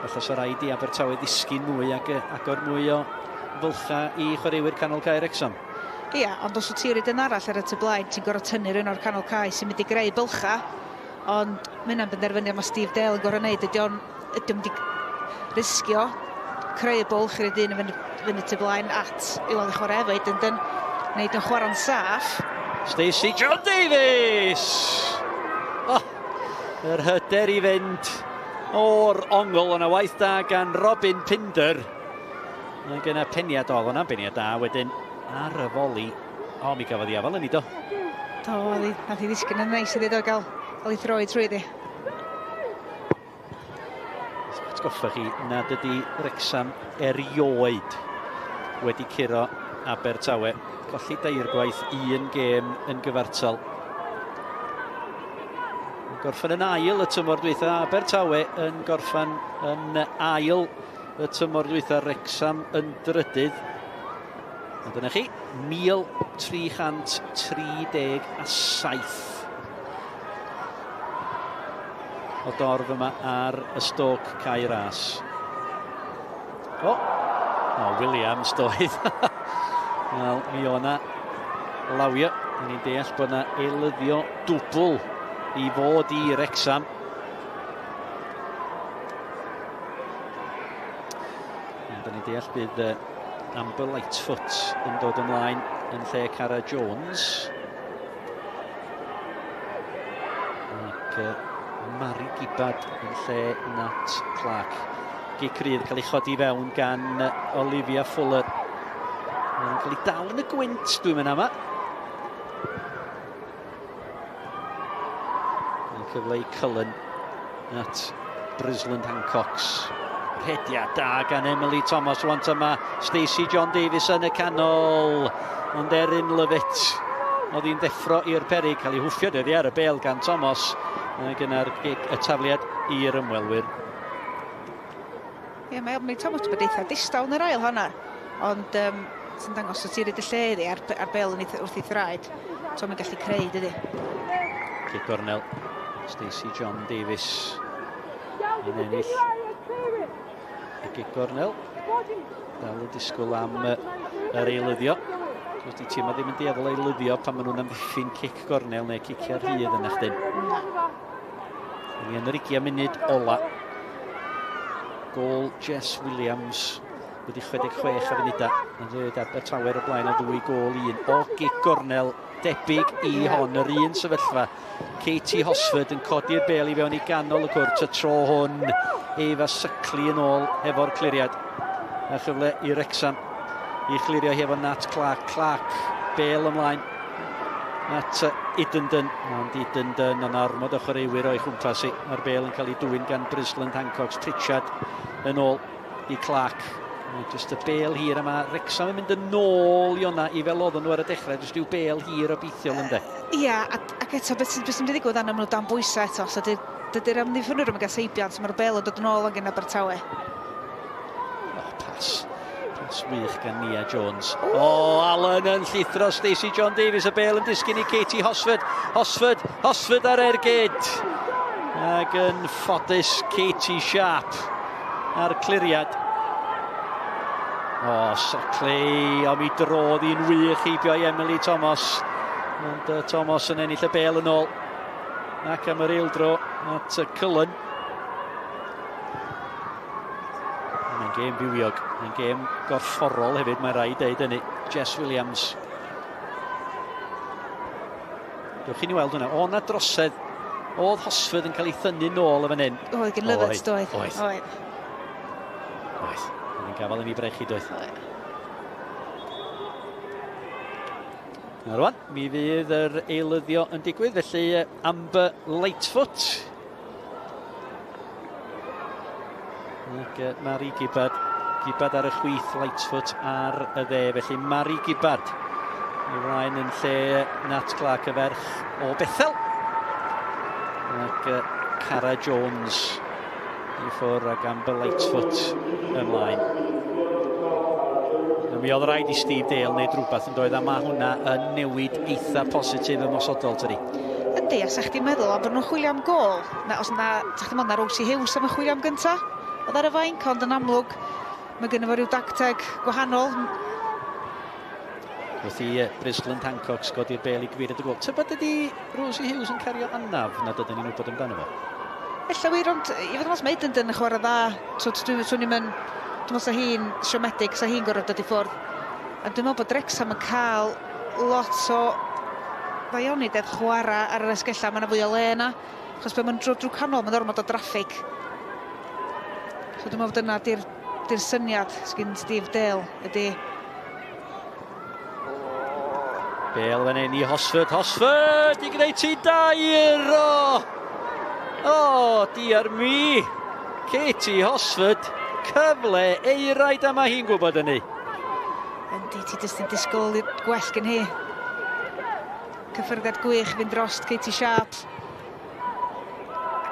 Falle sa rhaid i Abertawe ddisgyn mwy ac uh, agor mwy o fylcha i chwaraewyr canol cae Wrexham. Ia, ond os wyt ti'n rhaid yn arall ar y tu blaen, ti'n gorfod tynnu rhywun o'r canol cae sy'n mynd i greu bylcha. Ond mae hynna'n benderfyniad mae Steve Dale yn gorfod wneud. Ydy o'n ydy o'n mynd i risgio creu y bwlch i'r dyn yn fynd, fynd tu blaen at i weld y chwarae efo Idenden, wneud yn chwarae'n saff. Stacey John Davies! Oh, yr hyder i fynd o'r ongl yna waith da gan Robin Pinder. Mae gyda peniad o, hwnna'n beniad da wedyn ar y foli. O, mi gafodd i afal yn i do. Do, oedd hi, nath hi ddisgyn yn neis iddi do gael, gael ei throi trwy iddi. Atgoffa chi nad ydy Wrexham erioed wedi curo Abertawe. Colli deirgwaith un gêm yn gyfartal. Gorffen yn ail y tymor dwytha, Abertawe yn gorffen yn ail y tymor dwytha, Wrexham yn drydydd. A dyna chi, 1337 o dorf yma ar y Stoke Cae Ras. O, o Williams doedd. Wel, mi o'na lawio. Ni'n deall bod yna eilyddio dwbl i fod i Wrexham. Da ni'n deall bydd Amber Lightfoot yn dod ymlaen yn lle Cara Jones. Ac Mari Gibbard yn lle Nat Clark. Gic rydd cael ei chodi fewn gan Olivia Fuller. Mae'n cael ei dal yn y gwynt, dwi'n mynd yma. Cyfle i Cullen at Brisland Hancox. Rhediad da gan Emily Thomas. Rwan yma Stacey John Davies yn y canol. Ond Erin Lovett oedd hi'n ddeffro i'r perig. Cael ei hwffio dyddi ar y bel gan Thomas. Gyda'r y tafliad i'r ymwelwyr. Ie, mae Emily Thomas wedi bod eitha distaw yn yr ail hanner. Ond um, sy'n dangos o ti'n rhaid y lle iddi ar, ar bel yn wrth ei thraed. So mae'n gallu creu, dydy. Cic gornel. Stacey John Davies yn ennill y gic gornel. Dal y disgwyl am yr eilyddio. Dydy tîm ddim yn dueddol eilyddio pan maen nhw'n amddiffyn cic gornel neu ciciau rhydd yn eich dyn. Ni yn yr 20 munud ola. Gôl Jess Williams. Wedi 66 o funudau. Yn dweud Abertawe o blaen o 2 gôl 1 o gic gornel debyg i hon, yr un sefyllfa. Katie Hosford yn codi'r bel i fewn i ganol y cwrt, y tro hwn Eva Suckley yn ôl hefo'r cliriad. A chyfle i Wrexham i chlirio hefo Nat Clark. Clark, bel ymlaen at Idenden, ond Idenden yn ormod o chwaraewyr o'i chwmpas i. Mae'r bel yn cael ei dwyn gan Brisland Hancock. Pritchard yn ôl i Clark. Just y bel hir yma. Wrexham yn mynd yn ôl i o'na i fel oedden nhw ar y dechrau. Just yw bel hir obeithiol ynddo. Ia, ac eto, beth sy'n mynd i ddigwydd anna, maen nhw dan bwysau eto. So dydy'r amddiffynwyr yn cael seibiant, so mae'r bel yn dod yn ôl yn Abertawe. Oh, pas. Pas wych gan Nia Jones. O, oh, Allen yn llithro Stacey John Davies. Y bel yn disgyn i Katie Hosford. Hosford, Hosford ar ergyd. Ac yn ffodus Katie Sharp ar cliriad. O, Sockley, o mi drodd hi'n wych heibio i Emily Thomas. Ond Thomas yn ennill y bel yn ôl. Ac am yr eildro at Cullen. Mae'n gêm fywiog, mae'n gêm gorfforol hefyd, mae rhaid deud hynny. Jess Williams. Dewch i ni weld hwnna. O, na drosedd. Oedd Hosford yn cael ei thynnu nôl y fan hyn. Oedd gen Lovett, doedd. Oedd. Oedd. Oedd. Oedd yn gafael yn ei brechu, doedd. Na rwan, mi fydd yr eilyddio yn digwydd, felly Amber Lightfoot. Ac Mari Gibbard, Gibbard ar y chwith, Lightfoot ar y dde, felly Mari Gibbard i flaen yn lle Nat Clark y ferch o Bethel. Ac Cara Jones i ffwrdd ac Amber Lightfoot ymlaen. Mi oedd rhaid i Steve Dale wneud rhywbeth yn doedd, a mae hwnna yn newid eitha positif ymosodol, tydi? Yndi, a sa chdi'n meddwl, ond bod nhw'n chwilio am gôl, na, os na, sa chdi'n meddwl na Rosie Hughes am y chwilio am gynta, oedd ar y fainc, ond yn amlwg, mae gynno fo rhyw dacteg gwahanol. Wrth i Brisland Hancock godi'r bel i gyfeiriad y gôl. Tybed ydy Rosie Hughes yn cario anaf nad ydyn ni'n wybod amdano fo? Ella wir, ond i fod yn onest, mae Idenden yn chwarae dda. So, dwi'n mynd, dwi'n meddwl sa hi'n siomedig, sa hi'n gorfod dod i ffwrdd. A dwi'n meddwl bod Wrexham yn cael lot o ddaioni dedd chwarae ar yr esgella, mae yna fwy o le yna. Achos pan mae'n drwy canol, mae'n ormod o draffig. So dwi'n meddwl dyna di'r syniad sgyn Steve Dale, ydy. Bale fan hyn i Hosford, Hosford i gwneud ti dair! O, diar mi! Katie Hosford, cyfle eiraid a mae hi'n gwybod hynny. Yndi, ti jyst yn disgwyl gwell gen hi. Cyffyrddiad gwych fynd drost Katie Sharp.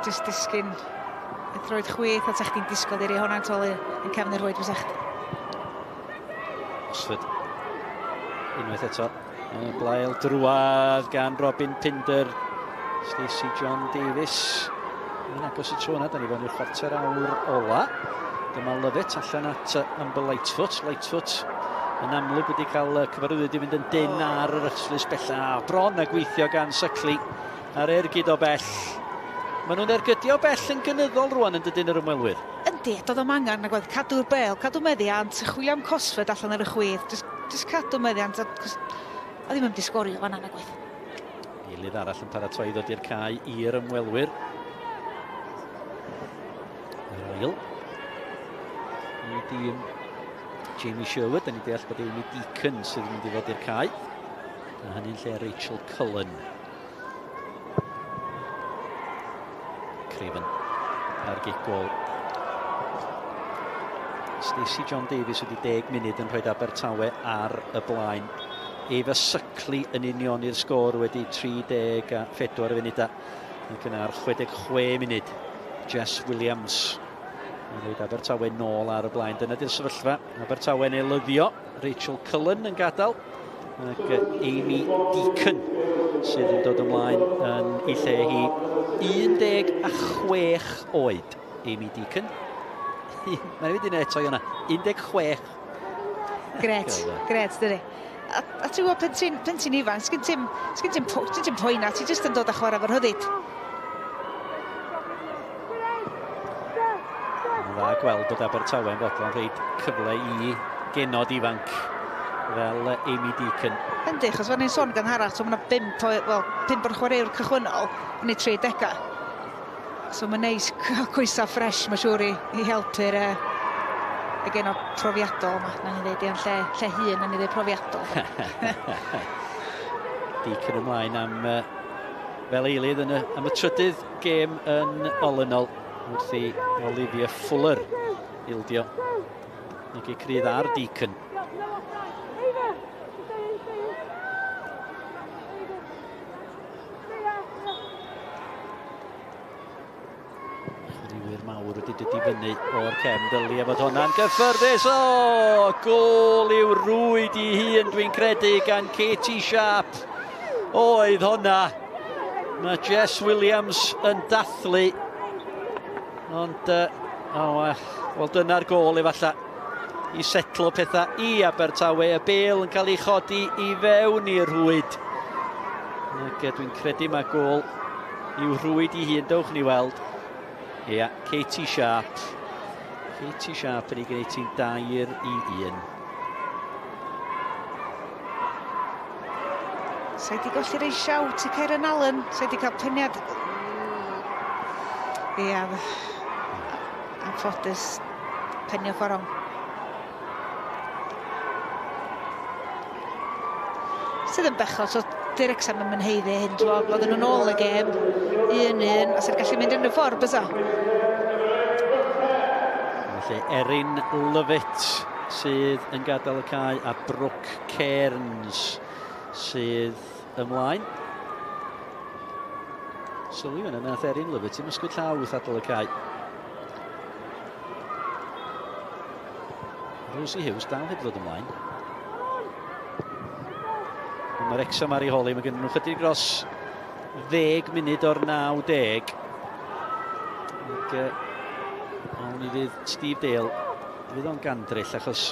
Jyst disgyn y droed chwith, a sa chdi'n disgwyl i rei hwnna'n tolu yn cefn yr rhwyd fysa chdi. Hosford, unwaith eto. Blael drwad gan Robin Pinder. Stacey John Davies. Yn agos y tro yna, da ni fewn i'r chwarter awr ola. Dyma Lovett allan at Amber Lightfoot. Lightfoot yn amlwg wedi cael cyfarwyddyd i fynd yn dynn ar yr ystlys bella. Bron a gweithio gan Suckley ar ergyd o bell. Maen nhw'n ergydio bell yn gynyddol rwan yn dydyn yr ymwelwyr. Yndi, doedd o'm angen nag oedd cadw'r bel, cadw meddiant, chwilio am Cosford allan ar y chwith, just cadw meddiant, a ddim yn mynd i sgorio fan'na nag oedd. Eilydd arall yn paratoi i ddod i'r cae i'r ymwelwyr. Yr ail. I dîm Jamie Sherwood, da ni deall bod Amy Deacon sydd yn mynd i ddod i'r cae. A hynny'n lle Rachel Cullen. Craven ar gic gôl. Stacey John Davies wedi 10 munud yn rhoi Abertawe ar y blaen. Eva Suckley yn union i'r sgôr wedi 34 funudau. Ac yna ar 66 munud, Jess Williams yn rhoi Abertawe nôl ar y blaen. Dyna di'r sefyllfa. Abertawe'n eilyddio. Rachel Cullen yn gadael. Ac Amy Deacon sydd yn dod ymlaen yn ei lle hi. 16 oed, Amy Deacon. Mae'n wedi gwneud eto i hwnna. 16. Gret, gret, dydi. A ti'n gwybod, pan ti'n ifanc, sgyn ti'n poena, ti jyst yn dod a chwarae fo'r rhyddid. Dda dda gweld bod Abertawe yn fodlon rhoid cyfle i genod ifanc fel Amy Deacon. Yndi, achos fan ni'n sôn gynharach, so mae yna 5 o, wel, 5 o'r chwaraewr cychwynnol yn eu 30au. So mae'n neis cael coesau ffres, mae'n siŵr, i helpu'r y genod profiadol yma. Na ni ddweud, yn lle hun, na ni ddweud profiadol. Deacon ymlaen am fel eilydd am y trydydd gêm yn olynol wrth i Olivia Fuller ildio. Nag i crydd ar Deacon. Chwaraewyr mawr wedi dod i fyny o'r cefn. Dylia fod hwnna'n gyffyrddus. O, gôl i'w rwyd i hun, dwi'n credu, gan Katie Sharp. Oedd hwnna. Mae Jess Williams yn dathlu. Ond, wel, dyna'r gôl efallai i setlo pethau i Abertawe. Y bêl yn cael ei chodi i fewn i'r rhwyd. Ac dwi'n credu mae gôl i'w rhwyd i hun. Dewch ni weld. Ia, Katie Sharp. Katie Sharp yn ei gwneud hi'n 2-1. Sa'i di golli rei siawt i Karen Allen. Sa'i di cael peniad. Ia, anffodus penio ffordd. Sydd yn bechod, so dy'r Wrecsam yn haeddu hyn, oedden nhw'n ôl y gêm, 1-1, a sy'n gallu mynd unrhyw ffordd, bysa. Felly Erin Lovett sydd yn gadael y cae a Brooke Cairns sydd ymlaen. Sylwi fan yna, nath Erin Lovett ddim ysgwyd llaw wrth adael y cae. Rosie Hughes dal heb ddod ymlaen. Mae'r Wrecsam ar ei holi, mae gen nhw chydig dros 10 munud o'r 90. Ac awn i fydd Steve Dale, fydd o'n gandryll, achos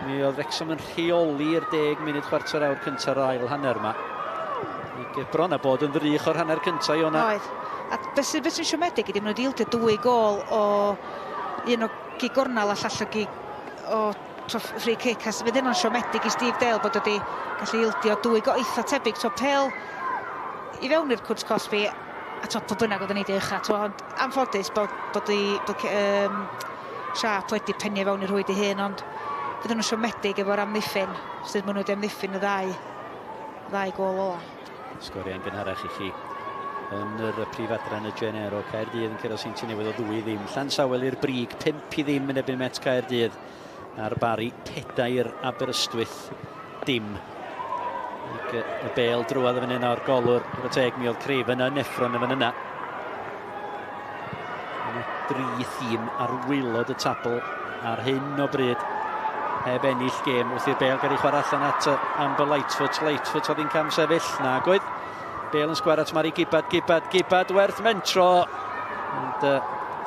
mi oedd Wrecsam yn rheoli'r 10 munud chwarter awr cyntaf o'r ail hanner yma. Ac bron a bod yn ddrych o'r hanner cyntaf i o'na. Oedd. A beth sy'n siomedig ydy, maen nhw wedi ildio 2 gôl o un o gig gornel a llall o gig o free kick, a fydd hynna'n siomedig i Steve Dale bod wedi gallu ildio 2 gôl eitha tebyg. So pêl i fewn i'r cwrt cosbi, a to pwy bynnag oedd yn ei ucha, ond anffodus bod Sharp wedi penio fewn i'r rhwyd ei hun, ond fydd nhw'n siomedig efo'r amddiffyn, sydd maen nhw wedi amddiffyn y ddau gôl ola. Sgoriau'n gynharach i chi yn yr prif adran y Genero. Caerdydd yn curo Seintiau Newydd o 2-0. Llansawel i'r brig, 5-0 yn erbyn Met Caerdydd. A'r Barri 4, Aberystwyth 0. Ac y bêl drwodd yn fan yna o'r golwr. Ar y teg mi oedd Craven yn effro yn fan yna. Yna 3 thîm ar waelod y tabl ar hyn o bryd. Heb ennill gêm wrth i'r bêl gael ei chwarae allan at Amber Lightfoot. Lightfoot oedd hi'n cam sefyll. Nag oedd. Bêl yn sgwar at Mari Gibbard. Gibbard werth mentro. Ond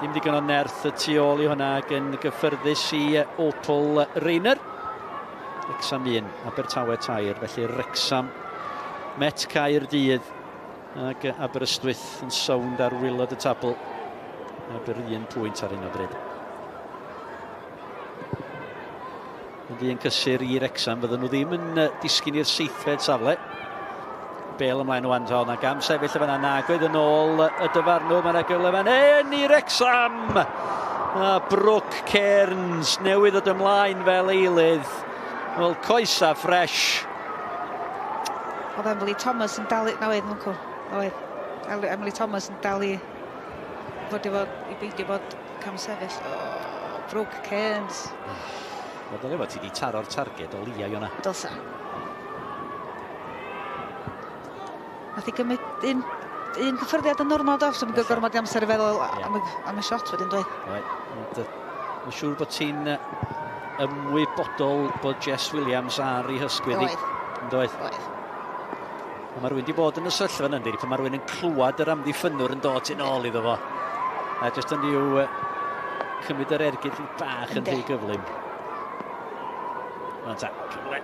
dim digon o nerth y tu ôl i hwnna ac yn gyffyrddus i Opal Rayner. Wrecsam 1, Abertawe 3, felly Wrecsam, Met Caerdydd ac Aberystwyth yn sownd ar waelod y tabl. Aber 1 pwynt ar hyn o bryd. Ond un cysur i Wrecsam, fydden nhw ddim yn disgyn i'r 7fed safle. Bêl ymlaen o Anton, ac am sefyll y fan'na, nag oedd yn ôl y dyfarnwr, mae yna gyfle fan hyn i Wrecsam! A Brooke Cairns newydd ddod ymlaen fel eilydd. Wel, coesa ffresh. Oedd Emily Thomas yn dal i... Na oedd, mwncw. Oedd. Emily Thomas yn dal i fod i fod, i beidio bod cam sefyll. Oh, Brooke Cairns. Wel, dylia fod ti wedi taro'r targed o leia i hwnna. Dylsa. Nath i gymryd un cyffyrddiad yn normal, do, so mae'n gormod i amser i feddwl am y shot wedyn, dweud. Ond mae'n siŵr bod ti'n ymwybodol bod Jess Williams ar ei hysgwydd hi. Oedd. Oedd. Mae rhywun wedi bod yn y sefyllfa yna, yndi, pan mae rhywun yn clywed yr amddiffynnwr yn dod yn ôl iddo fo. A jyst yn i'w cymryd yr ergyd bach yn rhy gyflym. Ond ta, cyfle.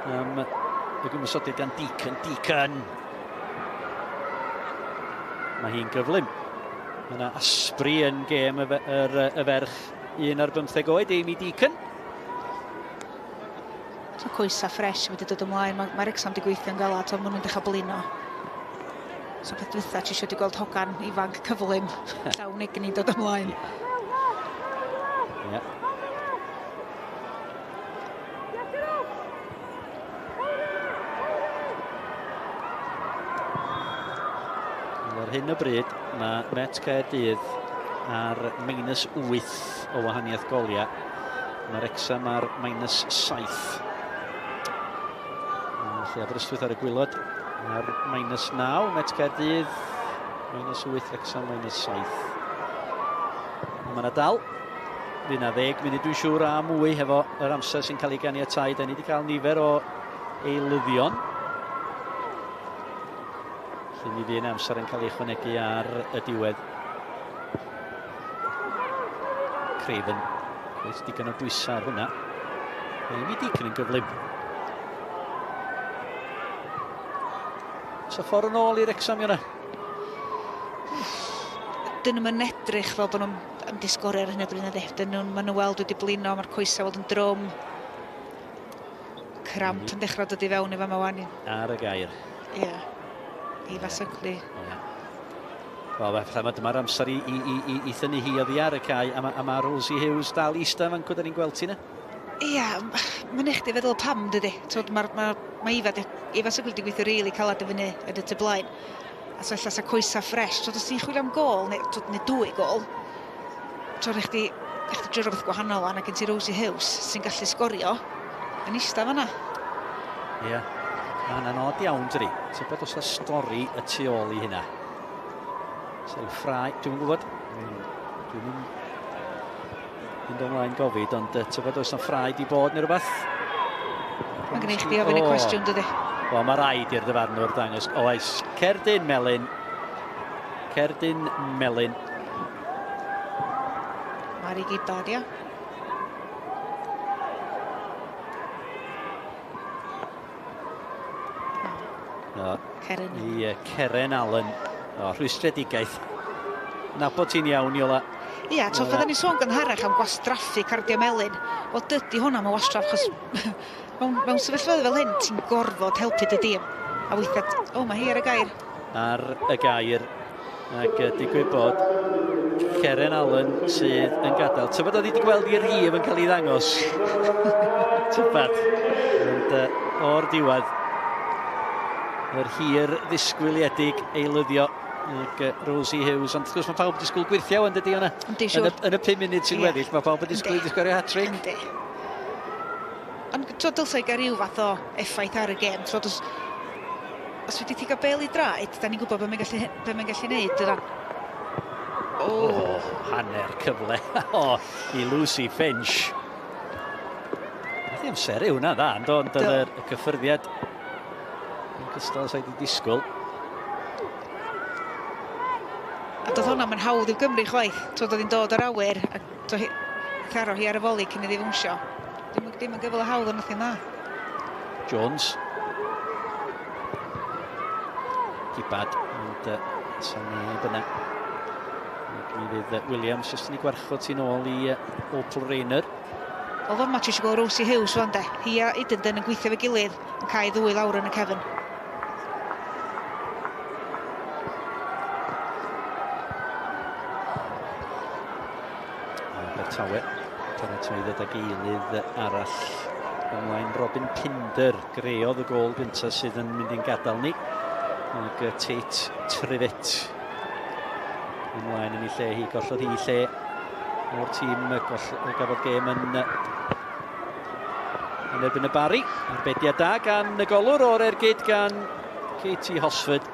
Y gymysodiad gan Deacon. Deacon! Mae hi'n gyflym. Mae yna asbri yn gêm y, y, y ferch 1 ar 15 oed, Amy Deacon. So coesa ffres wedi dod ymlaen. Mae, mae Wrexham wedi gweithio'n galad, so maen nhw'n dechrau blino. So peth dwytha, ti eisiau gweld hogan ifanc cyflym, llawn egni dod ymlaen. Ie. Yeah. Ar hyn o bryd, mae Met Caerdydd ar minus 8 o wahaniaeth goliau. Mae Wrexham ar minus 7. Felly Aberystwyth ar y gwaelod ar minus 9. Met Caerdydd minus 8, Wrexham minus 7. Mae yna dal. Fydd yna 10 munud dwi'n siŵr a mwy hefo yr amser sy'n cael ei ganiatau. Da ni wedi cael nifer o eilyddion. Felly mi fydd amser yn cael ei ychwanegu ar y diwedd. Craven. Reit digon o bwysau ar hwnna. Amy Deacon yn gyflym. So ffordd yn ôl i'r Wrexham yna. Dyn nhw'n edrych fel bod nhw'n mynd i sgorio ar hyn o bryd na Dyn nhw'n maen nhw weld wedi blino, mae'r coesau weld yn drwm. Cramp yn dechrau dod i fewn i fama wan. Ar y gair. Ie. Yeah. Eva Suckley. Yeah. Wel, fatha dyma'r amser i, i, i, i, i thynnu hi oddi ar y cae, a mae ma Rosie Hughes dal eista fan cwyd ni'n gweld ti na. Ia, mae'n eich di feddwl pam, dydy. Mae'r ma, ma Eva, Eva Suckley wedi gweithio rili really calad i fyny yn y tu blaen. A so ella sa coesa ffres. Twod, os ti'n chwilio am gol, neu, twod, neu dwy gol, twod, eich di, eich di drio rhywbeth gwahanol a gen ti Rosie Hughes sy'n gallu sgorio yn eista fanna. Ie, yeah. Mae hynna'n od iawn, dydi. Tybed os oes stori y tu ôl i hynna. Sef ffrau, dwi'n gwybod. Dwi'n mynd ymlaen gofid, ond tybed oes na ffrau di bod neu rhywbeth? Mae gen i chdi ofyn y cwestiwn, dydy. Wel, mae rhaid i'r dyfarnwr dangos. Oes, cerdyn melyn. Cerdyn melyn. Mari Gibbard, ia. No, Ceren. I Ceren Allen. O, rhwystredigaeth. Nabod ti'n iawn, Iola. Ia, to, fydden ni sôn gynharach am gwastraffu cardio melyn. Wel, dydy hwnna am wastraff, achos mewn, mewn sefyllfaoedd fel hyn, ti'n gorfod helpu dy dîm. A weithiau, o, mae hi ar y gair. Ar y gair. Ac digwydd bod Ceren Allen sydd yn gadael. Tybed oedd hi wedi gweld i'r rhif yn cael ei ddangos. Tybed. Ond o'r diwedd, yr hir ddisgwyliedig eilyddio ac Rosie Hughes. Ond wrth gwrs mae pawb yn disgwyl gwyrthiau yn dydy o'na. Yndi, siwr. Yn y 5 munud sy'n weddill, mae pawb yn disgwyl i sgorio hat-trick. Yndi. Ond to, dylsai gael rhyw fath o effaith ar y gêm. Twod, os, os wedi ti gael bel i draed, da ni'n gwybod be mae'n gallu, be mae'n gallu neud, dydan. O, oh, hanner cyfle o, i Lucy Finch. Nath i amseru hwnna dda, yndo, ond oedd y cyffyrddiad yn gystal sa'i di disgwyl. A doedd hwnna mae'n hawdd i'w Gymru chwaith. Twod, oedd hi'n dod o'r awyr a to, hi, tharo hi ar y foli cyn iddi fwnsio. Dim, dim yn gyfle hawdd ond nath hi'n dda. Jones. Gibbard, ond sa neb yna. Ac mi fydd Williams jyst yn ei gwarchod ti'n ôl i Opal Rayner. Wel, fama ti eisiau gweld Rosie Hughes fan de. Hi a Idenden yn gweithio fe gilydd yn cael ddwy lawr yn y cefn. Abertawe, paratoi ddod ag eilydd arall ymlaen. Robin Pinder greodd y gôl gyntaf sydd yn mynd i'n gadael ni. Ac Tate Trivett ymlaen yn ei lle hi. Gollodd hi lle o'r tîm gafodd gêm yn erbyn y Barri. Arbediad da gan y golwr o'r ergyd gan Katie Hosford.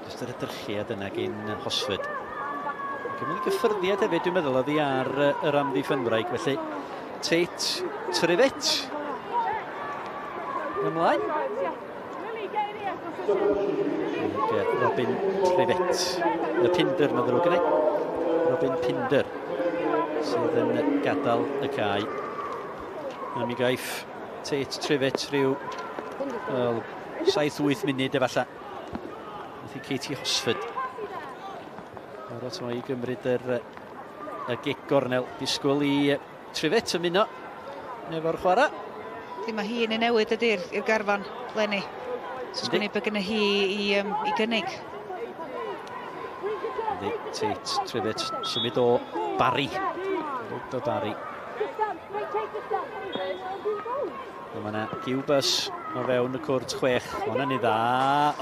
Just yr edrychiad yna gyn Hosford. Cymryd gyffyrddiad hefyd, dwi'n meddwl, oddi ar yr amddiffynwraig. Felly, Tate Trivett ymlaen. Ac Robin Trivett. Y Pinder, mae'n ddrwg gen i. Robin Pinder sydd yn gadael y cae. A mi gaiff Tate Trivett rhyw 7-8 munud efallai. Nath i Katie Hosford. Paratoi i gymryd y gic gornel. Disgwyl i Trifet ymuno efo'r chwarae. Dim mae hi yn ei newid ydy'r i'r garfan, Lenny. So sgwn i be gynna hi i gynnig. Yndi, Tate Trifet symud o Barry. O Barry. A mae yna Giwbus o fewn y cwrt 6. Mae hwnna'n ei dda. O,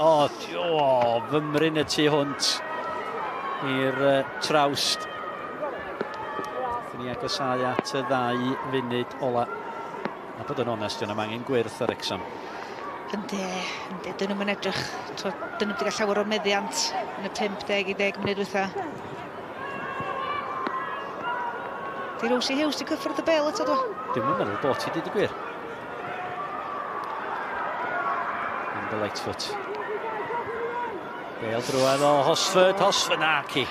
fymryn y tu hwnt i'r trawst. Wrth ni agosáu at y 2 funud ola. A bod yn onest, yna mae angen gwyrth ar Wrecsam. Yndi, yndi. Dyn nhw'n edrych, dyn nhw wedi cael llawer o meddiant yn y 50 i 10 munud dwytha. Di Rosie Hughes di cyffwrdd y bel eto, dwi? Dwi'm yn meddwl bod ti, dweud y gwir. Amber Lightfoot. Bel drwad o Hosford, Hosford, na ci.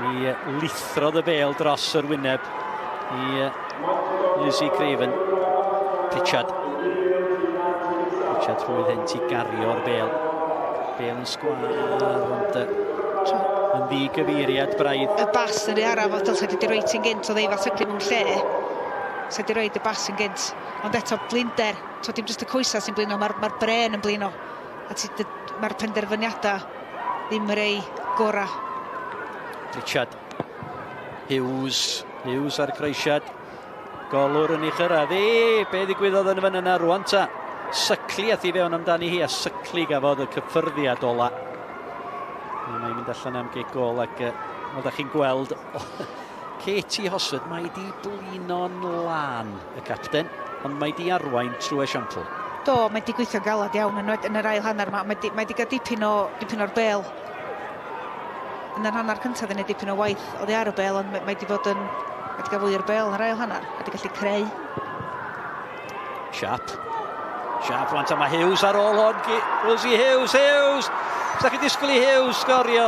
Mi lithrodd y bel dros yr wyneb i Lizzie Craven. Pritchard. Pritchard rhwydd hyn i gario'r bel. Bel yn sgwar, ond yn ddigyfeiriad braidd. Y bas yn ei araf, oedd dylse wedi rhoi ti'n gynt, oedd ei fath syglu mewn lle. Se wedi rhoi y bas yn gynt. Ond eto, blinder. So, dim jyst y coesa sy'n blino, mae'r bren yn blino. A mae'r penderfyniadau ddim yr ei gorau. Pritchard. Hughes. Hughes ar croesiad. Golwr yn ei chyrraedd. Be ddigwyddodd yn y fan yna rwan ta? Sycli ath i fewn amdani hi, a sycli gafodd y cyffyrddiad ola. Mae'n mynd allan am gic gôl ac fel da chi'n gweld, Katie Hosford, mae di blino'n lân y capten, ond mae di arwain trwy esiampl. Do, mae di gweithio'n galad iawn yn yr ail hanner yma. Mae di gael dipyn o'r bel. Yn yr hanner cyntaf, yn ei dipyn o waith oddi ar y bel, ond mae di fod yn... Mae di gael fwy o'r bel yn yr ail hanner, a di gallu creu. Sharp. Sharp rwan, mae Hughes ar ôl hwn. Rosie Hughes, Hughes! Sa chi disgwyl i Hughes sgorio?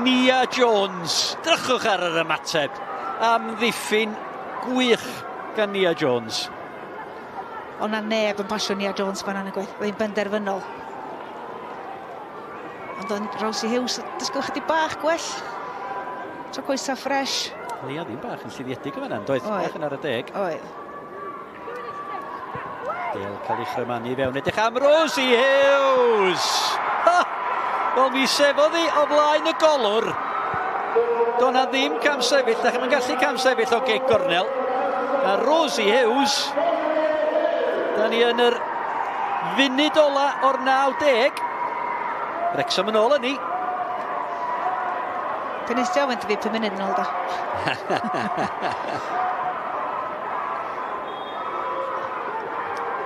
Nia Jones. Drychwch ar yr ymateb. Amddiffyn gwych gan Nia Jones. O na neb yn pasio Nia Jones fan yna gwaith. Oedd hi'n benderfynol. Ond o'n Rosie Hughes, disgwyl chydig bach gwell. Tro coesa ffres. Nia ddim bach yn lluddiedig yma yna, doedd? Bach yn ar y deg. Oedd. Bel cael ei chrymanu i fewn. Edrych am Rosie Hughes! Ha! Wel, mi sefodd hi o flaen y golwr. Do na ddim camsefyll. Da chi'm yn gallu camsefyll o gic gornel. A Rosie Hughes, da ni yn yr funud ola o'r 90. Wrecsam yn ôl yn ni. Fe nes ti ofyn fi 5 munud yn ôl, do?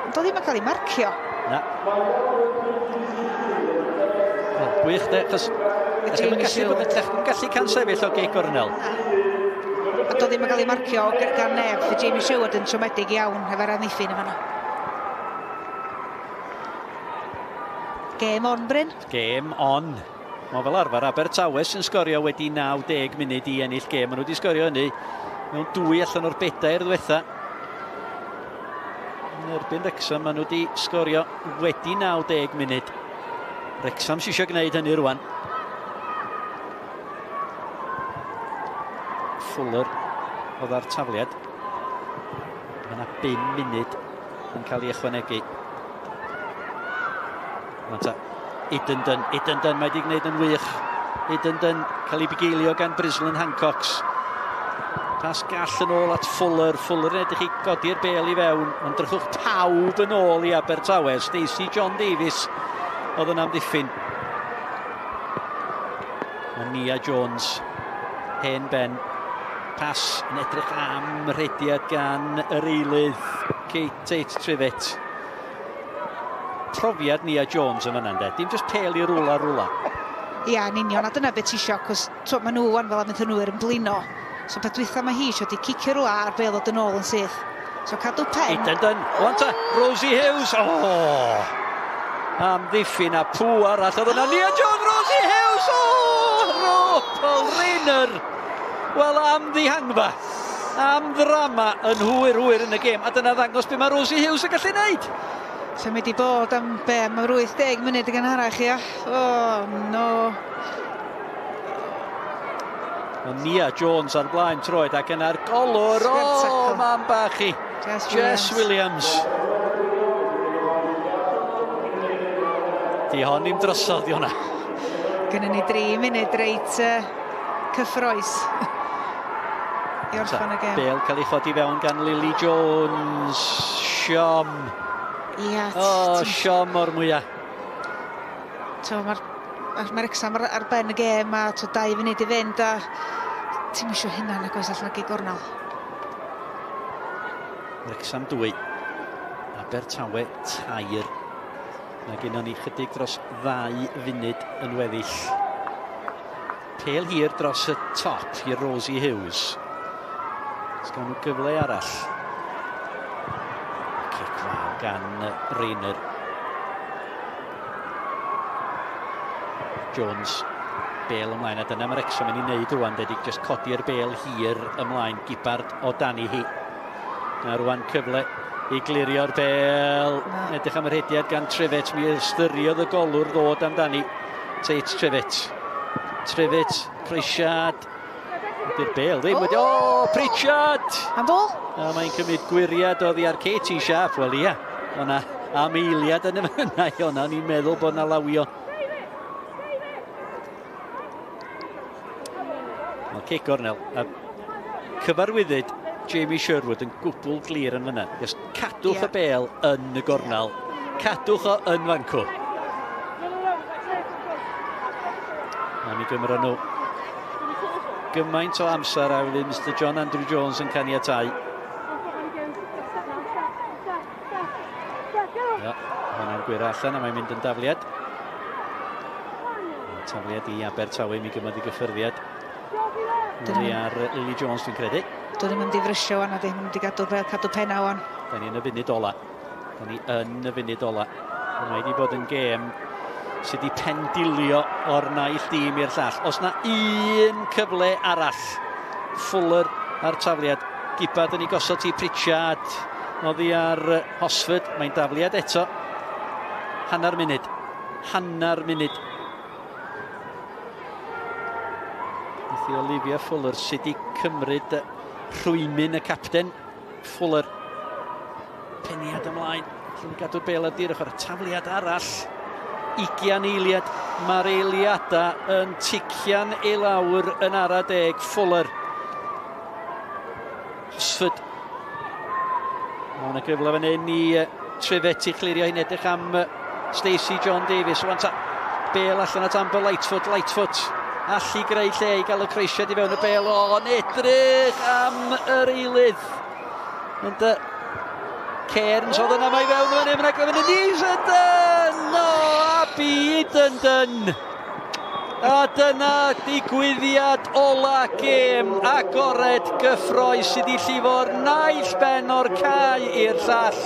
Ond o ddim yn cael ei marcio. Na. Wel, gwych de, achos chi'm yn gallu cansefyll o gic gornel. A do ddim yn cael ei marcio gan neb. Fe Jamie Sherwood yn siomedig iawn efo'r amddiffyn yma. Game on, Bryn. Game on. Mae fel arfer Abertawe sy'n sgorio wedi 90 munud i ennill gêm. Maen nhw wedi sgorio hynny mewn 2 allan o'r 4 ddiwetha. Yn erbyn Wrecsam, maen nhw wedi sgorio wedi 90 munud. Wrecsam sy'n eisiau gwneud hynny rwan. Fuller oedd ar tafliad. Mae yna 5 munud yn cael ei ychwanegu. Rwan ta, Idenden, Idenden, mae wedi gwneud yn wych. Idenden cael ei bugeilio gan Brislin Hancox. Pas gall yn ôl at Fuller. Fuller yn edrych i godi'r bel i fewn, ond drychwch pawb yn ôl i Abertawe. Stacey John Davies oedd yn amddiffyn. Mae Nia Jones, hen ben. Pas yn edrych am rhediad gan yr eilydd, Kate Tate Trivett. Profiad Nia Jones yn fan'na, ynde? Dim jyst pel i rwla rwla. Ia, yn union, a dyna beth ti isio, cos maen nhw wan fel am nhw yn blino. So peth dwytha mae hi isio di cicio rwla a'r bel ddod yn ôl yn syth. So cadw pen. Idenden, wan ta, Rosie Hughes, o! Amddiffyn a pw arall, oedd yna Nia Jones, Rosie Hughes, o! Paul Rayner! Wel, am ddihangfa, am ddrama yn hwyr hwyr yn y gêm, a dyna ddangos be mae Rosie Hughes yn gallu neud. So mae di bod am be, am 80 munud yn gynharach, ia? Oh, no. Nia Jones ar blaen troed ac yna'r golwr. O, mam bach i. Jess Williams. Di hon i'm drosodd, di hwnna. Gynnon ni 3 munud reit cyffroes i orffan y gêm. Bale cael ei chodi fewn gan Lily Jones. Siom. Ia. O, siom o'r mwyaf. Mae'r ma Wrecsam ar ben y gêm a 2 funud i fynd a ti'm isio hynna nag oes allan o gig gornel. Wrecsam 2, Abertawe 3. Mae gennon ni chydig dros 2 funud yn weddill. Pêl hir dros y top i Rosie Hughes. Os gawn nhw gyfle arall. Cic fawr gan Rayner. Jones, bêl ymlaen, a dyna mae'r Wrecsam yn ei wneud rwan, debyg, jyst codi'r bêl hir ymlaen, Gibbard o dani hi. A rwan cyfle i glirio'r bêl. Edrych am yr hediad gan Trivett, mi ystyriodd y golwr ddod amdani. Tate Trivett. Trivett, croesiad. Ydy'r bêl ddim wedi... O, Pritchard! Am bôl? A mae'n cymryd gwyriad oddi ar Katie Sharp. Wel ia, o'na am eiliad yn y fynnau o'na, o'n i'n meddwl bod na lawio. Wel, cic gornel. A cyfarwyddyd Jamie Sherwood yn gwbl glir yn fyna. Just cadwch y bêl yn y gornel. Cadwch o yn fancw. A mi gymro nhw gymaint o amser a fydd Mr John Andrew Jones yn caniatáu. Ia, hwnna'n gwyro allan a mae'n mynd yn dafliad. Tafliad i Abertawe, mi gymryd i gyffyrddiad. Oddi ar Lily Jones, dwi'n credu. Dyn nhw'n mynd i frysio wan, a dyn nhw'n mynd i gadw, cadw penna wan. Da ni yn y funud ola. Da ni yn y funud ola. Mae wedi bod yn gêm sydd wedi pendilio o'r naill dîm i'r llall. Os na un cyfle arall, Fuller ar tafliad. Gibbard yn ei gosod i Pritchard. Oddi ar Hosford. Mae'n dafliad eto. Hanner munud. Hanner munud. Nath i Olivia Fuller sydd wedi cymryd rhwymyn y capten. Fuller. Peniad ymlaen. Allan gadw'r bêl ar dir ochr. Tafliad arall. 20 eiliad. Mae'r eiliadau yn tician i lawr yn ara deg. Fuller. Hosford. Mae yna gyfle fan hyn i Trivett i clirio hi'n edrych am Stacey John Davies. Rwan ta, bêl allan at Amber Lightfoot. Lightfoot allu greu lle i gael y croesiad i fewn y bêl. O'n edrych am yr eilydd. Ond Cairns oedd yna, mae fewn fan hyn, mae'n agor fan hyn. No, Abi Idenden. A dyna digwyddiad ola gêm agored gyffrous sydd wedi llifo'r naill ben o'r cae i'r llall.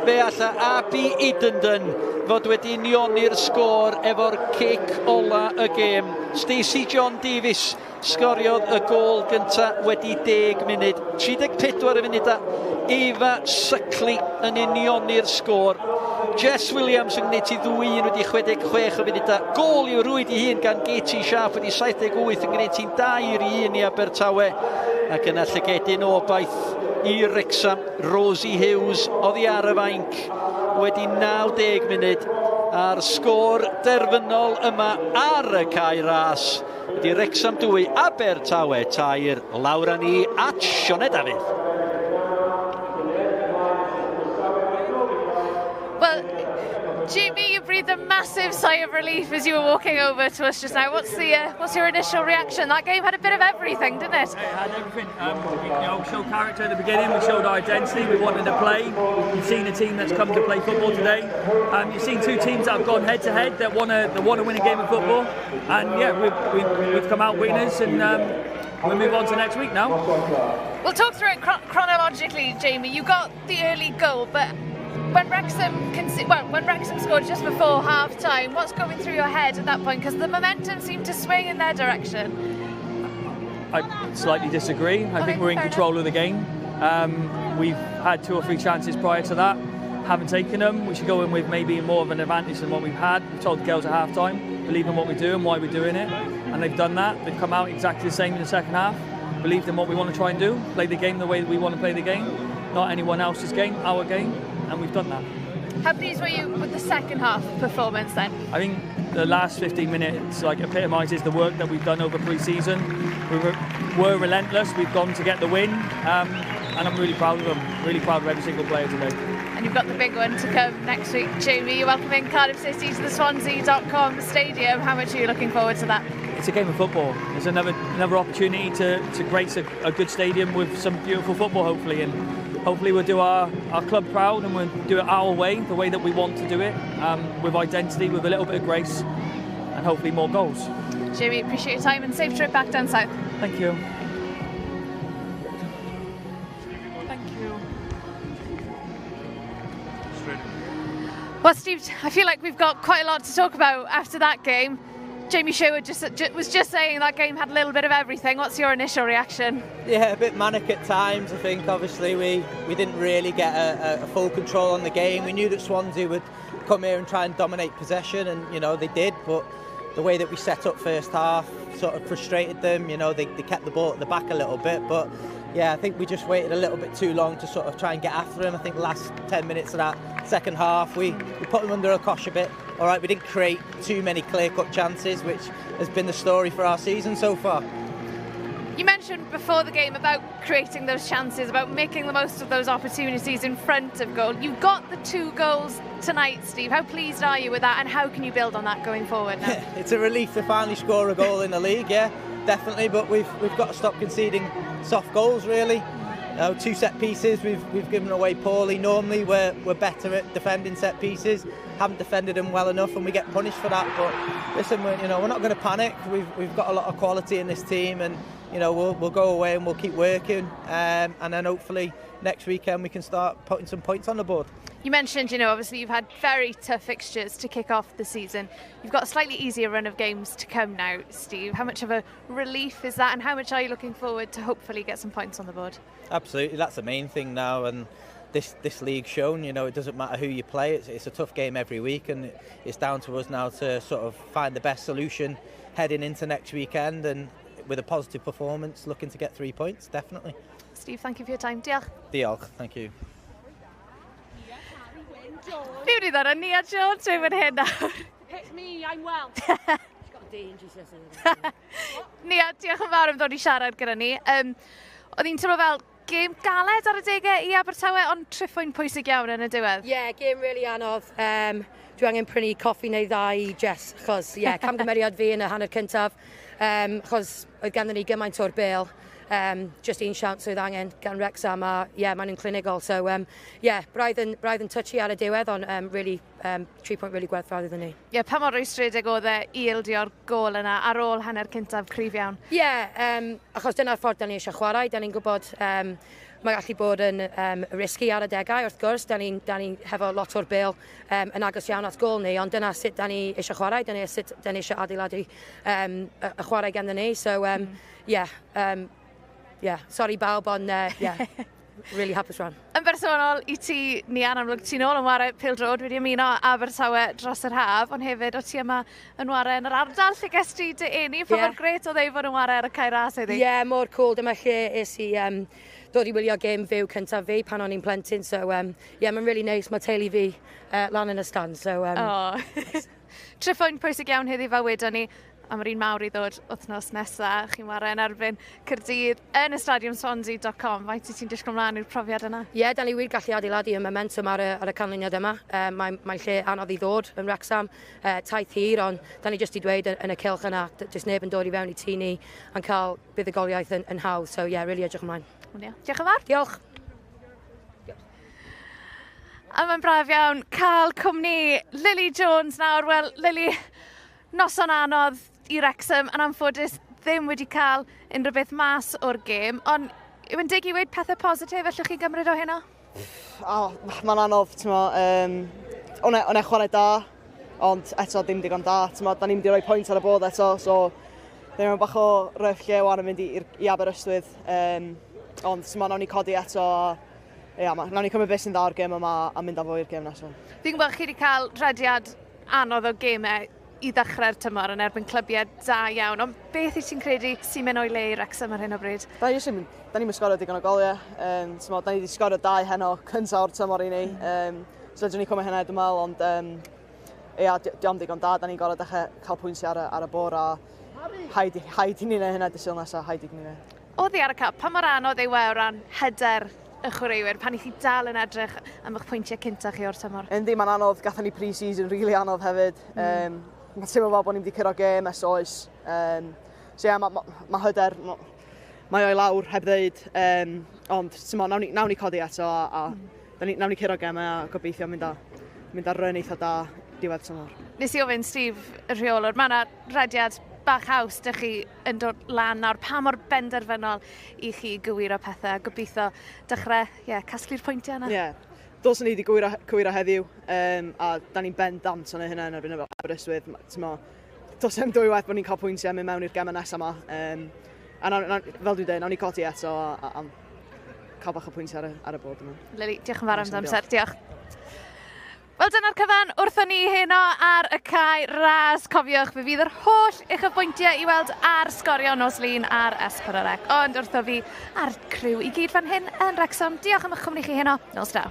Fe alla Abi Idenden fod wedi unioni'r sgôr efo'r cic ola y gêm. Stacey John Davies sgoriodd y gôl gyntaf wedi 10 munud. 34 y funud Eva Suckley yn unioni'r sgôr. Jess Williams yn gwneud i 2-1 wedi 66 o funudau. Gôl i'w rwyd i hun gan Katie Sharp wedi 78 yn gwneud hi'n 2-1 i Abertawe. Ac yna llygedyn o obaith i Wrecsam. Rosie Hughes oddi ar y fainc wedi 90 munud. A'r sgôr derfynol yma ar y Cae Ras ydy Wrecsam 2, Abertawe 3. Lawr â ni at Sioned Dafydd. Well, Jamie, you breathed a massive sigh of relief as you were walking over to us just now. What's your initial reaction? That game had a bit of everything, didn't it? It had everything. We showed character at the beginning. We showed our identity. We wanted to play. You've seen a team that's come to play football today. You've seen two teams that have gone head to head that want to win a game of football. And yeah, we've come out winners, and we move on to next week now. We'll talk through it chronologically, Jamie. You got the early goal, but when Wrexham scored just before half time, what's going through your head at that point? Because the momentum seemed to swing in their direction. I slightly disagree. I think we're in control of the game. We've had 2 or 3 chances prior to that. Haven't taken them. We should go in with maybe more of an advantage than what we've had. We've told the girls at half time, believe in what we do and why we're doing it, and they've done that. They've come out exactly the same in the second half, believed in what we want to try and do, play the game the way that we want to play the game, not anyone else's game, our game, and we've done that. How pleased were you with the second half performance then? I think the last 15 minutes epitomises the work that we've done over pre-season. We were relentless, we've gone to get the win, and I'm really proud of them, really proud of every single player today. And you've got the big one to come next week, Jamie. You're welcoming Cardiff City to the Swansea.com Stadium. How much are you looking forward to that? It's a game of football. It's another opportunity to grace a good stadium with some beautiful football, hopefully. And hopefully we'll do our club proud, and we'll do it our way, the way that we want to do it, with identity, with a little bit of grace, and hopefully more goals. Jamie, appreciate your time and safe trip back down south. Thank you. Well, Steve, I feel like we've got quite a lot to talk about after that game. Jamie Sherwood was just saying that game had a little bit of everything. What's your initial reaction? Yeah, a bit manic at times. I think obviously we didn't really get a full control on the game. We knew that Swansea would come here and try and dominate possession, and you know they did, but the way that we set up first half sort of frustrated them. You know, they kept the ball at the back a little bit, but yeah, I think we just waited a little bit too long to sort of try and get after them. I think the last 10 minutes of that second half, we put them under a cosh a bit. All right, we didn't create too many clear-cut chances, which has been the story for our season so far. You mentioned before the game about creating those chances, about making the most of those opportunities in front of goal. You got the 2 goals tonight, Steve. How pleased are you with that, and how can you build on that going forward now? It's a relief to finally score a goal in the league, yeah, definitely. But we've got to stop conceding soft goals, really. 2 set pieces we've given away poorly. Normally we're better at defending set pieces. Haven't defended them well enough, and we get punished for that. But listen, we're not going to panic. We've got a lot of quality in this team, and you know we'll go away and we'll keep working, and then hopefully next weekend we can start putting some points on the board. You mentioned, you know, obviously you've had very tough fixtures to kick off the season. You've got a slightly easier run of games to come now, Steve. How much of a relief is that, and how much are you looking forward to hopefully get some points on the board? Absolutely, that's the main thing now, and this league's shown, you know, it doesn't matter who you play, it's a tough game every week, and it's down to us now to sort of find the best solution heading into next weekend, and with a positive performance, looking to get 3 points, definitely. Steve, thank you for your time. Diolch. Diolch, thank you. Fi wedi ddod â Nia Jones mewn fan hyn nawr. Pick me, I'm well. She's got a D in GCSE. Nia, diolch yn fawr am ddod i siarad gyda ni. Oedd hi'n teimlo fel gêm galed ar y degau i Abertawe, ond triphwynt pwysig iawn yn y diwedd. Ie, yeah, gêm really anodd. Dwi angen prynu coffi neu ddau i Jess, achos yeah, camgymeriad fi yn y hanner cyntaf, achos oedd ganddyn ni gymaint o'r bêl. Just un siawns oedd angen gan Wrexham, a yeah, maen nhw'n clinigol. So, yeah, braidd yn touchy ar y diwedd, ond really, 3 point really gwerthfawr iddyn ni. Ie, yeah, pa mor rwystredig oedd e i ildio'r gôl yna ar ôl hanner cyntaf cryf iawn? Ie, yeah, achos dyna'r ffordd da ni eisiau chwarae, da ni'n gwybod mae gallu bod yn risky ar y degau, wrth gwrs, da ni hefo lot o'r bêl yn agos iawn at gôl ni, ond dyna sut da ni eisiau chwarae, dyna sut da ni eisiau adeiladu y chwarae ganddyn ni. So, yeah, yeah, sorry bawb, ond yeah, really hapus rhan. Yn bersonol i ti, Nia, yn amlwg ti'n ôl yn ware pêl-droed, wedi ymuno Abertawe dros yr haf, ond hefyd o ti yma yn ware yn yr ardal lle ges ti dy eni. Pa mor grêt oedd ei fod yn ware ar y Cae Ras heddi? Ie, yeah, mor cool. Dyma lle es i dod i wylio gêm fyw cyntaf fi pan o'n i'n plentyn. So, yeah, mae'n really nice. Mae teulu fi lan yn y stand. So, oh. Nice. Triphwynt pwysig iawn heddi fel wedon ni. A mae'r un mawr i ddod wythnos nesaf. Chi'n ware yn erbyn Caerdydd yn y stadiwm Swansea.com. Faint ti'n disgwyl mlaen i'r profiad yna? Ie, yeah, da ni wir gallu adeiladu y momentum ar y canlyniad yma. Mae'n lle anodd i ddod yn Wrexham. Taith hir, ond da ni jyst i dweud yn y cylch yna, jyst neb yn dod i fewn i tŷ ni yn cael buddugoliaeth yn hawdd. So ie, yeah, really edrych ymlaen. Diolch yn fawr. Diolch. A mae'n braf iawn cael cwmni Lily Jones nawr. Wel, Lily, noson anodd i Wrexham, yn anffodus ddim wedi cael unrhyw beth mas o'r gêm, ond yw'n deg i weud pethau positif allwch chi gymryd o heno? Oh, mae'n anodd, ti'n mo, o'n e chwarae da, ond eto dim digon da, ti'n mo, da ni'n mynd i roi pwynt ar y bwrdd eto, so ddim yn bach o rough lle wan yn mynd i Aberystwyth, ond ti'n mo, nawn ni codi eto, a ia, nawn ni cymryd beth sy'n dda o'r gêm yma a mynd â fo i'r gêm nesaf. Fi'n gwybod chi wedi cael rhediad anodd o gemau i ddechrau'r tymor yn erbyn clybiau da iawn, ond beth wyt ti'n credu sy'n mynd o'i le i Wrexham ar hyn o bryd? Da ni jyst da ni'n sgorio digon o goliau. Da ni wedi sgorio 2 heno cyntaf o'r tymor i ni. So fedrwn ni cymryd hynna, dwi'n meddwl, ond ia, dio'm digon da. Da ni'n gorfod dechrau cael pwyntiau ar y bwrdd a rhaid i ni wneud hynna dydd Sul nesaf, rhaid i ni wneud. Oddi ar y cae, pa mor anodd yw e o ran hyder y chwaraewyr pan i chi dal yn edrych am eich pwyntiau cynta chi o'r tymor? Yndi, mae'n anodd. Gathon ni pre-season really anodd hefyd. Mae'n teimlo fel bod ni'n wedi curo gêm ers oes. So ie, yeah, mae ma hyder, mae o'i lawr heb ddeud. Ond ti'n nawn ni codi eto a nawn ni curo gemau a gobeithio mynd ar run eitha da diwedd tymor. Nes i ofyn Steve, y rheolwr, mae yna rediad bach haws dych chi yn dod lan nawr. Pa mor benderfynol i chi gywiro pethau a gobeithio dechrau, yeah, casglu'r pwyntiau yna? Ie. Yeah. Dylswn ni wedi cywiro heddiw, a da ni'n bendant o'n hynna yn erbyn Aberystwyth. T'mo, does dim dwywaith bod ni'n cael pwyntiau mynd mewn i'r gemau nesaf yma. A fel dwi'n dweud, nawn ni codi eto a cael bach o pwyntiau ar y bwrdd yma. Lily, diolch yn fawr am dy amser. Diolch. Wel, dyna'r cyfan wrthon ni heno ar y Cae Ras. Cofiwch, fe fydd yr holl uchafbwyntiau i weld ar Sgorio nos Lun ar S4C. Ond wrtho fi a'r criw i gyd fan hyn yn Wrexham. Diolch am eich cwmni chi heno. Nos da.